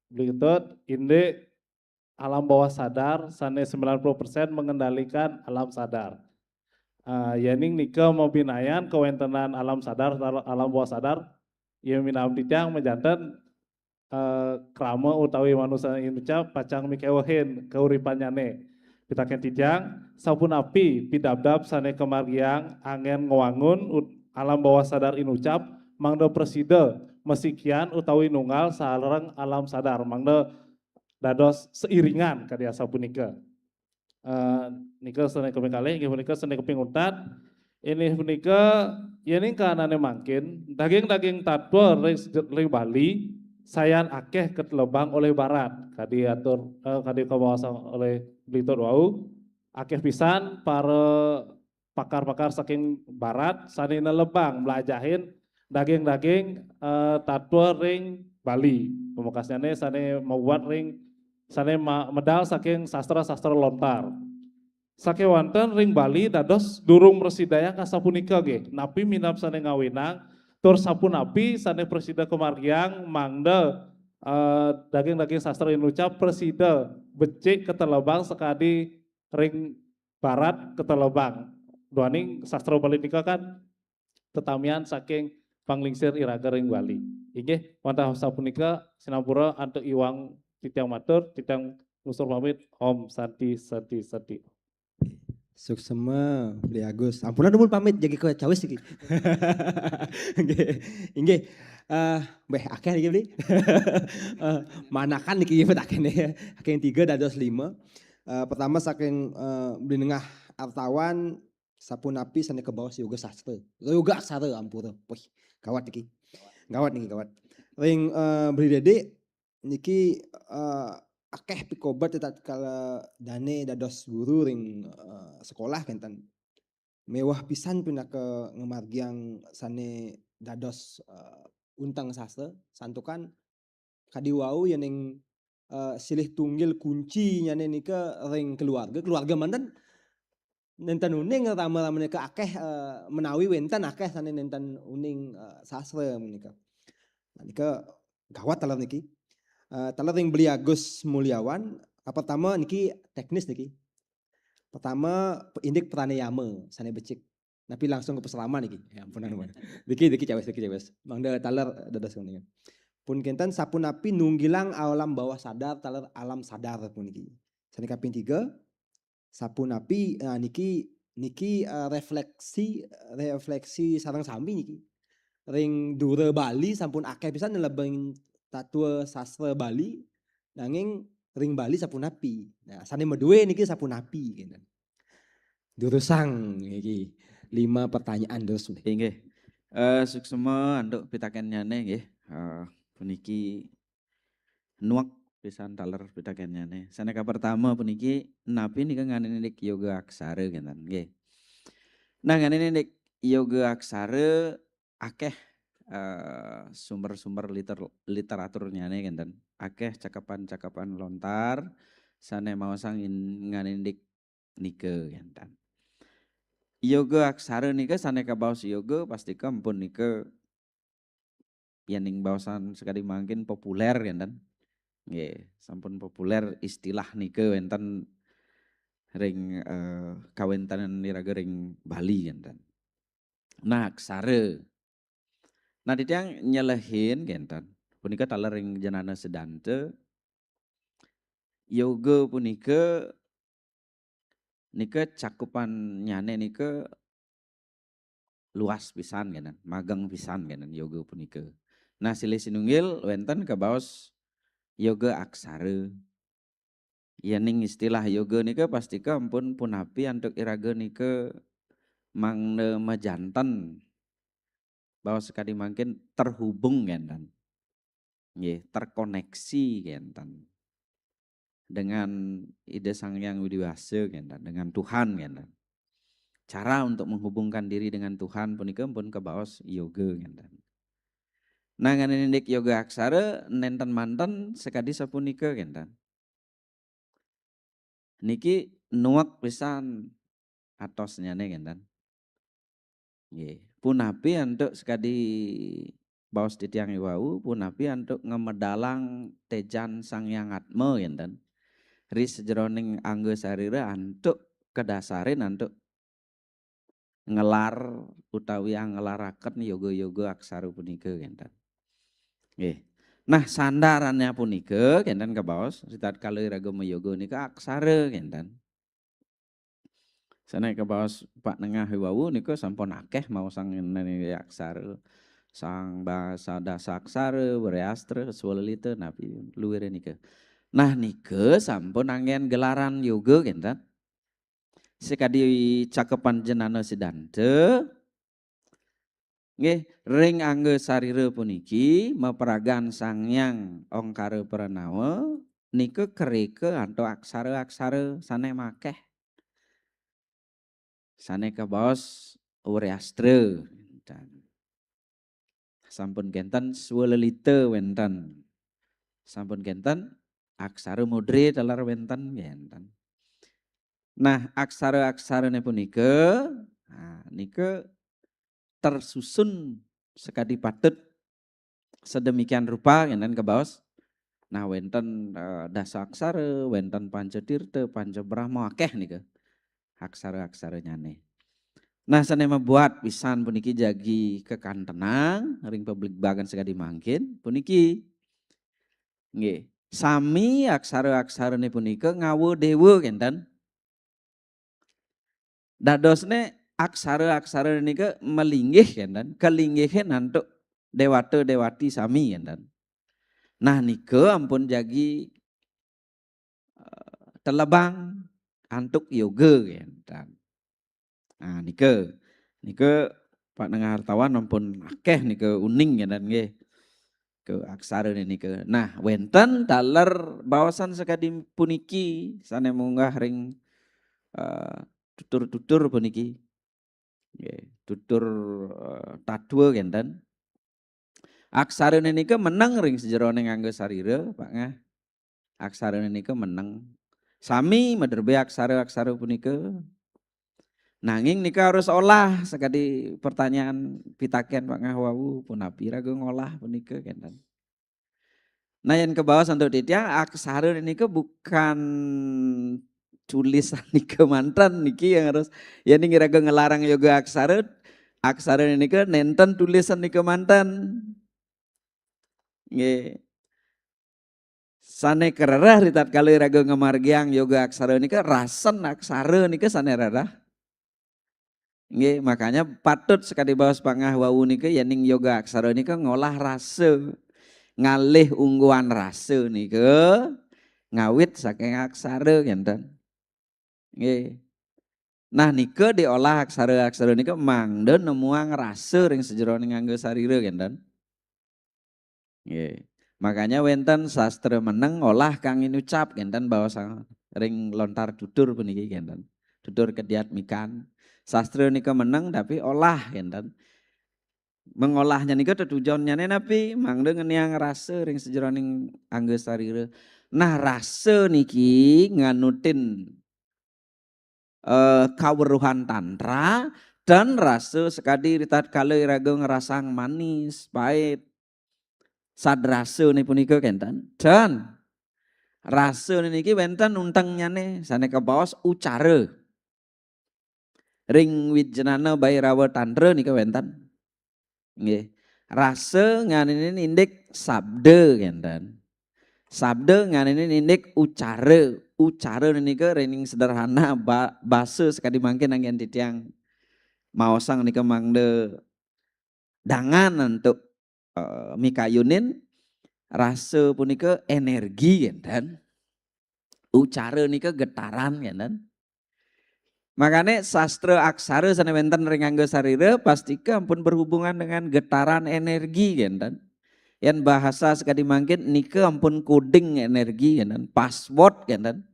Beli Ketut indik alam bawah sadar sane sembilan puluh persen mengendalikan alam sadar. Ah, yening nika mabinayan kawentenan alam sadar, alam bawah sadar, ya minab titiang majanten, eh, krama utawi manusa inucap pacang mikewehin kauripannyane. Pitaken titiang, sapunapi pidabdab sane kamargiang anggen ngwangun ut-, alam bawah sadar inucap mangda prasida masikian utawi nunggal sareng alam sadar, mangda dados seiringan kadi asapunika. Eh, nika sane kaping kalih, inggih punika sane kaping untat. Inggih punika, yening kahanane mangkin, daging-daging tatwa ring, ring Bali sayan akeh katelebang olih Barat. Kadi atur, eh, kadi kabaosang oleh Beli Ketut wau, akeh pisan para pakar-pakar saking Barat sane nelebang mlajahin daging-daging, eh, tatwa ring Bali. Pamekasnyane sane mabuat ring, sane ma-, medal saking sastra-sastra lontar. Sakewanten ring Bali dados durung mrasidayang asapunika nggih. Napi minab sane ngawinang, tur sapunapi sane prasida kamargiang mangda, eh, daging-daging sastra inucap prasida becik katelebang sakadi ring Barat katelebang. Duaning sastra Bali nika kan tetamian saking panglingsir iraga ring Bali. Inggih, wantah sapunika sinampura antuk iwang titiang matur, titiang nglungsur pamit. Om Santi, Santi, Santi. Suksma, Beli Agus. Ampunang dumun pamit, jagi kacawis iki. Nggih. Inggih. Eh, beh, akeh niki, Beli. Eh, manakan niki pitakene. Saking tiga dados lima. Eh, pertama saking, eh, Beli Nengah Artawan, sapunapi sane kabaos yoga sastra. Yoga aksara, ampura. Wih, gawat niki. Gawat niki, gawat. Ring, eh, Beli Dede niki, eh, akeh pikobet tatkala dane dados guru ring, eh, sekolah kenten. Mewah pisan pinaka ngamargiang sane dados, eh, unteng sastra, santukan kadi wau yening, eh, silih tunggil kuncinyane nika ring keluarga. Keluarga manten nenten uning rama-ramane ka akeh, eh, menawi wenten akeh sane nenten uning, eh, sastra menika. Nah, nika gawat taler niki. Eh, taler ring Beli Agus Mulyawan, Apa pertama niki teknis niki. Pertama indik pranayama sané becik. Napi langsung ke peselama niki. Ya ampun, ampun. Niki niki cawes niki cawes. Mangda taler dados niki. Pun kénten sapunapi nunggilang alam bawah sadar taler alam sadar puniki. Sané kaping tiga, sapunapi nah, niki niki uh, refleksi refleksi sareng sami niki. Ring dura Bali sampun akeh pisan nelebeng tatua sastra Bali, nanging ring Bali sapunapi. Nah, sané madué niki sapunapi gitu. Durusang iki lima pertanyaan terus. Inggih. Eh suksema antuk pitakennyané nggih. Eh puniki nuek pisan taler pitakennyané. Sané kapertama puniki napi nika nganindik yoga aksara ngénten nggih. Nah nganindik yoga aksara akeh eh, sumber-sumber liter, literaturnyané ngénten. Akeh cakepan-cakepan lontar sané maosang in, nganindik nika ngénten. Yoga aksara nika sané kabaos yoga pastika ampun nika yening baosan sakadi mangkin populer ngénten. Nggih, sampun populer istilah nika wénten ring eh, kawéntenan iraga ring Bali ngénten. Nah, aksara. Nah, titiang nyelehin ngénten. Punika taler ring Janana Sedanta. Yoga punika nika cakupannyané nika luas pisan ngénten, mageng pisan ngénten yoga punika. Nah, silih sinunggil wénten kabaos yoga aksara. Yening istilah yoga nika pastika ampun punapi antuk iraga nika mangda majanten baos sakadi mangkin terhubung ngénten. Nggih, terkoneksi ngénten. Dengan Ida Sang Hyang Widi Wasa ngénten, dengan Tuhan ngénten. Cara untuk menghubungkan diri dengan Tuhan punika pun kabaos yoga ngénten. Nah, nganindik yoga aksara nénten manten sakadi sapunika ngénten. Niki nuek pisan atosnyané ngénten. Nggih, punapi antuk sakadi baos titiang iwau, punapi antuk ngamedalang téjan Sang Hyang Atma ngénten. Ri sajeroning angga sarira antuk kadasarin antuk ngelar utawi angelaraken yoga-yoga aksara punika ngénten. Nggih. Nah, sandarannya punika ngénten kabaos, ritatkala iraga mayoga nika aksara ngénten. Sané kabaos Pak Nengah wau nika sampun akeh maosang ngenani aksara. Sang basa dasa aksara, Wreastra, Swalelita, napi luwire nika. Nah, nika sampun anggén gelaran yoga ngénten. Sakadi cakepan Janana Sedanta, nggih, ring angga sarira puniki maperagan Sang Hyang Ongkara Pranawa nika kerika antuk aksara-aksara sané makeh. Sané kabaos Wreastra. Sampun kénten Swalelita wénten. Sampun kénten aksara mudri taler wénten kénten. Nah, aksara-aksarané punika nah, nika tersusun sakadi patut sedemikian rupa ngénten kabaos. Nah, wénten eh, dasa aksara, wénten panca tirta, panca brahma akeh nika. Aksara-aksaranyané. Nah, sané mabuat pisan puniki jagi kekantenang ring pabligbagan sakadi mangkin puniki. Nggih, sami aksara-aksarané punika ngawa déwa kénten. Dadosné aksara-aksara nika malinggih kénten, kalinggihin antuk déwata déwati sami kénten. Nah, nika ampun jagi eh, telebang antuk yoga kénten. Nah, nika nika Pak Nengah Hartawan ampun akeh nika uning kénten nggih. Ke aksara nika. Nah, wénten taler baosan sakadi puniki sané munggah ring eh, tutur-tutur puniki. Nggih, tutur eh, tatwa kénten. Aksarané nika meneng ring sajeroning angga sarira, Pak Ngah. Aksarané nika meneng. Sami madrebé aksara-aksara punika. Nanging nika harus olah sakadi pertanyaan pitakén Pak Ngah wau, punapi raga ngolah punika kénten. Nah, yang kebaos untuk titiang, aksara nika bukan tulisan nika manten niki yang harus, ya, ning iraga ngelarang yoga aksara, aksara nika nenten tulisan nika manten. Nggih. Sane kerereh ritatkala iraga ngamargiang yoga aksara nika, rasen aksara nika sane rereh. Nggih, makanya patut sekadi baos pangah wau nika, yening yoga aksara nika ngolah rasa. Ngalih ungguan rasa nika ngawit saking aksara, ngenten. Nggih. Nah, nika diolah aksara-aksara nika mangda nemuang rasa ring sajeroning angga sarira, ngenten. Nggih. Makanya wenten sastra meneng olah kang inucap, ngenten, baos ring lontar tutur puniki, ngenten. Tutur kediatmikan. Sastra nika meneng tapi olah, ngenten. Mengolahnya nika tetujonnyane napi? Mangda ngeniang rasa ring sajeroning angga sarira. Nah, rasa niki nganutin eh, kaweruhan tantra dan rasa sekadi ritatkala iraga ngrasang manis, pait. Sad rasa ni punika kenten. Dan rasa niki wenten untengnyane, sane kabaos ucara. Ring Wijenana Bairawa Tantra nika wenten. Nggih. Rasa nganinin indik sabda, kenten. Sabda nganinin indik ucara. Ucara nika rening sederhana ba-, basa sekadi mangkin anggen titiang maosang nika mangda dangan antuk, eh, mikayunin. Rasa punika energi, kenten. Ucara nika getaran, kenten. Makane sastra aksara sane wenten ring angga sarira pastika ampun berhubungan dengan getaran energi, kenten. Yen bahasa sekadi mangkin nika ampun koding energi, kenten, password, kenten.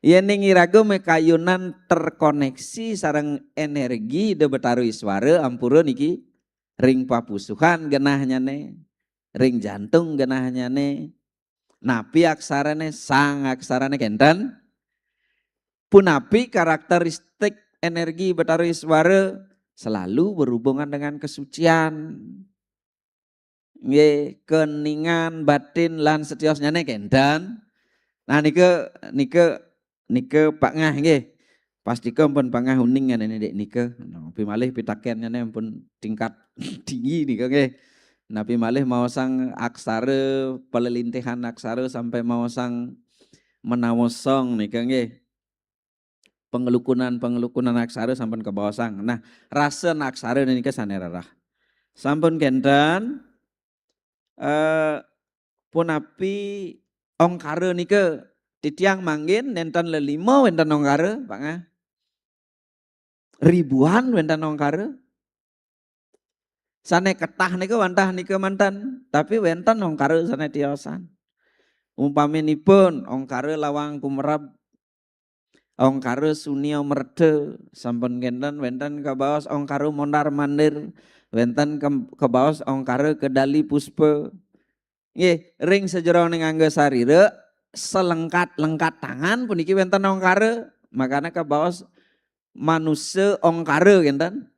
Yening iraga mikayunan terkoneksi sareng energi Ida Betara Iswara, ampura niki ring papusuhan genahnyane, ring jantung genahnyane. Napi aksarane? Sang aksarane, kenten. Punapi karakteristik energi Betara Iswara? Selalu berhubungan dengan kesucian. Nggih, keningan, batin, lan setiosnyane, kenten. Nah, nika, nika, nika pangah nggih. Pastika ampun pangah uning nganene dek nika. Nah, napi malih pitakennyane ampun tingkat tinggi nika nggih. Napi malih maosang aksara, pelelintihan aksara sampai maosang menawosong nika nggih. Pengelukunan-pengelukunan aksara sampun kabaosang. Nah, rasa aksara nika sane rereh. Sampun kenten, eh, punapi ongkara nika? Titiang mangkin nenten lelima wenten ongkara, pangah. Ribuan wenten ongkara. Sane ketah nika wantah nika manten, tapi wenten ongkara sane tiosan. Umpaminipun ongkara lawang kumerab, ongkara sunia merta, sampun kenten, wenten kabaos ongkara mondar mandir, wenten ke-, kabaos ongkara kedali puspa. Nggih, ring sajeroning angga sarira, selengkat-lengkat tangan puniki wenten ongkara, makana kabaos manusa ongkara, kenten.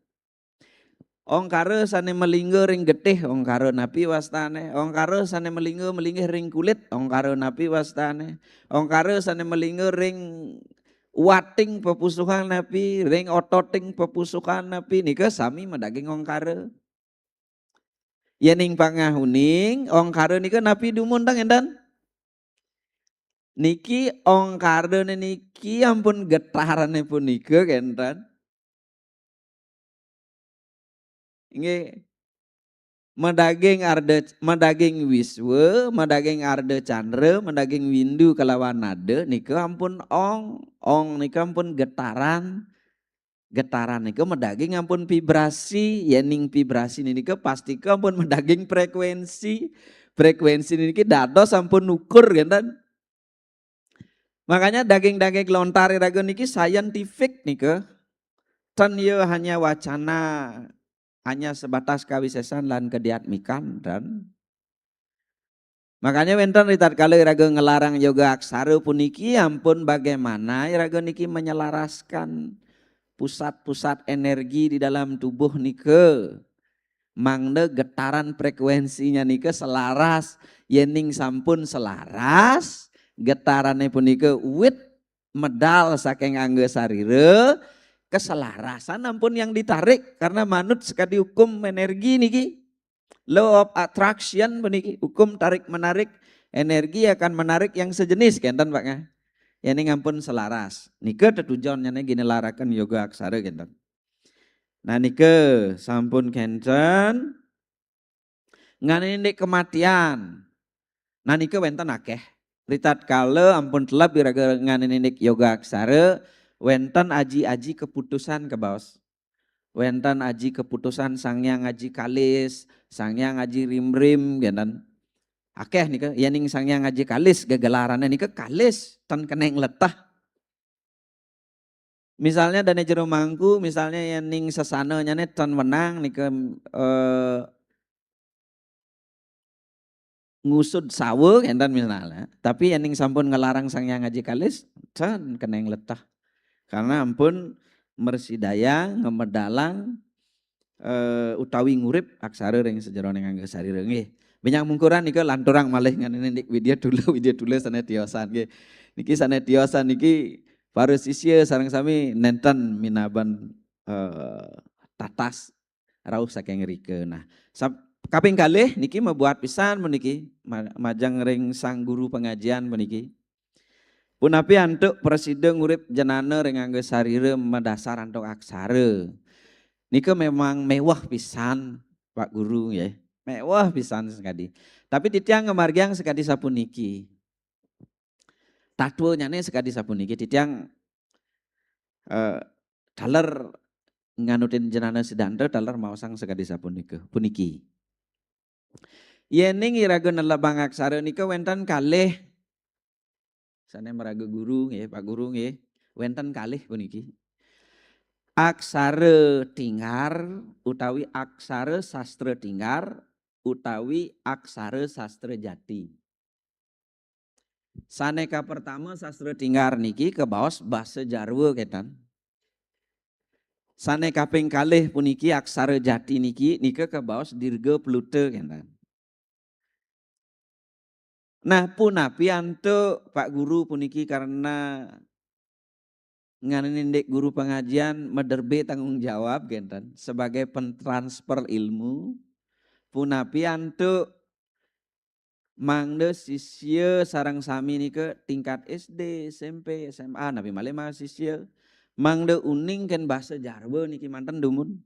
Ongkara sane malingga ring getih, ongkara napi wastane? Ongkara sane malingga malinggih ring kulit, ongkara napi wastane? Ongkara sane malingga ring wating pepusuhan napi, ring ototing pepusuhan napi, nika sami madaging ongkara. Yening pangah uning, ongkara nika napi dumun tang, enten? Niki ongkarane niki ampun getarane punika, kenten. Nggih. Madaging arda, madaging wiswa, madaging arda candra, madaging windu kalawan nada nika ampun ong. Ong nika ampun getaran. Getaran nika madaging ampun vibrasi, yening vibrasi nika pastika ampun madaging frekuensi. Frekuensi niki dados ampun ukur, kenten. Makanya daging-daging lontar iraga niki scientific nika. Ten ya hanya wacana, hanya sebatas kawisesan lan kediatmikan, dan makanya wenten ritatkala iraga ngelarang yoga aksara puniki, ampun bagaimana iraga niki menyelaraskan pusat-pusat energi di dalam tubuh nika. Mangda getaran frekuensinya nika selaras. Yening sampun selaras, getarane punika wit medal saking angga sarira, keselarasan ampun yang ditarik karena manut sekadi hukum energi niki. Law of attraction puniki, hukum tarik menarik energi akan menarik yang sejenis kenten Pak. Yening ampun selaras. Nika tetujonnyane ginelaraken yoga aksara kenten. Nah nika sampun kenten. Nganene indik kematian. Nah nika wenten akeh. Ritatkala ampun teleb iraga nganene indik yoga aksara, wenten aji-aji keputusan kebaos. Wenten aji keputusan Sang Hyang Aji Kalis, Sang Hyang Aji Rimrim kenten. Akeh nika, yening Sang Hyang Aji Kalis gegelarane nika kalis, ten keneng leteh. Misalnya dane jero mangku, misalnya yening sesananyane ten wenang nika eh, ngusud sawa kenten misalnya. Tapi yening sampun ngelarang Sang Hyang Aji Kalis, ten keneng leteh. Karena ampun mersidayang, ngemedalang eh, utawi ngurip aksara ring sajeroning angga sarira nggih. Benjang mungkuran nika lanturang malih nganene indik Widya Tula, Widya Tula sane tiosan nggih. Niki sane tiosan niki para sisya sareng sami nenten minaban eh, tatas rauh saking rika. Nah, sab- kaping kalih niki mabuat pisan puniki ma- majeng ring sang guru pengajian puniki. Punapi antuk prasida ngurip jenana ring angga sarira madasar antuk aksara. Nika memang mewah pisan Pak Guru nggih. Mewah pisan sekadi. Tapi titiang ngamargiang sekadi sapuniki. Tatwanyane sekadi sapuniki titiang eh, taler nganutin jenana Siddhanta taler maosang sekadi sapunika. Puniki. Yening iraga nelebang aksara nika wenten kalih sane maraga guru nggih, Pak Guru nggih. Wenten kalih puniki. Aksara tinggar utawi aksara sastra tinggar utawi aksara sastra jati. Sane kapertama sastra tinggar niki kebaos basa Jarwa kenten. Sane kaping kalih puniki aksara jati niki nika kebaos dirga pluta kenten. Nah, punapi antuk Pak Guru puniki karena nganene indik guru pengajian mederbe tanggung jawab kenten sebagai pentransfer ilmu. Punapi antuk mangda sisya sareng sami nika tingkat S D, S M P, S M A, napi malih mahasisya mangda uning ken basa Jarwa niki manten dumun.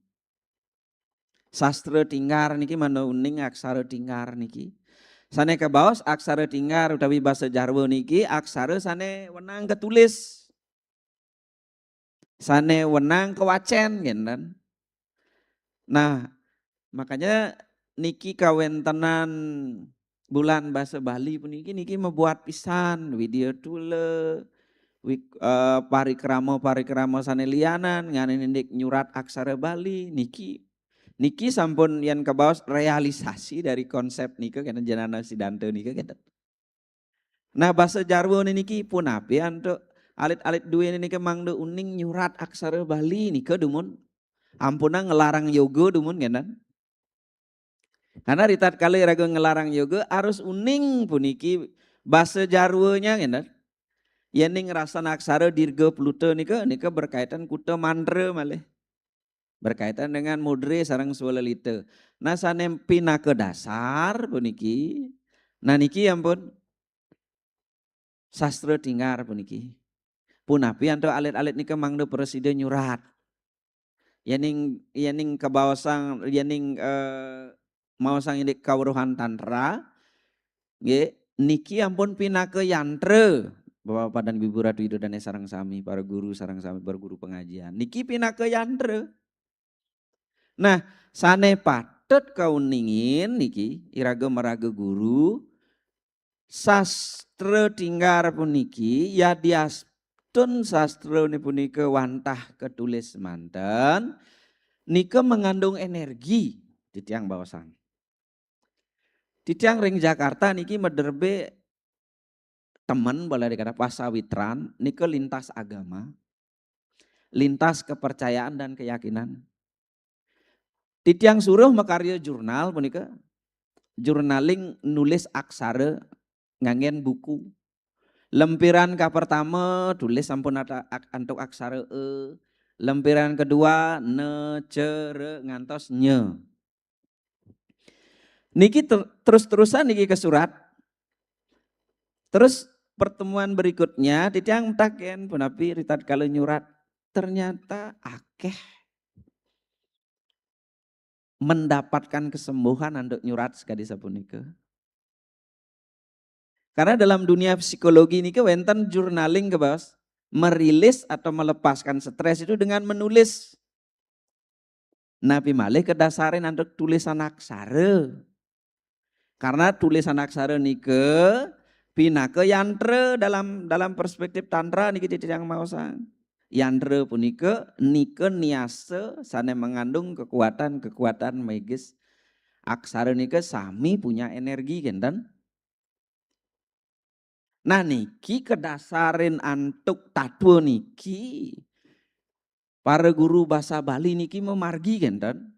Sastra tinggar niki mangda uning aksara tinggar niki. Sane kabaos aksara tinggar utawi basa Jarwa niki aksara sane wenang ketulis. Sane wenang kewacen kenten. Nah, makanya niki kawentenan bulan basa Bali puniki niki mabuat pisan Widya Tula, wik- eh, parikrama-parikrama sane lianan nganene indik nyurat aksara Bali niki. Niki sampun yen kebaos realisasi dari konsep nika kenten jenana Siddhanta nika kenten. Nah, basa Jarwa niki punapi antuk alit-alit duwe niki mangda uning nyurat aksara Bali nika dumun. Ampunang ngelarang yoga dumun kenten. Karena ritatkala iraga ngelarang yoga harus uning puniki basa Jarwanya kenten. Yening rasan aksara dirga pluta nika nika berkaitan kuta mantra malih. Berkaitan dengan mudra sareng swalalita. Nah, sane pinaka dasar puniki. Nah, niki ampun sastra tinggar puniki. Punapi antuk alit-alit nika mangda prasida nyurat. Yening yening kabaosang yening eh, maosang indik kaweruhan tantra nggih niki ampun pinaka yantra Bapak dan Ibu Ratu Ida dane sareng sami para guru sareng sami para guru pengajian. Niki pinaka yantra. Nah, sane patut kauningin niki iraga maraga guru sastra tinggar puniki yadiastun sastrane punika wantah ketulis manten nika mengandung energi titiang baosang. Titiang ring Jakarta niki mederbe temen boleh dikata pasawitran nika lintas agama, lintas kepercayaan dan keyakinan. Titiang suruh makarya jurnal punika, journaling nulis aksara nganggen buku. Lempiran kapertama tulis sampun ata-, ak-, antuk aksara e. Lempiran kedua ne, ce, re, ngantos nye. Niki ter-, terus-terusan niki kesurat. Terus pertemuan berikutnya titiang mataken punapi ritatkala nyurat, ternyata akeh mendapatkan kesembuhan antuk nyurat sakadi sapunika. Karena dalam dunia psikologi niki wenten journaling kabaos, merilis atau melepaskan stres itu dengan menulis. Napi malih kedasarin antuk tulisan aksara. Karena tulisan aksara nika pinaka yantra dalam, dalam perspektif tantra niki titiang maosang. Yantra punika nika niasa sane mengandung kekuatan-kekuatan magis. Aksara nika sami punya energi, kenten. Nah, niki kedasarin antuk tatwa niki. Para guru basa Bali niki mamargi, kenten.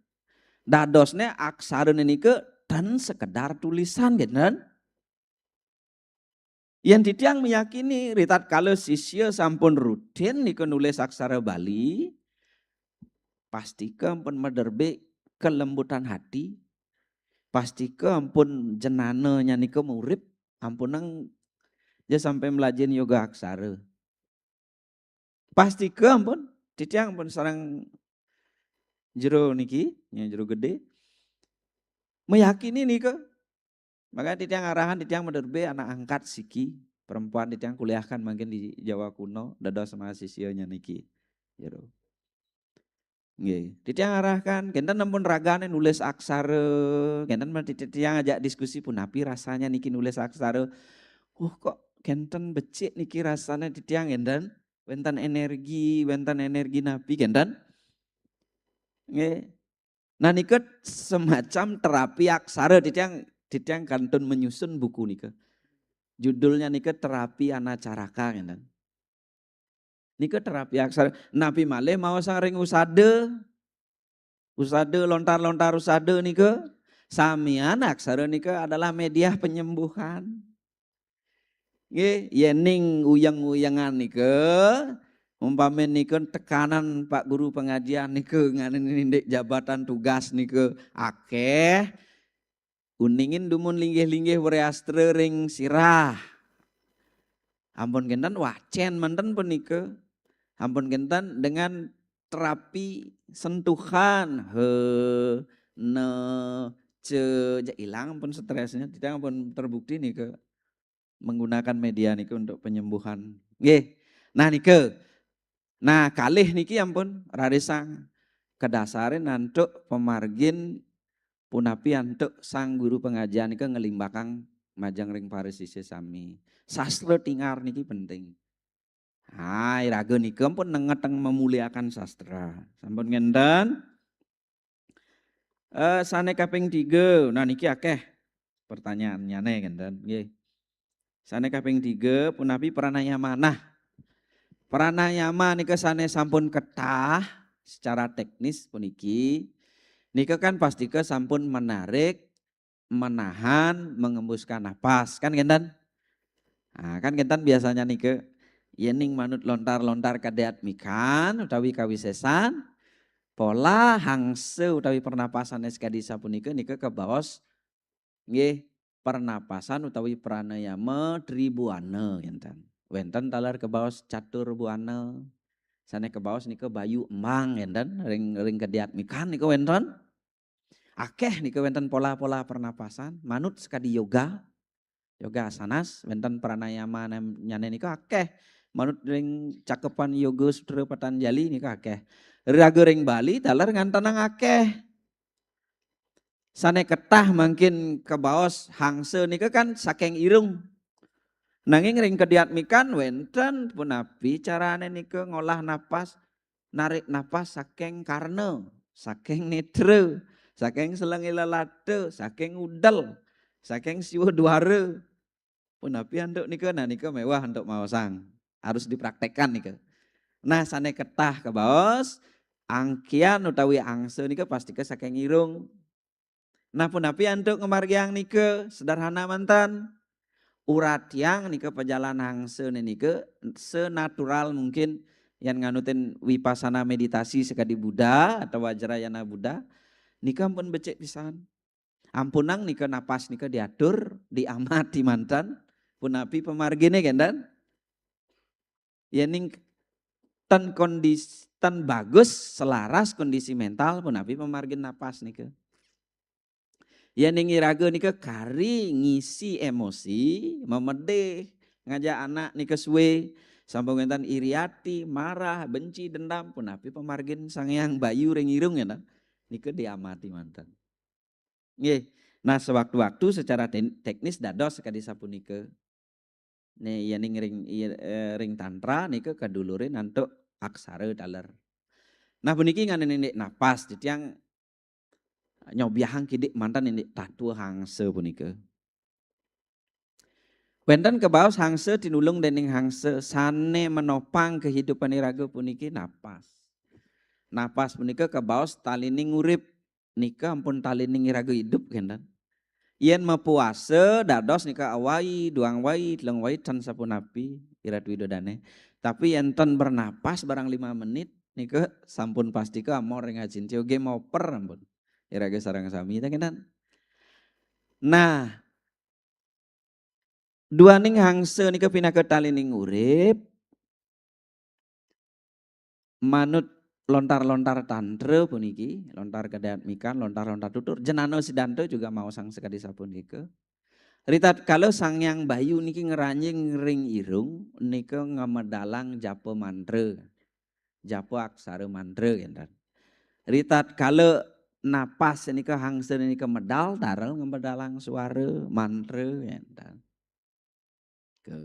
Dadosne aksara nika ten sekedar tulisan, kenten. Yen titiang meyakini ritatkala sisya sampun rutin nika nulis aksara Bali, pastika ampun maderbe kelembutan hati, pastika ampun jenananya nika murip, ampunang ja sampai melajin yoga aksara. Pastika ampun, titiang ampun sareng jero niki, ya, jero gede, meyakini nika. Maka titiang arahan, titiang maderbe anak angkat siki, perempuan titiang kuliahkan mangkin di Jawa Kuno, dados mahasiswanya niki. Jero. Nggih, titiang arahkan, kenten ampun ragane nulis aksara, kenten mah titiang ajak diskusi punapi rasanya niki nulis aksara. Uh, kok kenten becik niki rasanya titiang, kenten? Wenten energi, wenten energi napi, kenten? Nggih. Nah, nika semacam terapi aksara, titiang, titiang kantun menyusun buku nika. Judulnya nika Terapi Anacaraka, kenten. Nika terapi aksara. Napi malih maosang ring usada. Usada, lontar-lontar usada nika, samian aksara nika adalah media penyembuhan. Nggih, yening uyeng-uyengan nika, umpami nika tekanan Pak Guru pengajian nika, ngene nindik jabatan tugas nika akeh, uningin dumun linggih-linggih wreastra ring sirah. Ampun kenten wacen manten punika. Ampun kenten dengan terapi sentuhan, he, ne, ce, ja ilang pun stresnya, titiang pun terbukti nika menggunakan media nika untuk penyembuhan. Nggih. Nah, nika. Nah, kalih niki ampun rarisang kedasarin antuk pamargin punapi antuk sang guru pengajian nika ngelimbakang majeng ring para sisya sami. Sastra tingar niki penting. Hai, raga nika ampun nengeteng memuliakan sastra. Sampun ngenten? Eh, sane kaping tiga. Nah, niki akeh pertanyaannyane, kenten, nggih. Sane kaping tiga, punapi pranayama. Nah, pranayama nika sane sampun ketah secara teknis puniki. Nika kan pastika sampun menarik, menahan, mengembuskan napas, kan kenten? Nah, kan kenten biasanya nika, yening manut lontar-lontar kadeat mikan utawi kawisesan, pola hangse utawi pernapasane sakadi sapunika nika kabaos, nggih, pernapasan utawi pranayama tribuana, kenten. Wenten taler kabaos catur buana. Sane kabaos nika bayu embang, kenten, ring, ring kadeat mikan nika wenten. Akeh nika wenten pola-pola pernapasan, manut sakadi yoga. Yoga asanas, wenten pranayama nem-, nyane nika akeh. Manut ring cakepan Yoga Sutra Patanjali nika akeh. Raga ring Bali taler ngantenang akeh. Sane ketah mangkin kabaos hangse nika kan saking irung. Nanging ring kediat mikan wenten punapi carane nika ngolah napas, narik napas saking karna, saking netra, saking selenge lelata, saking udel, saking siwa duara. Punapi antuk nika, nah nika mewah antuk maosang. Harus dipraktekkan nika. Nah, sane ketah kabaos, angkian utawi angsa nika pastika saking irung. Nah, punapi antuk ngamargiang nika? Sederhana manten. Uratiang nika pajalan angsa nika senatural mungkin yang nganutin wipasana meditasi sekadi Buddha atau Wajrayana Buddha, nika ampun becik pisan. Ampunang nika napas nika diatur, diamati manten, punapi pamargine kenten. Yening ten kondis ten bagus selaras kondisi mental, punapi pamargin napas nika. Yening iraga nika kari ngisi emosi, memedih, ngajak anak nika suwe, sampun wenten iri ati, marah, benci, dendam, punapi pamargin Sang Hyang Bayu ring irung ya, nah. Nika diamati manten. Nggih. Nah, sewaktu-waktu secara ten- teknis dados sakadi sapunika. Nih, yening ring, iya, eh, ring tantra nika kadulurin antuk aksara taler. Nah, puniki nganin indik napas, titiang nyobiahang kidik manten indik tatwa hangsa punika. Wenten kabaos hangsa tinulung dening hangsa, sane menopang kehidupan iraga puniki napas. Napas punika kabaos talining urip, nika ampun talining iraga idup kenten. Yen mapuasa dados nika awai, duang wai, telung wai, ten sapunapi, Iratu Ida Dane. Tapi yen ten bernapas barang lima menit, nika sampun pastika amor ring acintya, game over ampun. Iraga sareng sami, ta kenten? Nah, duaning hangsa nika pinaka talining urip, manut lontar-lontar tantra puniki, lontar kadatmikan, lontar-lontar tutur, Jenana Siddhanta juga maosang sakadi sapunika. Ritatkala Sang Hyang Bayu niki ngranjing ring irung, nika ngamedalang japa mantra. Japa aksara mantra kenten. Ritatkala napas nika hangsa nika medal, taler ngamedalang suara mantra kenten. Ke.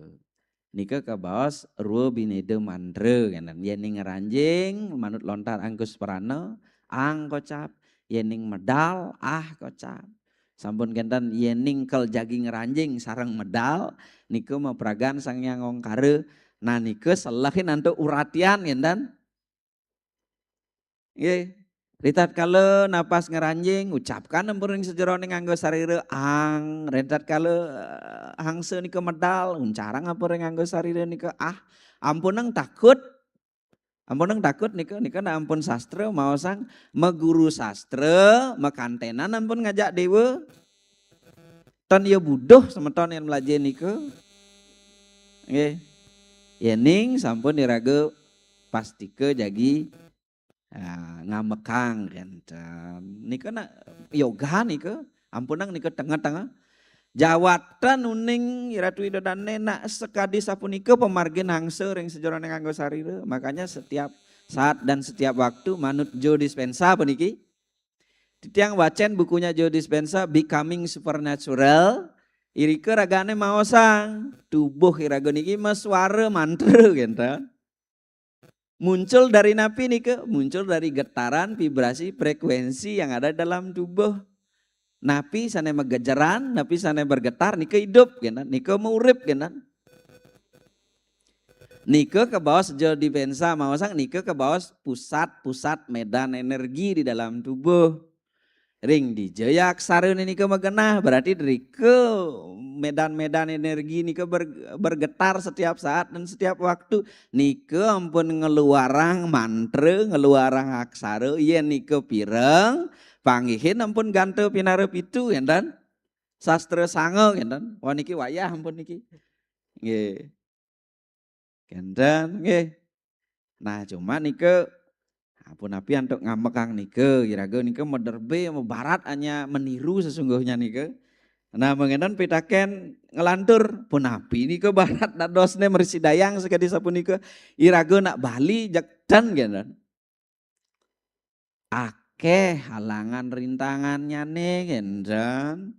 Nika kabaos rwa bineda mantra kenten. Yening ngranjing manut lontar angkus prana, ang kocap, yening medal, ah kocap. Sampun kenten yening kel jagi ngranjing sareng medal, nika mapragan Sang Hyang Ongkara. Nah, nika selehin antuk uratian kenten. Nggih. Ritatkala napas ngranjing, ucapkan ampun ring sajeroning angga sarira, ang. Ritatkala, eh, hangsa nika medal, uncarang ampun ring angga sarira nika, ah. Ampunang takut. Ampunang takut nika, nika nak ampun sastra maosang, maguru sastra, makantenan ampun ngajak dewa. Ten ya buduh semeton yen mlajahin nika. Nggih. Yening sampun iraga pastika jagi, ah, ngamekang kenten. Nika nak yoga nika, ampunang nika tengah-tengah. Jawatan uning Iratu Ida Dane nak sakadi sapunika pamargin hangsa ring sajeroning angga sarira. Makanya setiap saat dan setiap waktu manut Joe Dispenza puniki. Titiang wacen bukunya Joe Dispenza, Becoming Supernatural. Irika ragane maosang, tubuh iraga niki maswara mantra kenten. Muncul dari napi nika? Muncul dari getaran, vibrasi, frekuensi yang ada dalam tubuh. Napi sane magejeran, napi sane bergetar, nika idup kenten, nika maurip kenten. Nika kabaos Joe Dispenza maosang, nika kabaos pusat-pusat medan energi di dalam tubuh. Ring dija ya aksara nika magenah, berarti drika medan-medan energi nika ber-, bergetar setiap saat dan setiap waktu. Nika ampun ngeluarang mantra, ngeluarang aksara, yen nika pireng, panggihin ampun ganta pinara pitu, kenten. Sastra sanga, kenten. Wah, niki wayah ampun niki. Nggih. Kenten, nggih. Nah, cuma nika, ampun api antuk ngamekang nika, iraga nika maderbe, mabarat hanya meniru sesungguhnya nika. Nah, mangenen pitaken nglantur, punapi nika barat dadosne mresidayang sakadi sapunika, iraga nak bali jekten kenten. Akeh halangan rintangannyane kenten.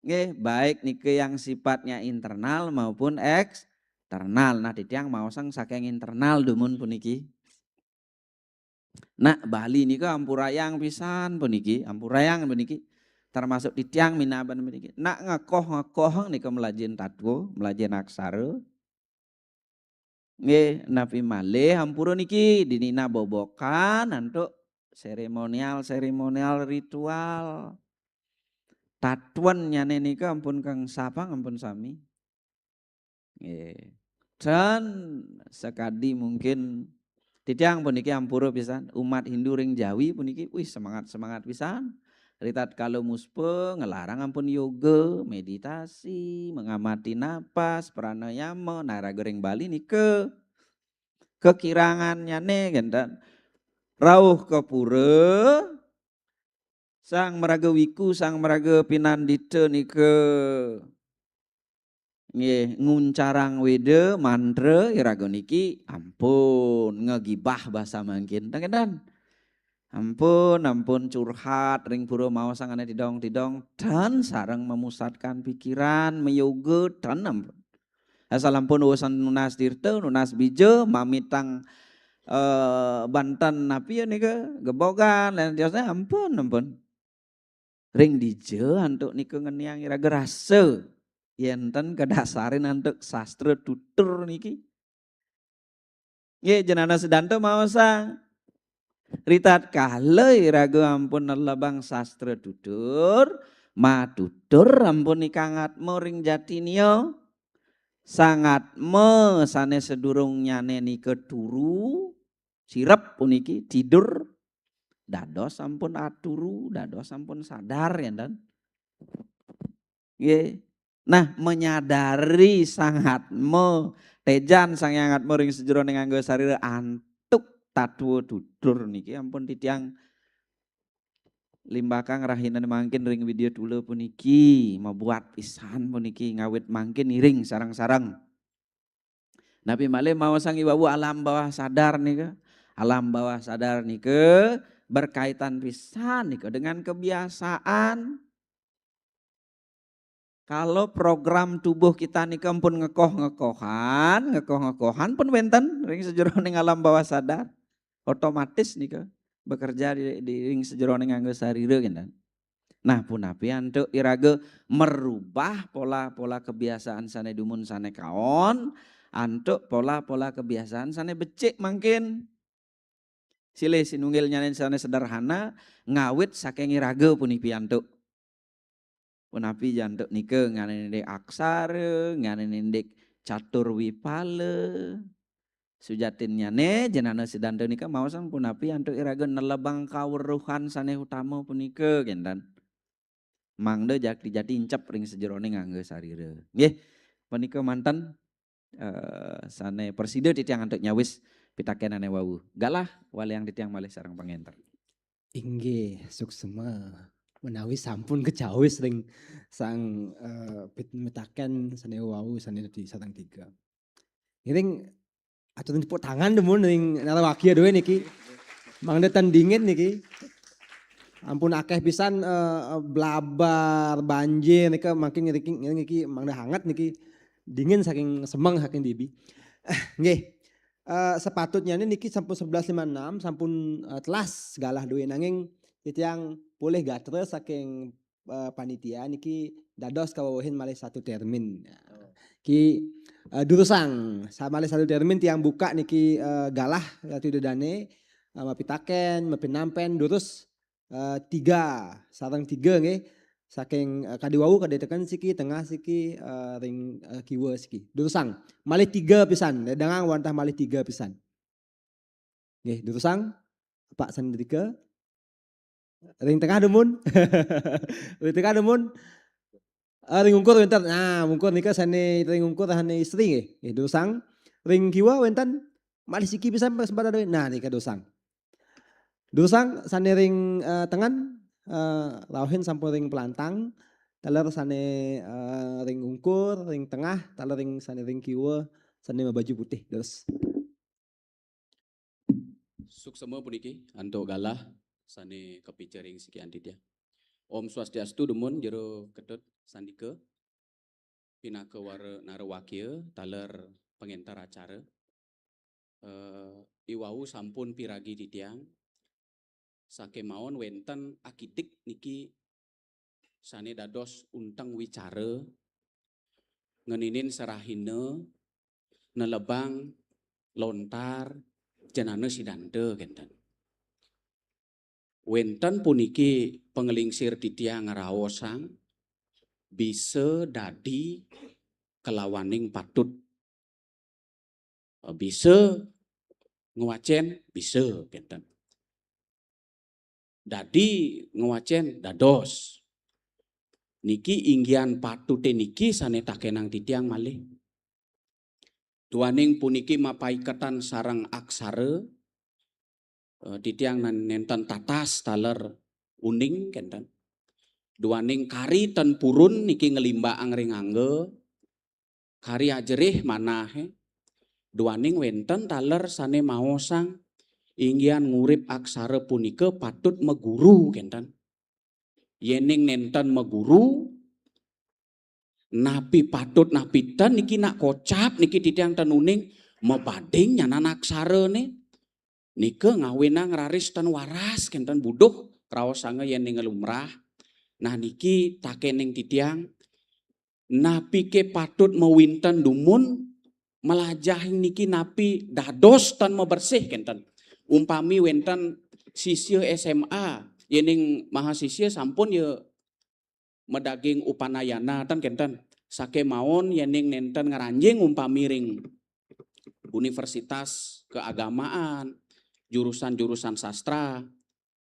Nggih, baik nika yang sifatnya internal maupun eksternal. Nah, titiang maosang saking internal dumun puniki. Nah, bali nika ampurayang pisan puniki, ampurayang puniki. Termasuk titiang minaban puniki. Nak ngekoh-ngekoh nika mlajahin tatwa, mlajahin aksara. Nggih, napi malih ampura niki dinina bobokan antuk seremonial-seremonial ritual. Tatuannyané nika ampun kang sapang ampun sami. Nggih. Dan sakadi mungkin titiang puniki ampura pisan umat Hindu ring Jawi puniki, wih, semangat-semangat pisan. Ritatkala muspa ngelarang ampun yoga, meditasi, mengamati napas, pranayama, nah raga ring Bali nika kekirangannyane genten. Rauh ka pura, sang maraga wiku, sang maraga pinandita nika nggih nguncarang weda mantra iraga niki ampun ngegibah basa mangkin. Tang genten. Ampun, ampun curhat ring pura maosang ane tidong-tidong, dan sareng memusatkan pikiran, mayoga, dan ampun. Asal ampun urusan nunas tirta, nunas bija, mamitang eh, banten napi ya nika, gebogan, lan tiosnya ampun, ampun. Ring dija antuk nika ngeniang iraga rasa. Yenten kadasarin antuk sastra tutur niki. Nggih, jenana sedanta maosang. Ritatkala iraga ampun nelebang sastra tutur, matutur ampun ikang atma ring jatinia. Sangatma sane sedurungnyane nika turu, sirep puniki, tidur, dados ampun aturu, dados ampun sadar, ya, dan. Nggih. Nah, menyadari sangatma, tejan sangatma ring sajeroning angga sarira antuk tatwa tutur niki ampun titiang limbakang rahina mangkin ring Widya Tula puniki, mabuat pisan puniki ngawit mangkin iring sareng-sareng. Napi malih maosang iwau alam bawah sadar nika? Alam bawah sadar nika berkaitan pisan nika dengan kebiasaan. Kalau program tubuh kita nika pun ngekoh-ngekohan, ngekoh-ngekohan pun wenten ring sajeroning alam bawah sadar. Otomatis nika bekerja di, di ring sajeroning angga sarira genten. Nah, punapi antuk iraga merubah pola-pola kebiasaan sane dumun sane kaon, antuk pola-pola kebiasaan sane becik mangkin. Silih sinunggilnyane sane sederhana, ngawit saking iraga punapi antuk. Punapi jantuk nika ngane nindik aksara, ngane nindik catur wipala. Sujatinnyane jenana sedanta nika maosang punapi antuk iraga nelebang kaweruhan sane utama punika genten. Mangda jati-jati incep ring sajeroning angga sarira. Nggih, punika manten eh, sane prasida titiang antuk nyawis pitakenane wau. Galah waliang titiang malih sareng pangenter. Inggih, suksma. Menawi sampun kecawis ring sang eh, pit-, mitaken sane wau sane di sareng tiga. Ngiring atur tepuk tangan dumun ring narawakia duwe niki. Mangda tan dingin niki. Ampun akeh pisan eh, blabar, banjir nika makin ngiring ngiring niki mangda hangat niki. Dingin saking semeng saking dibi. Nggih. Eh, sepatutnya niki sampun sebelas lima enam, sampun eh, telas galah duwe nanging titiang polih gatra saking eh, panitia niki dados kawewehin malih satu termin. Ki eh, durusang sa-, malih satu termin tiang buka niki eh, galah Ratu Ida Dane eh, mapitaken, mapinampen durus eh, tiga, sareng tiga nggih. Saking eh, kadi wau kadi teken siki, tengah siki, eh, ring eh, kiwa siki. Durusang malih tiga pisan, dangang wantah malih tiga pisan. Nggih, durusang Pak Sandrika. Ring tengah dumun. Ring tengah dumun. Ah, ring ungkur wenten. Nah, ungkur nika sane ring ungkur sane istri nggih. Nggih, durusang. Ring kiwa wenten malih siki pisan kesempatan duwe. Nah, nika durusang. Durusang sane ring eh, tengen eh, rauhin sampun ring pelantang. Taler sane eh, ring ungkur, ring tengah, taler ring sane ring kiwa, sane mabaju putih. Terus. Suksema puniki antuk galah sane kapica ring sikian titiang. Om Swastiastu dumun jero Ketut Sandika pinaka wara narawakia taler pangenter acara. Eh, iwau sampun piragi titiang sakemawon wenten akidik niki sane dados unteng wicara ngeninin sarahina nelebang lontar Jenana Sidanta kenten. Wenten puniki pangelingsir titiang ngraosang bisa dadi kalawaning patut. Bisa ngwacen, bisa kenten. Dadi ngwacen, dados. Niki inggihan patute niki sane takenang titiang malih. Duaning puniki mapaiketan sareng aksara, eh, titiang nan-, nenten tatas taler uning kenten. Duaning kari ten purun niki ngelimbakang ring angga, kari ajerih manahe. Duaning wenten taler sane maosang inggihan ngurip aksara punika patut maguru kenten. Yening nenten maguru, napi patut napi ten niki nak kocap niki titiang ten uning mabading nyanan aksarane. Nika ngawinang raris ten waras kenten buduh raosanga yening lumrah. Nah niki takening titiang napike patut mawinten dumun melajah niki napi dados tan mabersih kenten. Umpami wenten sisya S M A, yening mahasisya sampun ya madaging upanayana tan kenten. Sakemawon yening nenten ngranjing umpami ring universitas keagamaan, jurusan-jurusan sastra,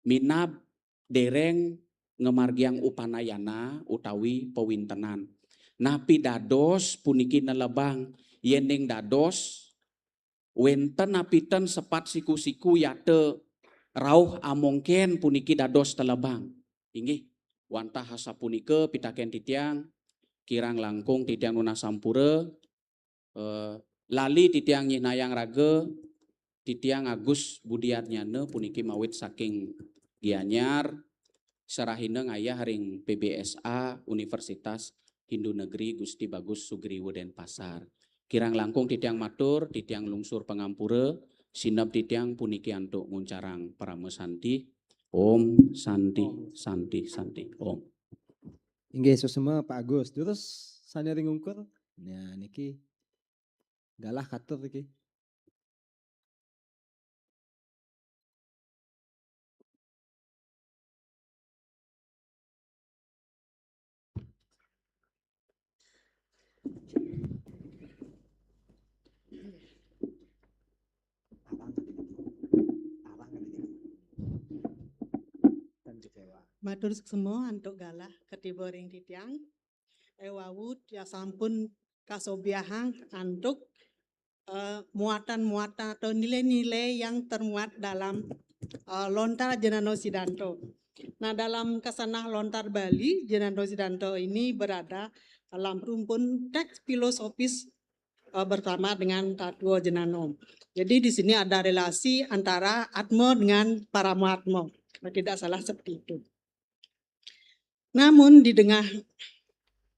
minab dereng ngamargiang upanayana utawi pawintenan. Napi dados puniki nelebang, yening dados wenten napiten sepat siku-siku yata rauh amongken puniki dados telebang. Inggih, wantah asapunika pitaken titiang, kirang langkung titiang nunas sampura, eh, lali titiang nyihnayang raga, titiang Agus Budiatnyana puniki mawit saking Gianyar, sarahina ngayah ring P B S A Universitas Hindu Negeri Gusti Bagus Sugriwa Denpasar. Kirang langkung titiang matur, titiang lungsur pangampura, sineb titiang puniki antuk nguncarang parama santi. Om Santi, Santi, Santi, Om. Inggih, suksma Pak Agus. Terus sane ring ungkur. Nah, niki galah katur niki. Matur suksma antuk galah katiba ring titiang. Ewawut ya sampun kasobiahang antuk eh, muatan-muatan atau nilai-nilai yang termuat dalam eh, lontar Jenano Sidanto. Nah, dalam kesanah lontar Bali, Jenano Sidanto ini berada dalam rumpun teks filosofis eh, bersama dengan Tatwa Jenano. Jadi di sini ada relasi antara Atma dengan Paramatma. Kalau tidak salah seperti itu. Namun di tengah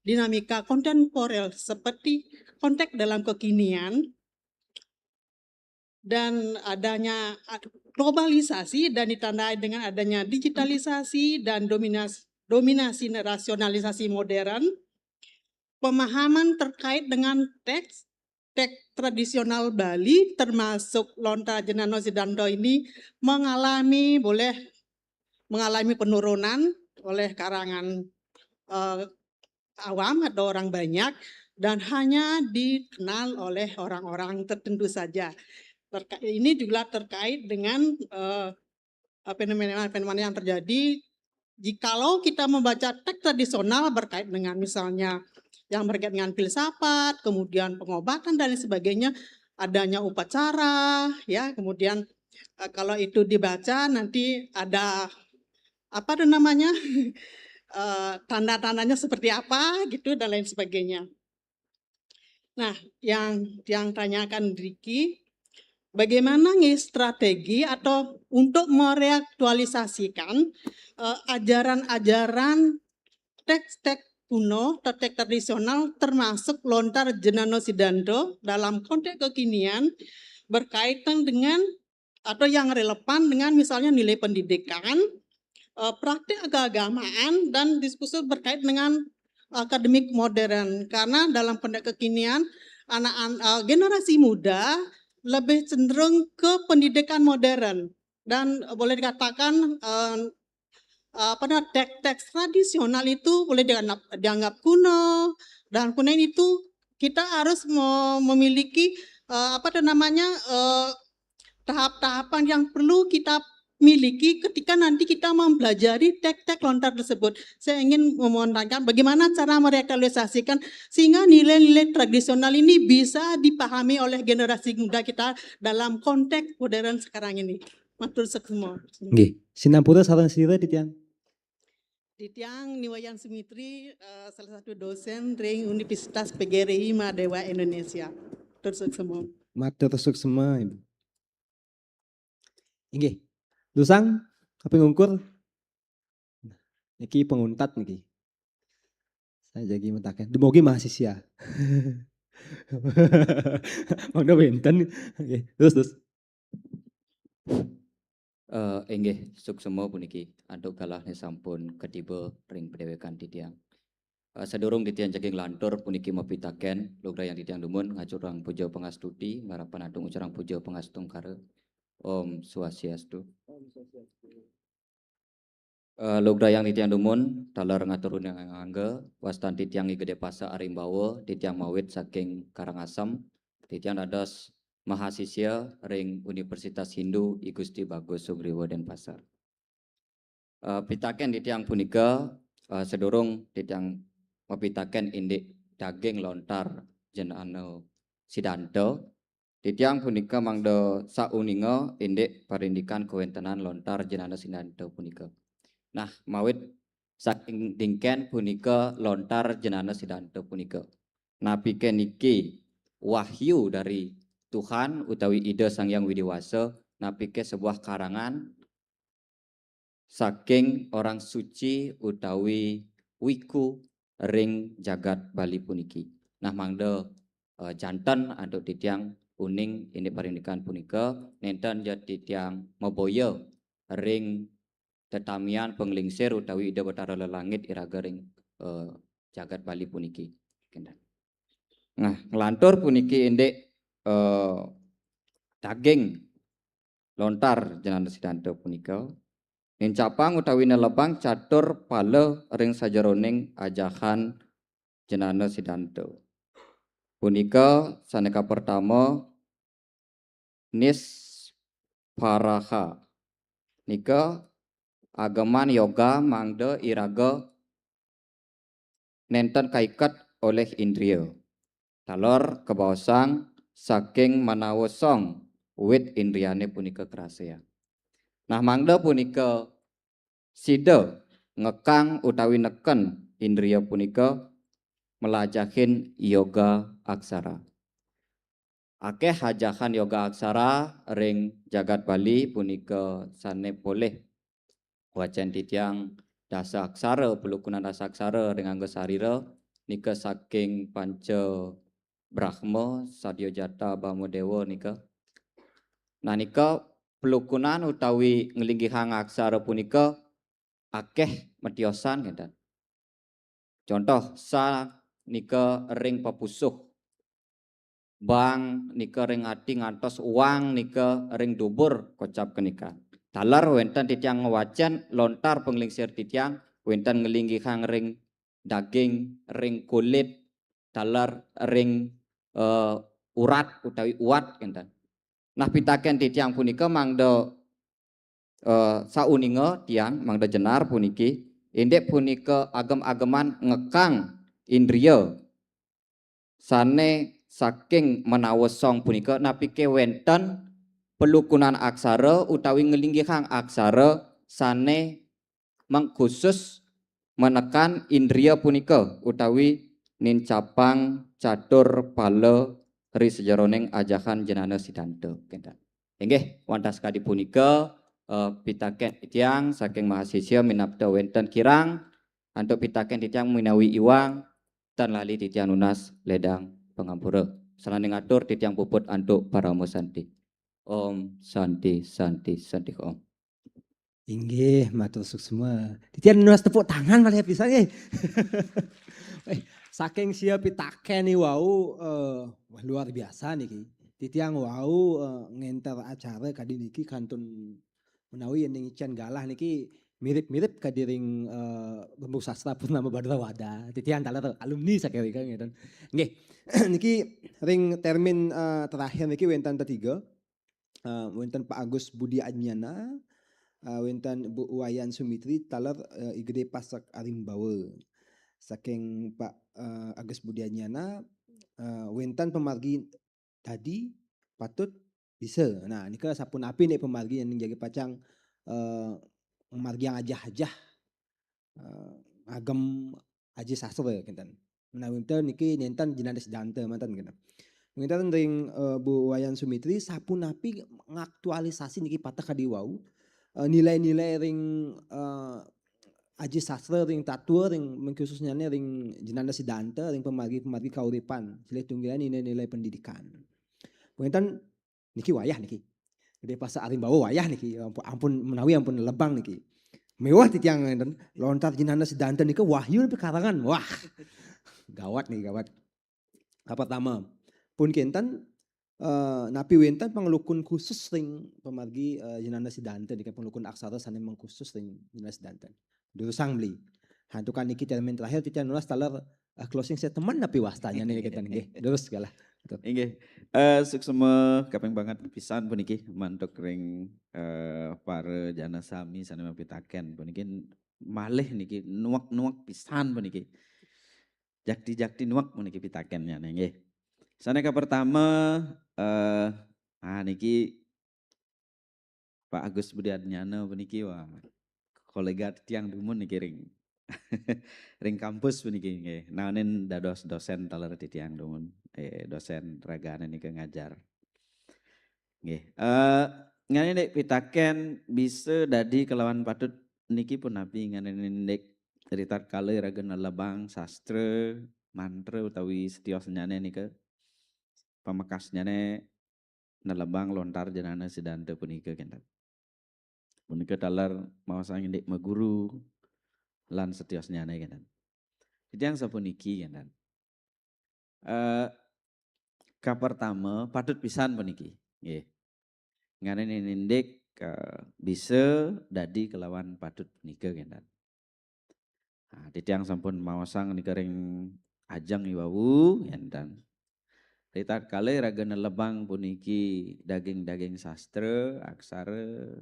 dinamika kontemporer seperti konteks dalam kekinian dan adanya globalisasi dan ditandai dengan adanya digitalisasi dan dominasi, dominasi rasionalisasi modern, pemahaman terkait dengan teks teks tradisional Bali termasuk lontar Jenano Sidanto ini mengalami boleh mengalami penurunan oleh karangan eh, awam atau orang banyak dan hanya dikenal oleh orang-orang tertentu saja. Terka- ini juga terkait dengan eh, fenomena-fenomena yang terjadi jikalau kita membaca teks tradisional berkait dengan misalnya yang berkait dengan filsafat, kemudian pengobatan dan lain sebagainya, adanya upacara, ya, kemudian eh, kalau itu dibaca nanti ada apa tuh namanya eh, tanda-tandanya seperti apa gitu dan lain sebagainya. Nah, yang yang tanyakan Ricky, bagaimana nih strategi atau untuk mereaktualisasikan eh, ajaran-ajaran teks-teks kuno, teks tradisional termasuk lontar Jenano Sidanto dalam konteks kekinian berkaitan dengan atau yang relevan dengan misalnya nilai pendidikan, eh, praktik keagamaan dan diskursus berkait dengan akademik modern karena dalam konteks kekinian anak-anak eh, generasi muda lebih cenderung ke pendidikan modern dan boleh dikatakan eh, apa namanya teks-teks tradisional itu boleh dianggap, dianggap kuno dan kemudian itu kita harus memiliki eh, apa namanya eh, tahap-tahapan yang perlu kita miliki ketika nanti kita mempelajari teks-teks lontar tersebut. Saya ingin memerankan bagaimana cara merealisasikan sehingga nilai-nilai tradisional ini bisa dipahami oleh generasi muda kita dalam konteks modern sekarang ini. Matur suksma. Nggih, sinampura sareng sira titiang. Titiang Ni Wayan Sumitri, eh, salah satu dosen ring Universitas P G R I Mahadewa Indonesia. Matur suksma. Matur suksma, Ibu. Inggih. Lusang, kaping ungkur. Niki penguntat niki. Saya jadi mentaken. Dumugi mahasiswa. Mangda wenten. Nggih, terus terus. Eh, inggih, suksma puniki antuk galah ne sampun katiba ring padewekan titiang. Eh, sadurung titiang jagi nglantur puniki mapitaken, lugrayang titiang dumun ngacurang puja pangastuti, marapan antuk ngucurang puja pangastungkara. Om Swastiastu. Eh, lugrayang titiang dumun, taler ngaturang angga, wastan titiang I Gede Pasa Arimbawa, titiang mawit saking Karangasem, titiang dados mahasiswa ring Universitas Hindu I Gusti Bagus Sugriwa Denpasar. Eh, pitaken titiang punika, eh, sadurung titiang mapitaken indik daging lontar jenana Sidanta, titiang punika mangda sauninga indik parindikan kawentenan lontar jenana Sidanta punika. Nah, mawit saking dingken punika lontar jenana Sidanta punika. Napike niki wahyu dari Tuhan utawi Ida Sang Hyang Widi Wasa, napike sebuah karangan saking orang suci utawi wiku ring jagat Bali puniki. Nah, mangda eh, janten antuk titiang uning indik parindikan punika, nenten ja titiang maboya ring tetamian panglingsir utawi Ida Batara Lelangit iraga ring eh, jagat Bali puniki. Kenten. Nah, nglantur puniki indik eh, daging lontar jenana Sidanta punika nincapang utawi nelebang catur pala ring sajeroning ajahan jenana Sidanta. Punika sane kapertama Nisparaha. Nika ageman yoga mangda iraga nenten kaiket olih indria. Taler kabaosang saking manawa song wit indriane punika karasayang. Nah, mangda punika sida ngekang utawi neken indria punika melajahin yoga aksara. Akeh ajahan yoga aksara ring jagat Bali punika sane polih wacen titiang dasa aksara, pelukunan dasa aksara ring angga sarira nika saking panca Brahma, Sadya Jata, Bama Dewa nika. Nah, nika pelukunan utawi nglinggihang aksara punika akeh matiosan ngenten. Contoh, sa nika ring papusuh, bang nika ring ati ngantos wang nika ring dubur kocap kenika. Taler wenten titiang ngwacen lontar panglingsir titiang, wenten nglinggihang ring daging, ring kulit, taler ring eh, urat utawi uat ngenten. Nah, pitaken titiang punika mangda eh, sauninga tiang mangda jenar puniki, indik punika agem-ageman ngekang indria sane saking manawa song punika, napike wenten pelukunan aksara utawi nglinggihang aksara sane mengkhusus menekan indria punika utawi nincapang catur pala ri sajeroning ajahan jenana Sidanta. Kenten. Inggih, wantah sakadi punika eh, pitaken titiang saking mahasiswa minabda wenten kirang antuk pitaken titiang minawi iwang tan lali titiang nunas ledang pangampura. Sananing atur titiang puput antuk parama santi. Om Santi Santi Santi Om. Inggih, matur suksma. Titiang nunas tepuk tangan malih pisan nggih. Eh, saking sia pitaken ni wau eh, wah, luar biasa niki. Titiang wau, eh, ngenter acara kadi niki kantun menawi yen icen galah niki mirip-mirip kadi ring, eh, Rembug Sastra Purnama Badrawada. Titiang taler alumni saking rika ngeten. Nggih. Niki ring termin, eh, terakhir niki wenten tetiga. Eh, wenten Pak Agus Budi Adnyana, eh, wenten Bu Wayan Sumitri taler, eh, I Gede Pasek Arimbawa. Saking Pak, eh, Agus Budi Adnyana, eh, wenten pamargi dadi, patut, bisa. Nah, nika sapunapi nek pamargi ning jagi pacang, eh, margiang ajah-ajah, eh, ngagem aji sastra kenten. Menawi wenten niki nenten Jenanda Siddhanta manten kenten. Wenten ring, eh, Bu Wayan Sumitri sapunapi ngaktualisasi niki pateh kadi wau, eh, nilai-nilai ring, eh, aji sastra ring tatwa ring mengkhususnyane ring Jenanda Siddhanta ring pamargi-pamargi kauripan silih tunggilan nilai-nilai pendidikan. Wenten niki wayah niki. Gede Pasek Arimbawa wayah niki. Ampun, ampun menawi ampun lebang niki. Mewah titiang ngenten lontar Jenanda Siddhanta nika wahyu pikarangan. Wah. Gawat niki gawat. Kapertama, pun kenten, eh, napi wenten panglukun khusus ring pamargi, eh, Jenanda Siddhanta nika panglukun aksara sane mengkhusus ring Jenanda Siddhanta. Durusang beli. Hantukan niki termin terakhir titiang nunas taler, eh, closing statement napi wastanya nih kenten nggih. Durus galah. Inggih. Eh, suksma kaping banget pisan puniki mantuk ring, eh, para jana sami sane mapitaken puniki malih niki nuek-nuek pisan puniki. Jakti-jakti nuek puniki pitakennya nggih. Sane kapertama, eh, ah niki Pak Agus Budi Adnyana puniki wah kolega titiang dumun niki ring ring kampus puniki nggih. Naenin dados dosen taler titiang dumun. Eh, dosen ragane nika ngajar. Nggih. Eh, ngene nek pitaken bisa dadi kelawan patut niki punapi ngene nek ritatkala iraga nelebang sastra, mantra utawi setiosnyane nika pamekasnyane nelebang lontar Jenanda Siddhanta punika kenten. Punika taler maosang indik maguru lan setiosnyane kenten. Titiang sapuniki kenten. Eh, kapertama patut pisan puniki. Nggih. Ngene nindik, eh, bisa dadi kelawan patut punika kenten. Nah, titiang sampun maosang nika ring ajeng iwau kenten. Ritatkala iraga nelebang puniki daging-daging sastra, aksara,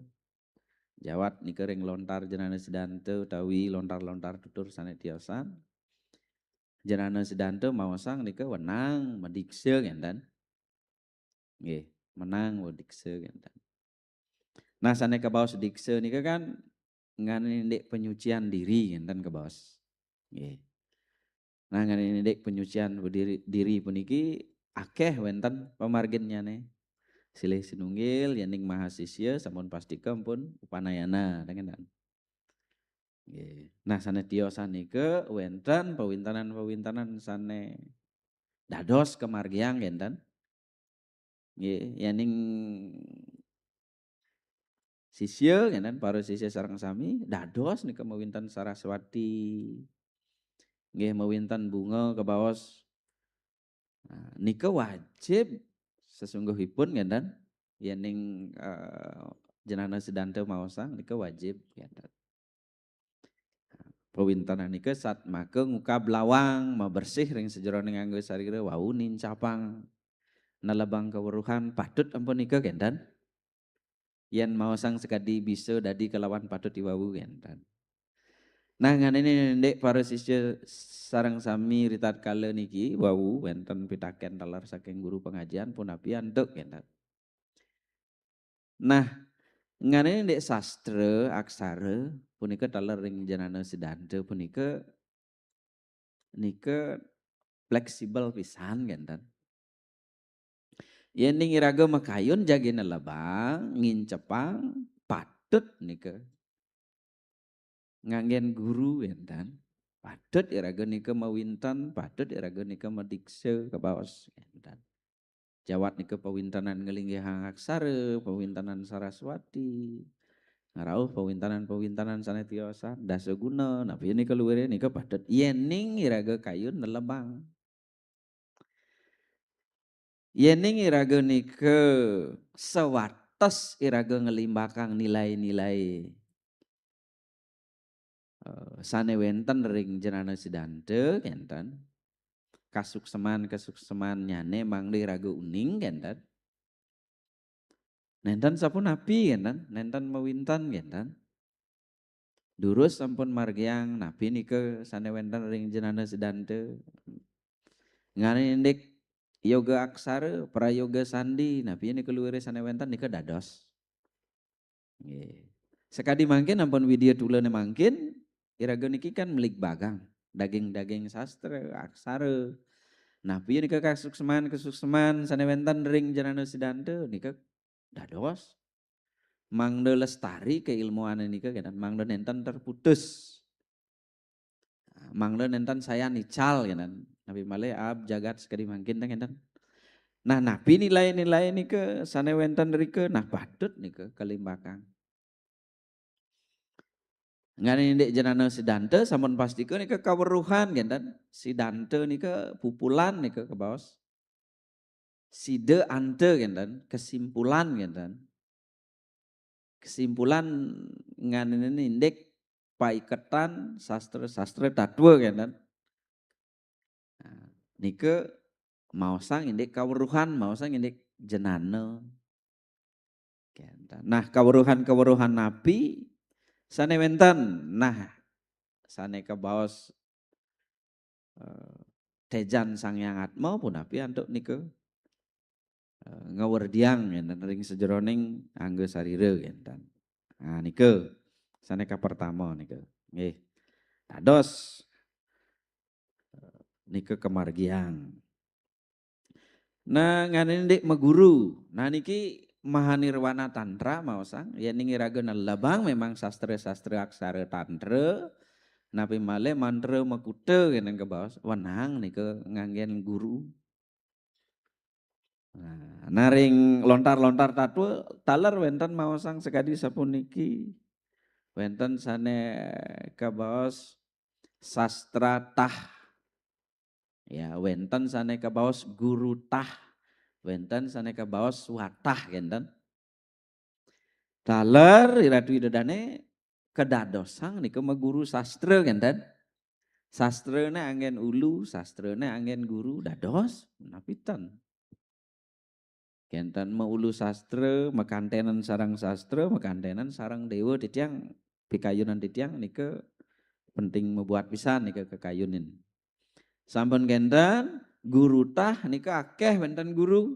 jawat nika ring lontar Jenanda Siddhanta utawi lontar-lontar tutur sane tiosan. Jenanda Siddhanta maosang nika wenang madiksa kenten. Nggih, menang madiksa kenten. Nah, sane kabaos diksa nika kan ngene indik penyucian diri kenten kabaos. Nggih. Nah, ngene indik penyucian diri, diri puniki akeh wenten pamarginnyane. Silih sinunggil yening mahasisya sampun pastika pun upanayana kenten. Nggih. Nah, sane tiosan nika wenten pawintenan-pawintenan sane dados kamargiang kenten. Nggih, yening sisya kenten para sisya sareng sami dados nika mawinten Saraswati. Nggih, mawinten bunga kabaos. Nah, nika wajib sesungguhipun kenten yening, eh, Jenanda Siddhanta maosang nika wajib kenten. Pawintenan nika satmaka ngukab lawang, mabersih ring sajeroning angga sarira, wau nincapang nelebang kaweruhan patut ampun nika kenten. Yen maosang sakadi bisa dadi kelawan patut iwau kenten. Nah, nganene indik para sisya sareng sami ritatkala niki wau wenten pitaken taler saking guru pangajian punapi antuk kenten. Nah, nganene indik sastra aksara punika taler ring Jenanda Siddhanta punika nika fleksibel pisan kenten. Yening iraga makayun jagi nelebang, ngincepang, patut nika nganggen guru kenten. Patut iraga nika mawinten, patut iraga nika madiksa kabaos kenten. Jawat nika pawintenan nglinggihang aksara, pawintenan Saraswati, ngrauh pawintenan-pawintenan sane tiosan, dasaguna, napi nika luire nika patut yening iraga kayun nelebang. Yéning iraga nika sawates iraga nglimbakang nilai-nilai, eh, sané wénten ring Jnana Siddhanta, kénten. Kasukseman-kasuksemannyané mangda iraga uning, kénten. Nénten sapunapi, kénten, nénten mawinten, kénten. Durus sampun margiang napi nika sané wénten ring Jnana Siddhanta. Nganggén indik yoga aksara, prayoga sandi, napi nika luiré sané wénten nika dados. Nggih. Sakadi mangkin ampun widya tulané mangkin, iraga niki kan mligbagang daging-daging sastra, aksara. Napi nika kasukseman-kasukseman sané wénten ring Jnana Siddhanta nika dados. Mangda lestari keilmuan nika, kénten, mangda nénten terputus. Mangda nénten sayan ical, kénten. Napi malih aab jagat sakadi mangkin, kénten. Nah, napi nilai-nilai nika sané wénten rika, nah, patut nika kalimbakang. Nganggén indik Jnana Siddhanta sampun pastika nika kaweruhan, kénten. Siddhanta nika pupulan nika kabaos. Sida anta, kénten, kesimpulan, kénten. Kesimpulan nganggén indik paiketan sastra-sastra tatwa, kénten. Nah, nika maosang indik kaweruhan, maosang indik jnana. Kénten. Nah, kaweruhan-kaweruhan napi sané wénten? Nah, sané kabaos, eh, téjan Sang Hyang Atma punapi antuk nika, eh, ngawerdiang, kénten, ring sajeroning angga sarira, kénten. Nah, nika sané kapertama nika. Nggih. Dados, eh, nika kamargiang. Nah, nganggén indik maguru. Nah, niki Mahanirwana Tantra maosang, yéning iraga nelebang memang sastra-sastra aksara tantra, napi malih mantra makuta, kénten, kabaos, wenang nika nganggén guru. Nah, nah, ring lontar-lontar tatwa taler wénten maosang sakadi sapuniki. Wénten sané kabaos sastra tah. Ya, wénten sané kabaos guru tah, wénten sané kabaos watah, kénten. Taler Ratu Ida Dané kadadosang nika maguru sastra, kénten. Sastrané anggén ulu, sastrané anggén guru, dados, napi ten. Kénten maulu sastra, makantenan sareng sastra, makantenan sareng déwa titiang, pikayunan titiang nika penting mabuat pisan nika kakayunin. Sampun kénten, guru tah nika akéh wénten guru.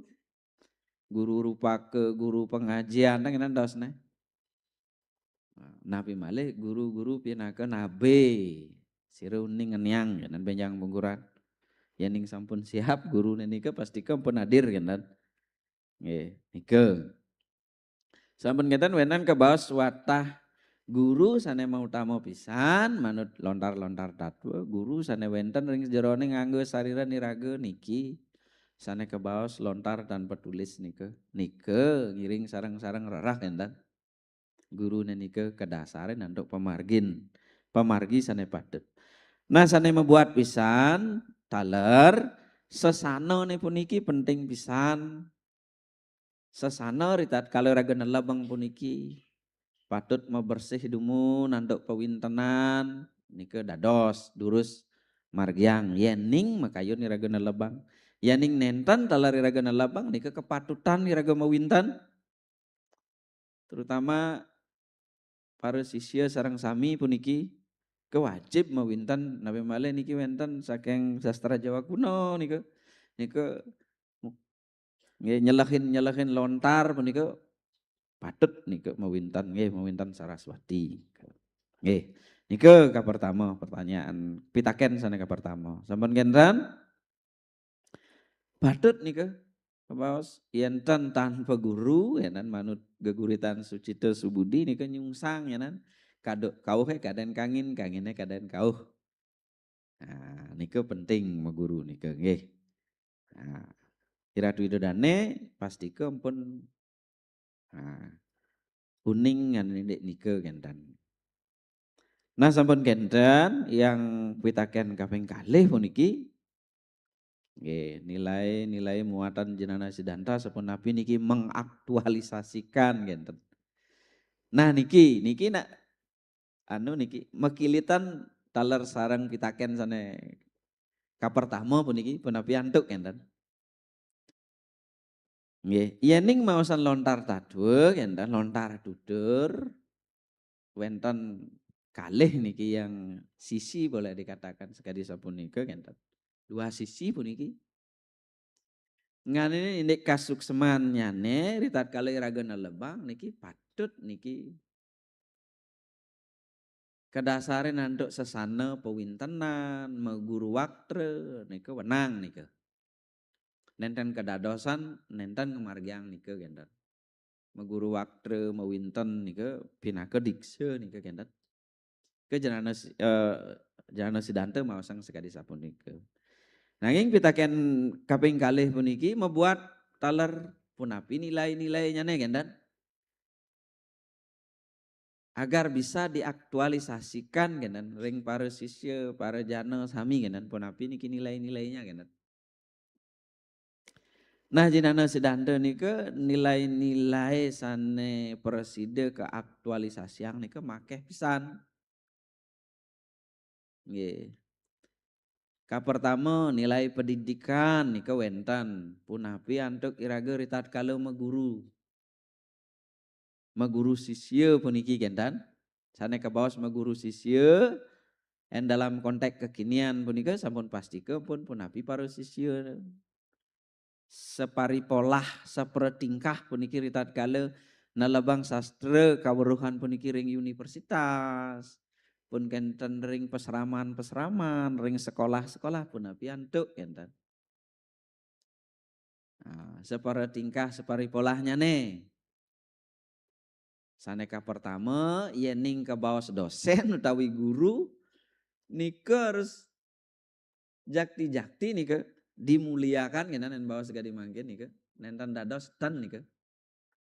Guru rupaka, guru pangajian, tang kénten daosné. Napi malih guru-guru pinaka nabé. Sira uning ngeniang, kénten, bénjang pungkuran. Yéning sampun siap, guruné nika pastika pun hadir, kénten. Nggih, nika. Sampun kénten wénten kabaos watah guru sané mautama pisan manut lontar-lontar tatwa, guru sané wénten ring jeroning angga sarira niraga niki sané kabaos lontar tanpa tulis nika. Nika ngiring sareng-sareng rerah, kénten. Guruné nika kadasarin antuk pamargin, pamargi sané patut. Nah, sané mabuat pisan, taler, sesanané puniki penting pisan. Sesana ritatkala raga nelebang puniki patut mabersih dumun antuk pawintenan, nika dados durus margiang yéning makayun iraga nelebang. Yéning nénten taler iraga nelebang, nika kapatutan iraga mawinten. Terutama para sisya sareng sami puniki kawajib mawinten, napi malih niki wénten saking sastra Jawa Kuno nika. Nika nggih nyelehin-nyelehin lontar punika patut nika mawinten, nggih, mawinten Saraswati. Nggih. Nika kapertama pertanyaan, pitaken sané kapertama. Sampun kénten? Patut nika kabaos, yén ten tanpa guru, yén manut geguritan Sucita Subudi nika nyungsang, yén kada kauhé kadén kangin, kanginé kadén kauh. Nah, nika penting maguru nika nggih. Nah, Iratu Ida Dané pastika ampun, nah, uning ngan indik nika kénten. Nah, sampun kénten yang pitaken kaping kalih puniki. Nggih, nilai-nilai muatan Jenana Siddhanta sapunapi niki mengaktualisasikan ngenten. Nah niki, niki nak anu niki makilitan taler sareng pitaken sane kapertama puniki punapi antuk ngenten. Nggih, yening maosan lontar tatwa ngenten, lontar tutur wenten kalih niki yang sisi boleh dikatakan sekadi sapunika ngenten. Dua sisi puniki. Nganene indik kasuksemannyane ritatkala iraga nelebang niki patut niki kadasarin antuk sesana pawintenan, maguru waktra nika wenang nika. Nenten kadadosan, nenten ngamargiang nika ngenten. Maguru waktra, mawinten nika pinaka diksa nika ngenten. Ke Jenana Si- eh, Jenana Siddhanta maosang sakadi sapunika. Nanging pitaken kaping kalih puniki mabuat taler punapi nilai-nilainyane ngenten. Agar bisa diaktualisasikan ngenten ring para sisya, para jana sami ngenten punapi niki nilai-nilainya ngenten. Nah, Jenana Siddhanta nika nilai-nilai sane prasida kaaktualisasiang nika makeh pisan. Nggih. Kapertama nilai pendidikan nika wenten punapi antuk iraga ritatkala maguru. Maguru sisya puniki ngenten. Sane kabaos maguru sisya en dalam konteks kekinian punika sampun pastika pun punapi para sisya. Saparipolah, sapratingkah puniki ritatkala nalebang sastra kaweruhan puniki ring universitas, pun kenten ring pasraman-pasraman, ring sekolah-sekolah punapi antuk kenten. Nah, saparatingkah, saparipolahnyane. Sane kapertama, yening kabaos dosen utawi guru, nika harus jakti-jakti nika dimuliakan kena nen baos gadi mangkin nika. Nenten dados ten nika.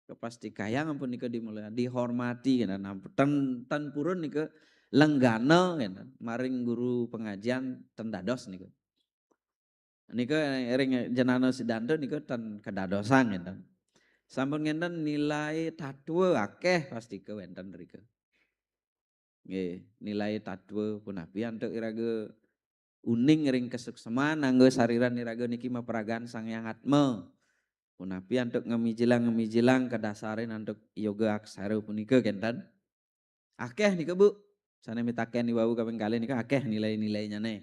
Kepastikayang ampun nika dimulia, dihormati kena. Nah, ten, ten purun nika lenggana kena. Maring guru pengajian ten dados nika. Nika ring Jenana Siddhanta nika ten kadadosan ngenten. Sampun ngenten nilai tatwa akeh pastika wenten rika. Nggih, nilai tatwa punapi antuk iraga uning ring kasukseman angga sariran iraga niki mapragan Sang Hyang Atma. Punapi antuk ngemijilang-ngemijilang kadasarin antuk yoga aksara punika kenten. Akeh nika, Bu. Sane mitaken iwau kaping kalih nika akeh nilai-nilainyane.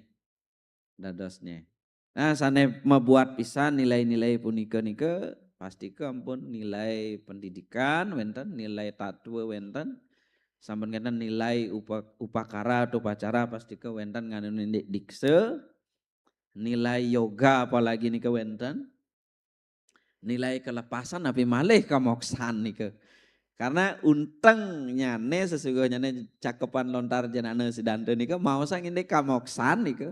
Dadosnya. Nah, sane mabuat pisan nilai-nilai punika nika pastika ampun nilai pendidikan wenten, nilai tatwa wenten, sampun kenten nilai upa, upakara atau upacara pastika wenten nganu nindik diksa, nilai yoga apalagi nika wenten, nilai kelepasan napi malih kamoksan nika. Karena untengnyane sesungguhnyane cakepan lontar Jenana Siddhanta nika maosang indik kamoksan nika.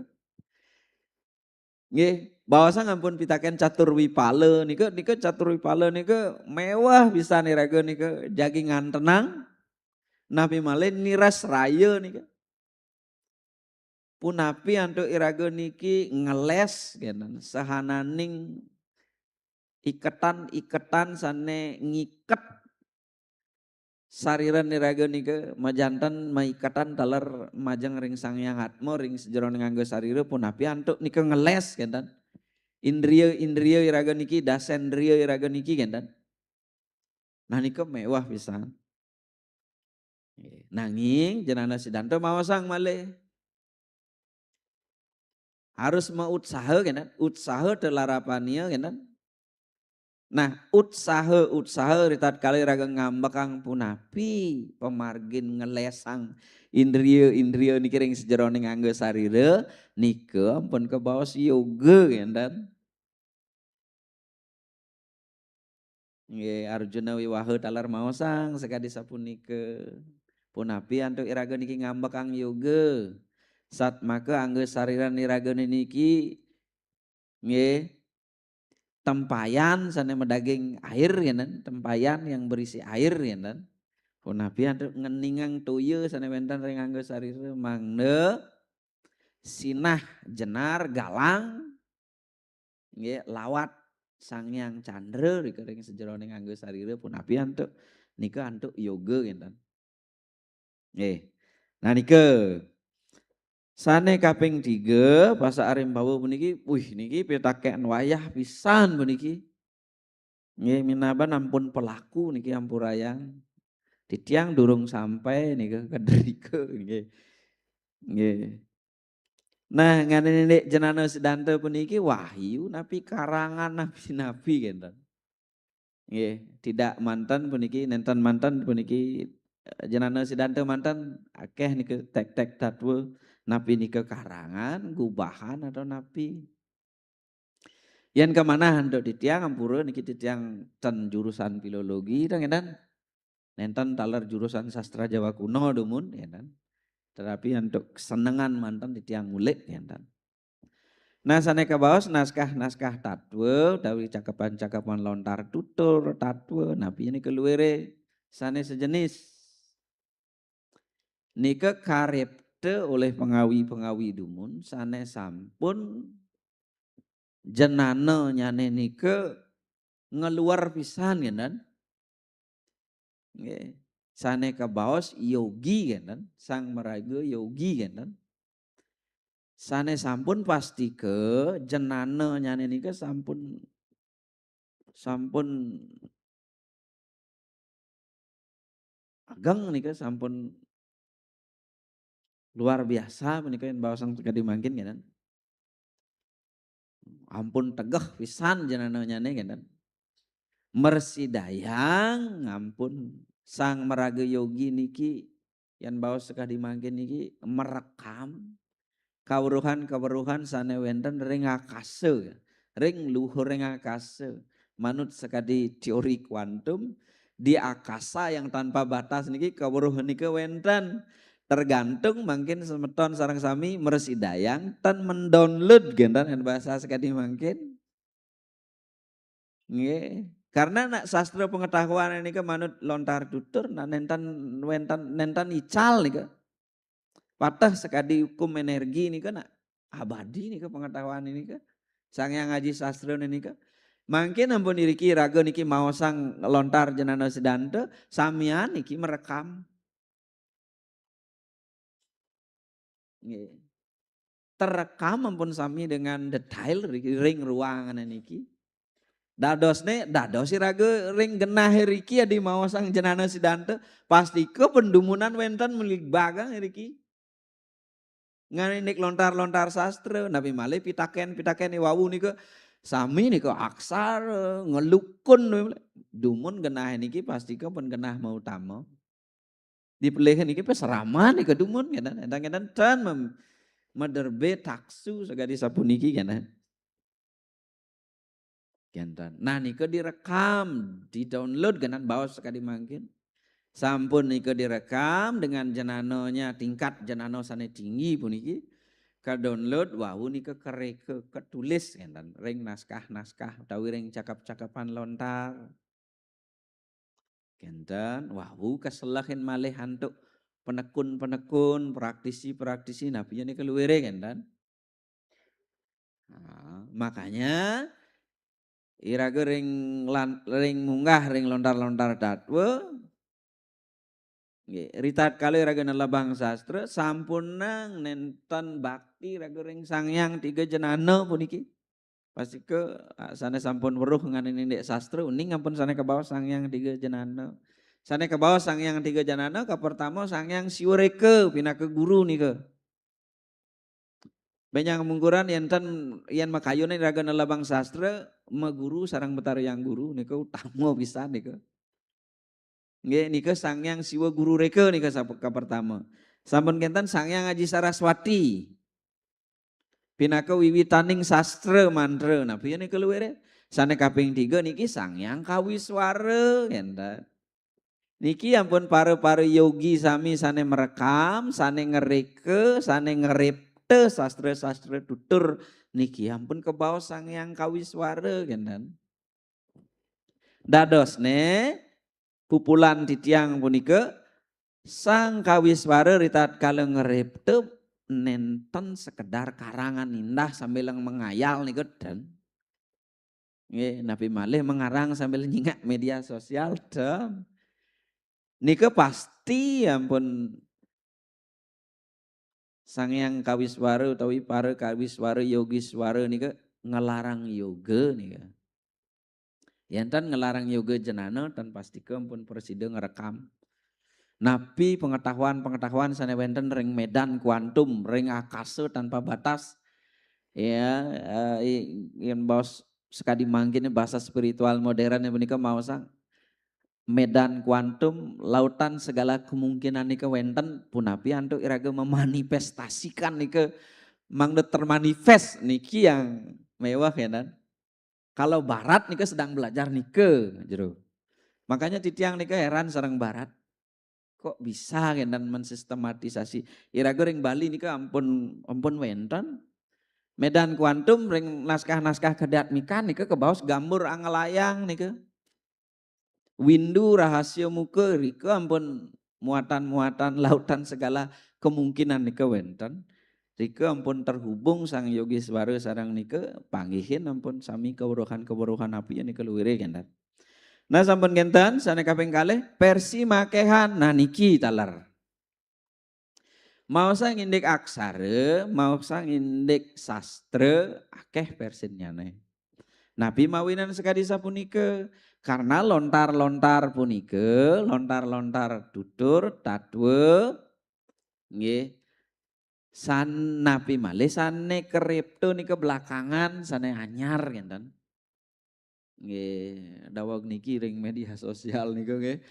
Nggih, baosang ampun pitaken catur wipala nika, nika catur wipala nika mewah pisan iraga nika jagi ngantenang napi malih niras raya nika. Punapi antuk iraga niki ngeles kenten sahananing iketan-iketan sane ngiket sariran iraga nika majanten maiketan taler majeng ring Sang Hyang Atma ring sajeroning angga sarira punapi antuk nika ngeles kenten. Indria-indria iraga niki, dasendria iraga niki kenten. Nah nika mewah pisan. Nanging Jenana Siddhanta maosang malih. Harus mautsaha kenten, utsaha telarapania kenten. Nah, utsaha-utsaha ritatkala iraga ngambekang punapi pamargin ngelesang indria-indria niki ring sajeroning angga sarira nika ampun kabaos yoga kenten. Nggih, Arjuna Wiwaha taler maosang sakadi sapunika. Punapi antuk iraga niki ngambekang yoga. Satmaka angga sariran iraga niki nggih tempayan sane madaging air kenten, tempayan yang berisi air kenten. Punapi antuk ngeningang toya sane wenten ring angga sarira mangda sinah jenar galang nggih, lawat Sang Hyang Candra nika ring sajeroning angga sarira punapi antuk nika antuk yoga ngenten. Nggih. Nah, nika. Sane kaping tiga, Pasa Arimbawa puniki, wih, niki pitaken wayah pisan puniki. Nggih, minaban ampun pelaku niki ampurayang. Titiang durung sampai nika kadrika nggih. Nggih. Nah, ngene Ndeq Jenana Sedanta puniki wahyu napi karangan napi-napi kenten. Nggih, tidak manten puniki, nenten manten puniki, eh, Jenana Sedanta manten akeh nika tek-tek tatwa napi nika karangan, gubahan atau napi. Yen kamanah antuk titiang ampura niki titiang ten jurusan filologi ten ngenten. Nenten taler jurusan sastra Jawa kuno dumun ngenten. Tetapi antuk kesenengan manten titiang ngulik ngenten. Nah, sane kabaos naskah-naskah tatwa utawi cakepan-cakepan lontar tutur tatwa napi nika luwere sane sejenis. Nika karepta oleh pengawi-pengawi dumun sane sampun jenananyane nika ngeluar pisan ngenten. Nggih. Sane kabaos yogi ngenten, sang maraga yogi ngenten. Sane sampun pastika jenananyane nika sampun, sampun ageng nika, sampun luar biasa menika yen baosan sakadi mangkin ngenten. Ampun tegeh pisan jenananyane ngenten. Mersidayang ampun sang maraga yogi niki yen baos sakadi mangkin niki merekam kaweruhan-kaweruhan sane wenten ring akasa, ring luhuring akasa. Manut sakadi teori kuantum, di akasa yang tanpa batas niki kaweruh nika wenten. Tergantung mangkin semeton sareng sami mersidayang ten mendownload ngenten yen bahasa sakadi mangkin. Nggih. Karena nak sastra pengetahuan nika manut lontar tutur, nah nenten wenten nenten ical nika. Pateh sakadi hukum energi nika nak abadi nika pengetahuan nika. Sang Hyang Aji Sastra nika. Mangkin ampun iriki raga niki maosang lontar jenana sedanta, samian niki merekam. Nggih. Terekam ampun sami dengan detail ri-, ring ruangan niki. Dadosne, dados iraga ring genah riki adi maosang jenana sedanta, pastika pendumunan wenten melibagang riki. Ngene nik lontar-lontar sastra, napi malih pitaken-pitaken wau nika sami nika aksara, ngelukun, dumun genah niki pastika pun genah mautama. Dipelih niki peseraman nika dumun ngeten, entang ngeten ten mem-, mederbe taksu sakadi sapuniki ngeten. Ngeten. Nah, nika direkam, di-download ngeten baos sakadi mangkin. Sampun nika direkam dengan jenananya tingkat jenana sane tinggi puniki. Ka-download wau nika kereka, ketulis ngeten ring naskah-naskah utawi ring cakep-cakepan lontar. Kenten, wau kaselehin malih antuk penekun-penekun, praktisi-praktisi, napi jane kaluwere kenten. Nah, makanya iraga ring lan-, ring munggah ring lontar-lontar tatwa. Nggih, ritatkala iraga nelebang sastra, sampunang nenten bakti iraga ring Sang Hyang Tiga Jenana puniki. Pastika, ah, sane sampun weruh nganane indik sastra, uning ampun sane kabaos Sang Hyang Tiga Jenana. Sane kabaos Sang Hyang Tiga Jenana, kapertama Sang Hyang Siwa Reka pinaka guru nika. Benjang mungkuran yen ten, yen makayune raga nelebang sastra, maguru sareng Betara Hyang Guru nika utama pisan nika. Nggih, nika Sang Hyang Siwa Guru Reka nika sap-, kapertama. Sampun kenten Sang Hyang Aji Saraswati. Pinaka wiwitaning sastra mantra. Nah, piye nika luwere? Sane kaping tiga niki Sang Hyang Kawiswara, kenten. Niki ampun para-para yogi sami sane merekam, sane ngereka, sane ngripta sastra-sastra tutur niki ampun kabaos Sang Hyang Kawiswara, kenten. Dadosne pupulan titiang punika Sang Kawiswara ritatkala ngripta nenten sekedar karangan indah sambil menghayal nika ten. Nggih, napi malih mengarang sambil nyingak media sosial, dem. Nika pasti ampun Sang Hyang Kawiswara utawi para Kawiswara Yogiswara nika ngelarang yoga nika. Yen ten ngelarang yoga jenana, ten pastika ampun prasida ngrekam. Napi pengetahuan-pengetahuan sane wenten ring medan kuantum, ring akasa tanpa batas. Ya, eh, i- yen baos sekadi mangkin bahasa spiritual modern punika maosang medan kuantum, lautan segala kemungkinan nika wenten, punapi antuk iraga memanifestasikan nika mangda termanifest niki yang mewah ya, kan? Kalau barat nika sedang belajar nika, jero. Makanya titiang nika heran sareng barat. Kok bisa kenten mensistematisasi? Iraga ring Bali nika ampun, ampun wenten. Medan kuantum ring naskah-naskah kedatmikan nika kebaos gambar anglayang nika. Windu rahasia muka rika ampun muatan-muatan lautan segala kemungkinan nika wenten. Rika ampun terhubung Sang Yogiswara sareng nika panggihin ampun sami kaweruhan-kaweruhan api nika luire kenten. Nah, sampun kenten, sane kaping kalih, versi makehan. Nah, niki taler. Maosang indik aksara, maosang indik sastra, akeh versinnyane. Napi mawinan sakadi sapunika? Karena lontar-lontar punika, lontar-lontar tutur, tatwa, nggih, san-, napi malih sane karipta nika belakangan, sane anyar kenten. Nggih, daweg niki ring media sosial nika nggih.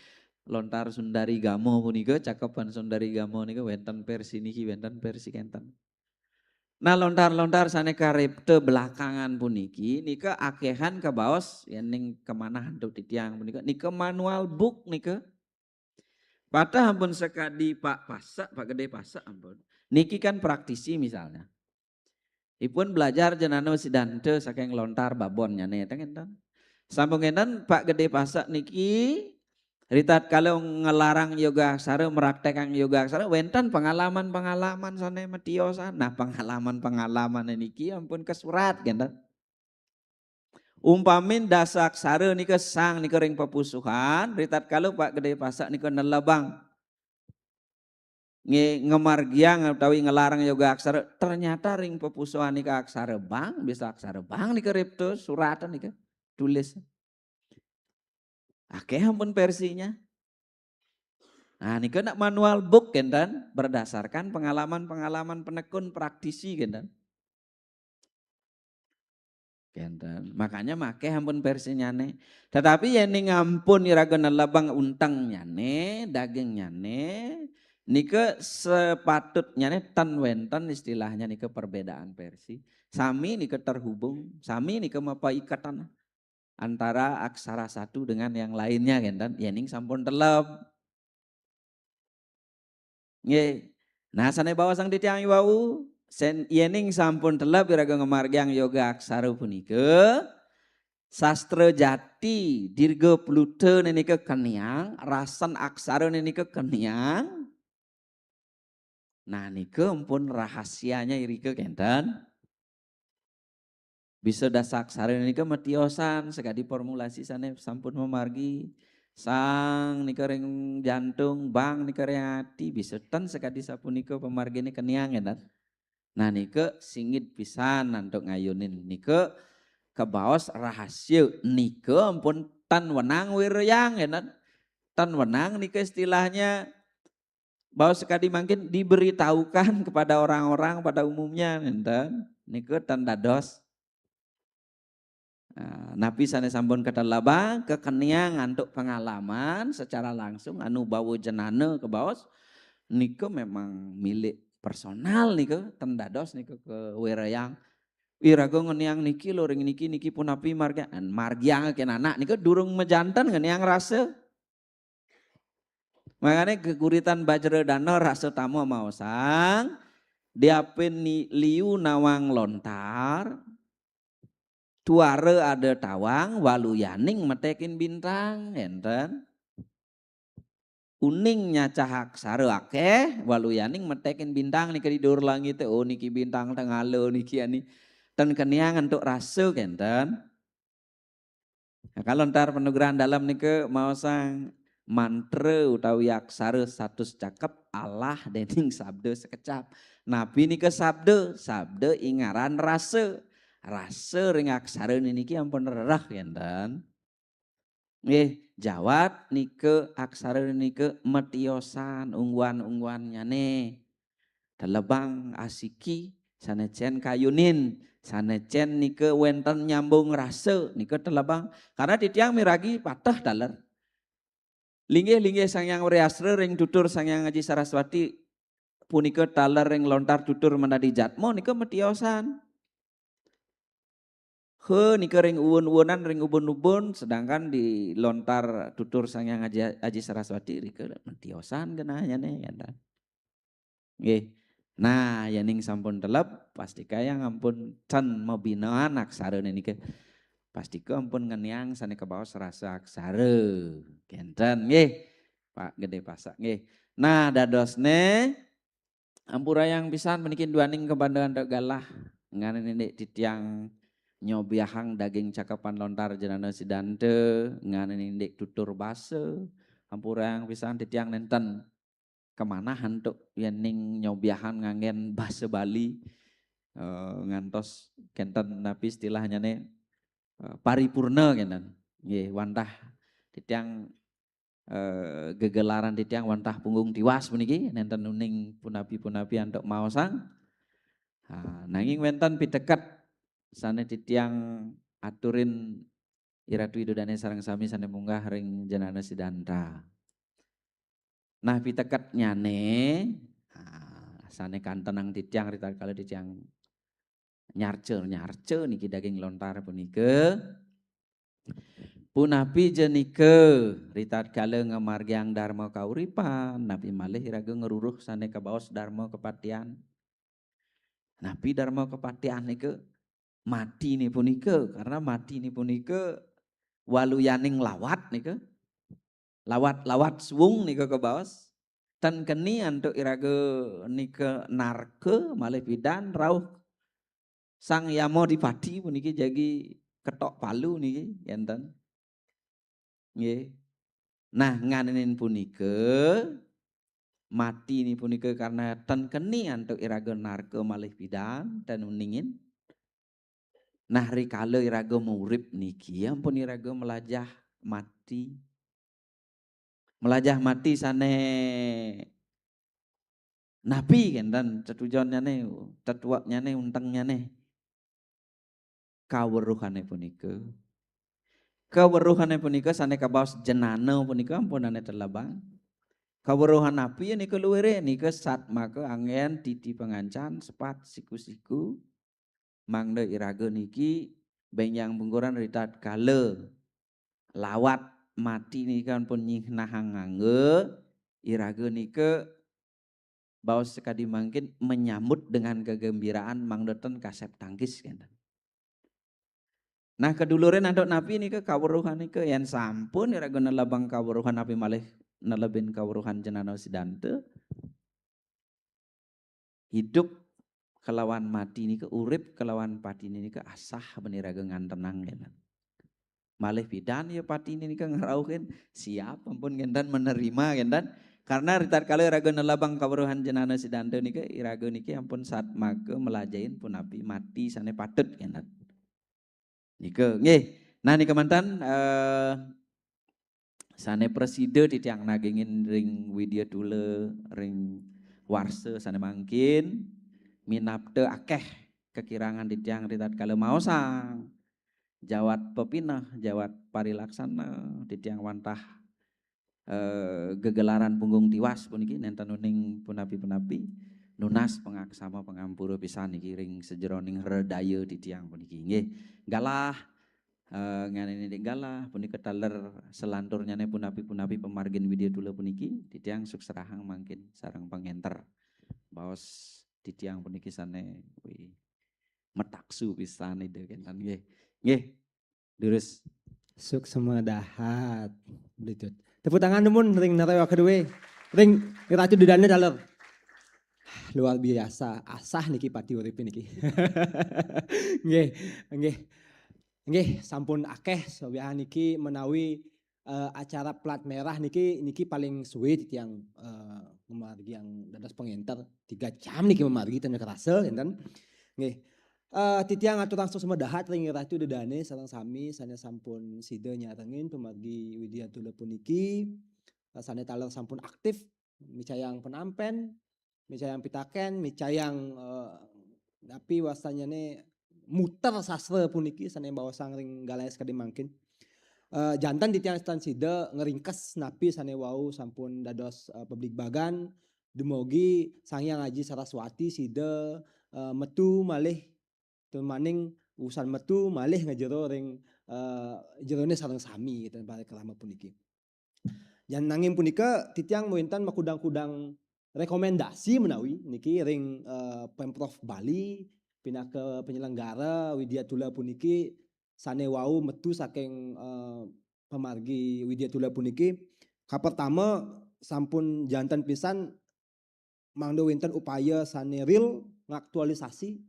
Lontar Sundari Gama punika, cakepan Sundari Gama nika wenten versi niki, wenten versi kenten. Nah, lontar-lontar sane karipta belakangan puniki nika akehan kabaos yening kamanah antuk titiang punika, nika manual book nika. Patah ampun sakadi Pak Pasek, Pak Gede Pasek ampun. Niki kan praktisi misalnya. Ipun belajar jenana Siddhanta saking lontar babonnyane, ten ngenten. Sampun ngenten, Pak Gede Pasek niki ritatkala ngelarang yoga aksara, meraktekang yoga aksara, wenten pengalaman-pengalaman sane matiosan. Nah, pengalaman-pengalaman niki ampun kasurat, ngenten. Umpamin dasa aksara nika sang nika ring pepusuhan, ritatkala Pak Gede Pasek nika nelebang nge-, ngemargiang utawi ngelarang yoga aksara, ternyata ring pepusuhan nika aksara bang, bisa aksara bang nika ripta, suratan nika, tulis. Akeh ampun versinya. Nah, nika nak manual book kenten, berdasarkan pengalaman-pengalaman penekun praktisi kenten. Kenten. Makanya makeh ampun versinyane. Tetapi yening ampun iraga nelebang untengnyane, dagingnyane, nika sepatutnyane ten wenten istilahnya nika perbedaan versi. Sami nika terhubung, sami nika mapaiketan antara aksara satu dengan yang lainnya, kenten. Yening sampun teleb. Nggih. Nah, sane baosang titiang iwau, sen-, yening sampun teleb iraga ngamargiang yoga aksara punika, sastra jati dirga plutane nika keniang, rasan aksarane nika keniang. Nah, nika ampun rahasianya irika kenten. Bisa dasa aksara nika matiosan, sakadi formulasi sane sampun mamargi. Sang nika ring jantung, bang nika ring ati, bisa ten sakadi sapunika pamargine keniang, kenten. Nah, nika singit pisan antuk ngayunin. Nika kabaos rahasia, nika ampun ten wenang wirayang, kenten. Ten wenang nika istilahnya baos sakadi mangkin diberitahukan kepada orang-orang pada umumnya, nenten. Nika ten dados. Nah, napi sane sampun katelebang, kakeniang antuk pengalaman secara langsung, anu bawa jenana kabaos, nika memang milik personal nika, ten dados nika kawirayang. Iraga ngeniang niki lho, ring niki, niki punapi margiang, margiang ken anak nika durung majanten ngeniang rasa. Makane geguritan Bajradana rasa tama maosang, diapin ni-, liu nawang lontar, tuara ada tawang, waluyaning metekin bintang, enten. Uning nyacah aksara akeh, waluyaning metekin bintang nika di dur langit, oh, niki bintang tenggala niki ani. Ten keniang antuk rasa, kenten. Nah, kalau ntar panugrahan dalem nika maosang mantra utawi aksara satus cakep alah dening sabda sekecap. Napi nika sabda? Sabda ingaran rasa. Rasa ring aksara niki ampun rereh, kenten. Nggih, jawat nika aksara nika matiosan ungguan-ungguannyane. Telebang asiki, sane cen kayunin, sane cen nika wenten nyambung rasa, nika telebang. Karena titiang miragi pateh taler. Linggih-linggih Sang Hyang Wreastra ring tutur Sang Hyang Aji Saraswati punika taler ring lontar tutur menadi jatma nika matiosan. He nika ring uwun-uwunan, ring ubun-ubun, sedangkan di lontar tutur Sang Hyang Aji, Aji Saraswati rika matiosan genahnyane, kenten. Nggih. Nah, yening sampun teleb, pastika yang ampun ten mabinaan aksara nika. Pastika ampun ngeniang sane kabaos rasa aksara. Kenten nggih. Pak Gede Pasak nggih. Nah, dadosne ampurayang pisan puniki duaning kabanda antuk galah. Nganin indik titiang nyobiahang daging cakepan lontar jenana sidanta, nganin indik tutur basa. Ampurayang pisan titiang nenten kemanah antuk yening nyobiahang nganggen basa Bali, eh, ngantos kenten napi istilahnyane, eh, paripurna kenten. Nggih, wantah titiang, eh, gegelaran titiang wantah punggung tiwas puniki nenten uning punapi-punapi antuk maosang. Ah, nanging wenten piteket sane titiang aturin Iratu Ida Dane sareng sami sane munggah ring jenana sidanta. Nah, piteketnyane, ah, sane kantenang titiang ritatkala titiang nyarca-nyarca niki daging lontar punika. Punapi ja nika ritatkala ngamargiang dharma kauripan, napi malih iraga ngruruh sane kabaos dharma kapatian. Napi dharma kapatian nika? Matine punika, karena matine punika waluyaning lawat nika. Lawat-lawat suwung nika kabaos. Ten keni antuk iraga nika narka malih pidan rauh Sang Yama Dipati puniki jagi ketok palu niki, kenten. Nggih. Nah, nganinin punika, matine punika karena ten keni antuk iraga narka malih pidan, ten uningin. Nah, rikala iraga maurip niki, ampun iraga melajah mati. Melajah mati sane napi kenten tetujonnyane, tetuaknyane, untengnyané? Kaweruhane punika. Kaweruhane punika sane kabaos jenana punika ampunane telebang. Kaweruhan napi nika luire? Nika satmaka anggen titi pangancan sepat siku-siku. Mangda iraga niki benjang pungkuran ritatkala lawat mati nika ampun nyihnahang angga, iraga nika baos sakadi mangkin menyambut dengan kegembiraan mangda ten kasep tangkis kenten. Nah, kedulurin antuk napi nika kaweruhan nika? Yen sampun iraga nelebang kaweruhan napi malih nelebin kaweruhan jenana sidanta, hidup kelawan mati nika, urip kelawan patine nika asah ben iraga ngantenang kenten. Malih pidan ya patine nika ngrauhin, siap ampun kenten menerima kenten. Karena ritatkala iraga nelebang kaweruhan jenana sidanta nika, iraga niki ampun satmaka melajahin punapi mati sane patut kenten. Nika nggih. Nah, nika manten, eh, sane prasida titiang nagingin ring Widya Tula, ring warsa sane mangkin, minapta akeh kakirangan titiang ritatkala maosang. Jawat pepineh, jawat parilaksana, titiang wantah, eh, gegelaran punggung tiwas puniki nenten uning punapi-punapi, nunas pangaksama pangampura pisan niki ring sajeroning hredaya titiang puniki. Nggih, galah, eh, nganene dik galah punika taler selanturnyane punapi-punapi pamargin Widya Tula puniki, titiang sukserahang mangkin sareng pangenter. Baos titiang puniki sane, wih, metaksu pisan Ida kenten nggih. Nggih. Durus. Suksma dahat. Beli Tut. Tepuk tangan dumun ring narawa kedua. Ring Ratu Dudane taler. Luar biasa, asah niki pati uripe niki. Nggih, nggih. Nggih, sampun akeh sawiyahan niki menawi eh, acara plat merah niki niki paling suwe titiang eh, memargi yang dados pengenter tiga jam niki memargi ten kerasa enten. Nggih. Eh, titiang atur langsung semedahat ring Ratu Dedane sareng sami sane sampun sida nyarengin pemargi Widya Tula puniki eh, sane taler sampun aktif micayang penampen, micayang pitaken, micayang eh, napi wastanyane muter sastra puniki sane baosang ring galahé sakadi mangkin. Eh, janten titiang stan sida ngeringkes napi sane wau sampun dados eh, pabligbagan, dumugi Sang Hyang Aji Saraswati sida eh, metu malih tumaning usan metu malih ngejero ring eh, jerone sareng sami ten para krama puniki. Jan nanging punika titiang wenten makudang-kudang rekomendasi menawi niki ring eh, Pemprov Bali pinaka penyelenggara Widya Tula puniki sane wau metu saking eh, pemargi Widya Tula puniki. Kapertama sampun janten pisan mangda wenten upaya sane real ngaktualisasi,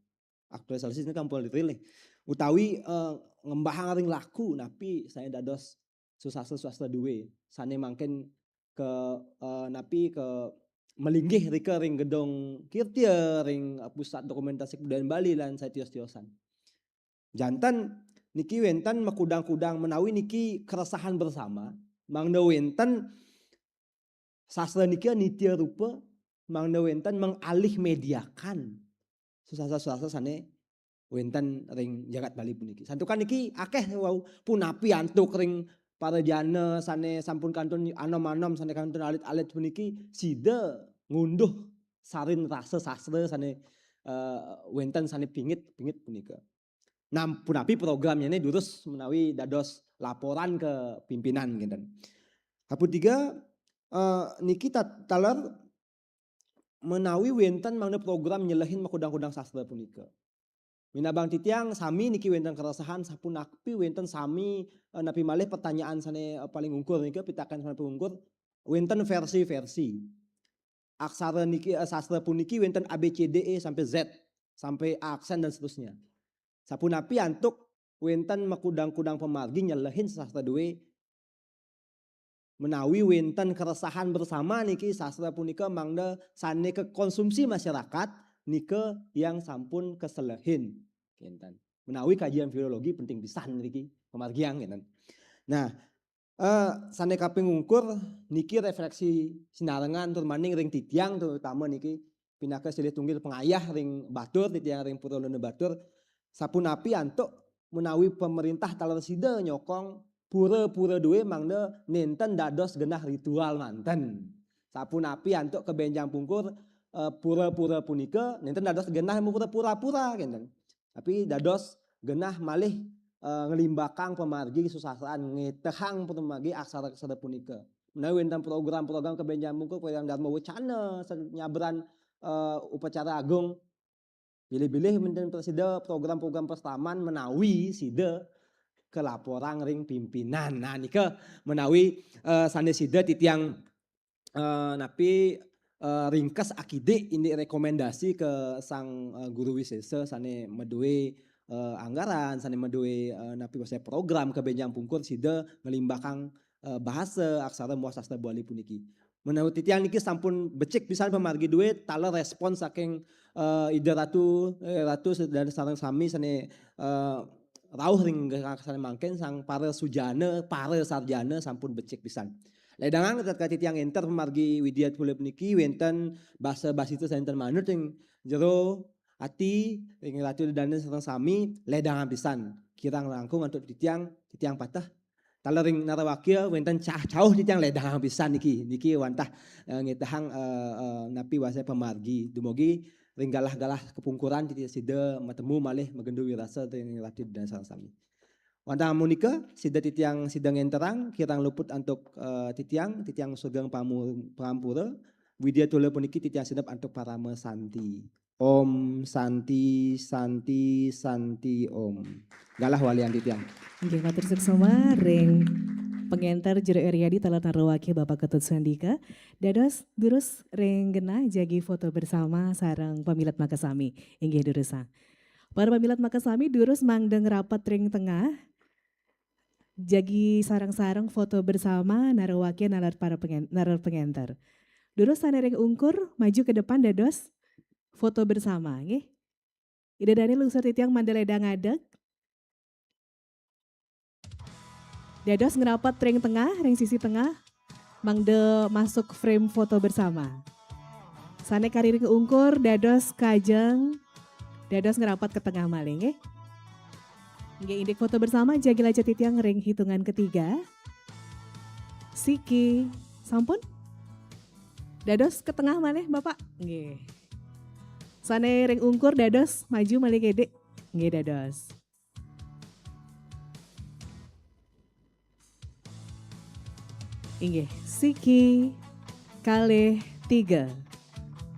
aktualisasi ini kan real nih, utawi eh, ngembahang ring laku napi sane dados susastra-susastra duwe sane mangkin ke eh, napi ke melinggih rika ring gedung Kirtia, ring eh, pusat dokumentasi kebudayaan Bali lan satios-tiosan. Janten niki wenten makudang-kudang menawi niki keresahan bersama, mangda wenten sastra niki nitya rupa, mangda wenten mengalih mediakan susastra-susastra sane wenten ring jagat Bali puniki. Santukan niki akeh wau punapi antuk ring para jana sane sampun kantun anom-anom sane kantun alit-alit puniki sida ngunduh sarin rasa sastra sane eh, wenten sane pingit-pingit punika. Nah, punapi programnya ini durus menawi dados laporan ke pimpinan ngenten. Kaping tiga eh, niki tat- taler menawi wenten mangda program nyelehin makudang-kudang sastra punika. Minabang titiang sami niki wenten keresahan sapunapi wenten sami eh, napi malih pertanyaan sane eh, paling ungkur nika pitaken sane paling ungkur wenten versi-versi. Aksara niki eh, sastra puniki wenten A B C D E sampai Z, sampai aksen dan seterusnya. Sapunapi antuk wenten makudang-kudang pemargi nyelehin sastra duwe menawi wenten keresahan bersama niki sastra punika mangda sane kekonsumsi masyarakat nika yang sampun keselehin. Kenten. Menawi kajian filologi penting pisan niki pemargiang kenten. Nah, eh, sane kaping ungkur niki refleksi sinarengan tur maning ring titiang terutama niki pinaka silih tunggil pengayah ring batur titiang ring pura luna batur sapunapi antuk menawi pemerintah taler sida nyokong pura-pura duwe mangda nenten dados genah ritual manten. Sapunapi antuk kebenjang pungkur eh, pura-pura punika nenten dados genah pura-pura kenten. Tapi dados genah malih eh, ngelimbakang pemargi susasaan ngetehang pemargi aksara-aksara punika. Menawi wenten program-program kebenjang pungkur program Dharma Wacana nyabran eh, upacara agung bilih-bilih menten sida program-program persamaan menawi sida kelaporang ring pimpinan. Nah nika menawi uh, sane sida titiang uh, napi uh, ringkes akidik indik rekomendasi ke sang uh, guru wisesa sane medue uh, anggaran sane medue uh, napi wasai program kebenjang pungkur sida ngelimbakang uh, bahasa aksara muah sastra Bali puniki. Menawi titiang niki sampun becik pisan pemargi duit, taler respon saking uh, Ida Ratu, eh, Ratu dan sareng sami sane uh, rauh ring sane mangkin sang para sujana, para sarjana sampun becik pisan. Ledangang tatkala titiang enter pemargi Widya Tulip niki wenten basa basita senten manut ring jero ati ring Ratu Dana sareng sami ledangang pisan. Kirang langkung antuk titiang, titiang pateh. Taler ring narawakya wenten cah cauh titiang ledang pisan niki. Niki wantah uh, ngetehang uh, uh, napi wasai pemargi. Dumugi ring galah-galah kepungkuran titiang sida matemu malih magendu wirasa ring Ratu dan sareng sami. Wantah amunika sida titiang sida ngenterang kirang luput antuk uh, titiang, titiang sugeng pamu- pangampura. Widya Tula puniki titiang sinep antuk parama santi. Om Santi Santi Santi Om. Galah walian titiang. Inggih matur suksma ring pengenter Jero Eriadi taler narawakya Bapak Ketut Sandika. Dados durus ring genah jagi foto bersama sareng pamilet makasami. Inggih durusang. Para pamilat makasami, durus mangda ngrapat ring tengah. Jagi sareng-sareng foto bersama, naruakin nalar para pengen-, nalar pengenter. Durus sane ring ungkur, maju ke depan dados foto bersama, nggih. Ida dane lungsur titiang mangda ledang ngadeg. Dados ngrapat ring tengah, ring sisi tengah, mangda masuk frame foto bersama. Sane kari ring ungkur, dados kajeng, dados ngrapat ke tengah malih, nggih. Nggih, indik foto bersama, jagi lacet titiang ring hitungan ketiga. Siki, sampun? Dados ke tengah malih, Bapak? Nggih. Sane ring ungkur, dados maju malih kede. Nggih, dados. Inggih, siki, kalih, tiga.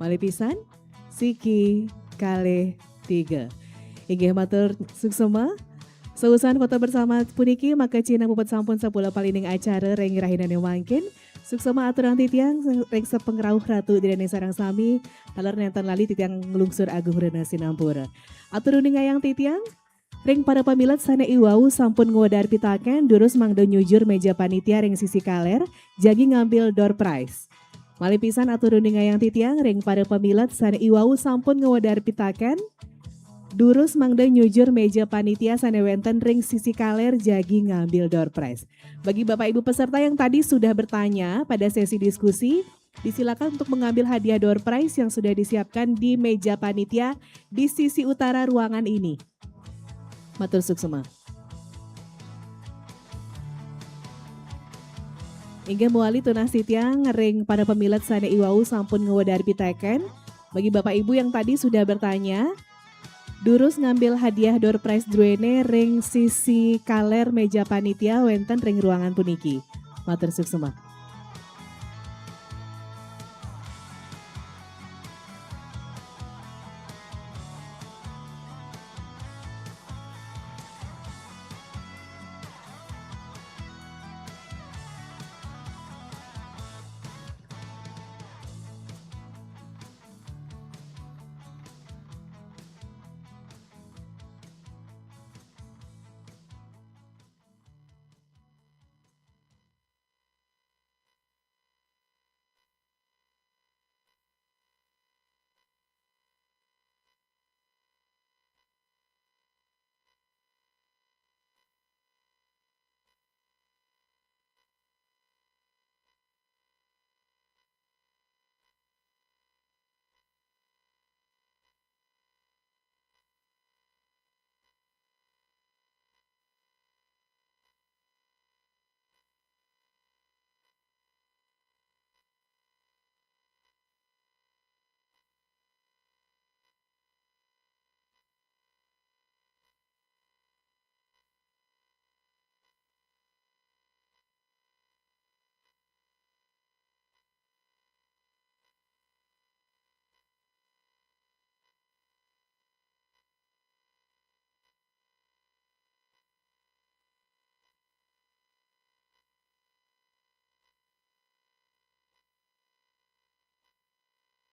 Malih pisan, siki, kalih, tiga. Inggih, matur suksema. Sausan foto bersama puniki, maka cinah puput sampun sapulo palining acara ring rahinane mangkin. Suksema aturang titiang ring sapangrauh Ratu Ida dane sareng sami, taler nenten lali titiang nglungsur agung rena sinampura. Atur uningayang titiang, ring para pamilet sane iwau sampun ngwedar pitaken, durus mangda nyujur meja panitia ring sisi kaler, jagi ngambil door prize. Malih pisan atur uningayang titiang, ring para pamilet sane iwau sampun ngwedar pitaken, durus mangda nyujur meja panitia sane wenten ring sisi kaler, jagi ngambil door prize. Bagi Bapak Ibu peserta yang tadi sudah bertanya pada sesi diskusi, disilakan untuk mengambil hadiah door prize yang sudah disiapkan di meja panitia di sisi utara ruangan ini. Matur suksema. Inggih mawali tunas titiang ring para pamilet sane iwau sampun ngwedar pitaken. Bagi Bapak Ibu yang tadi sudah bertanya, durus ngambil hadiah door prize druene ring sisi kaler meja panitia wenten ring ruangan puniki. Matur suksema.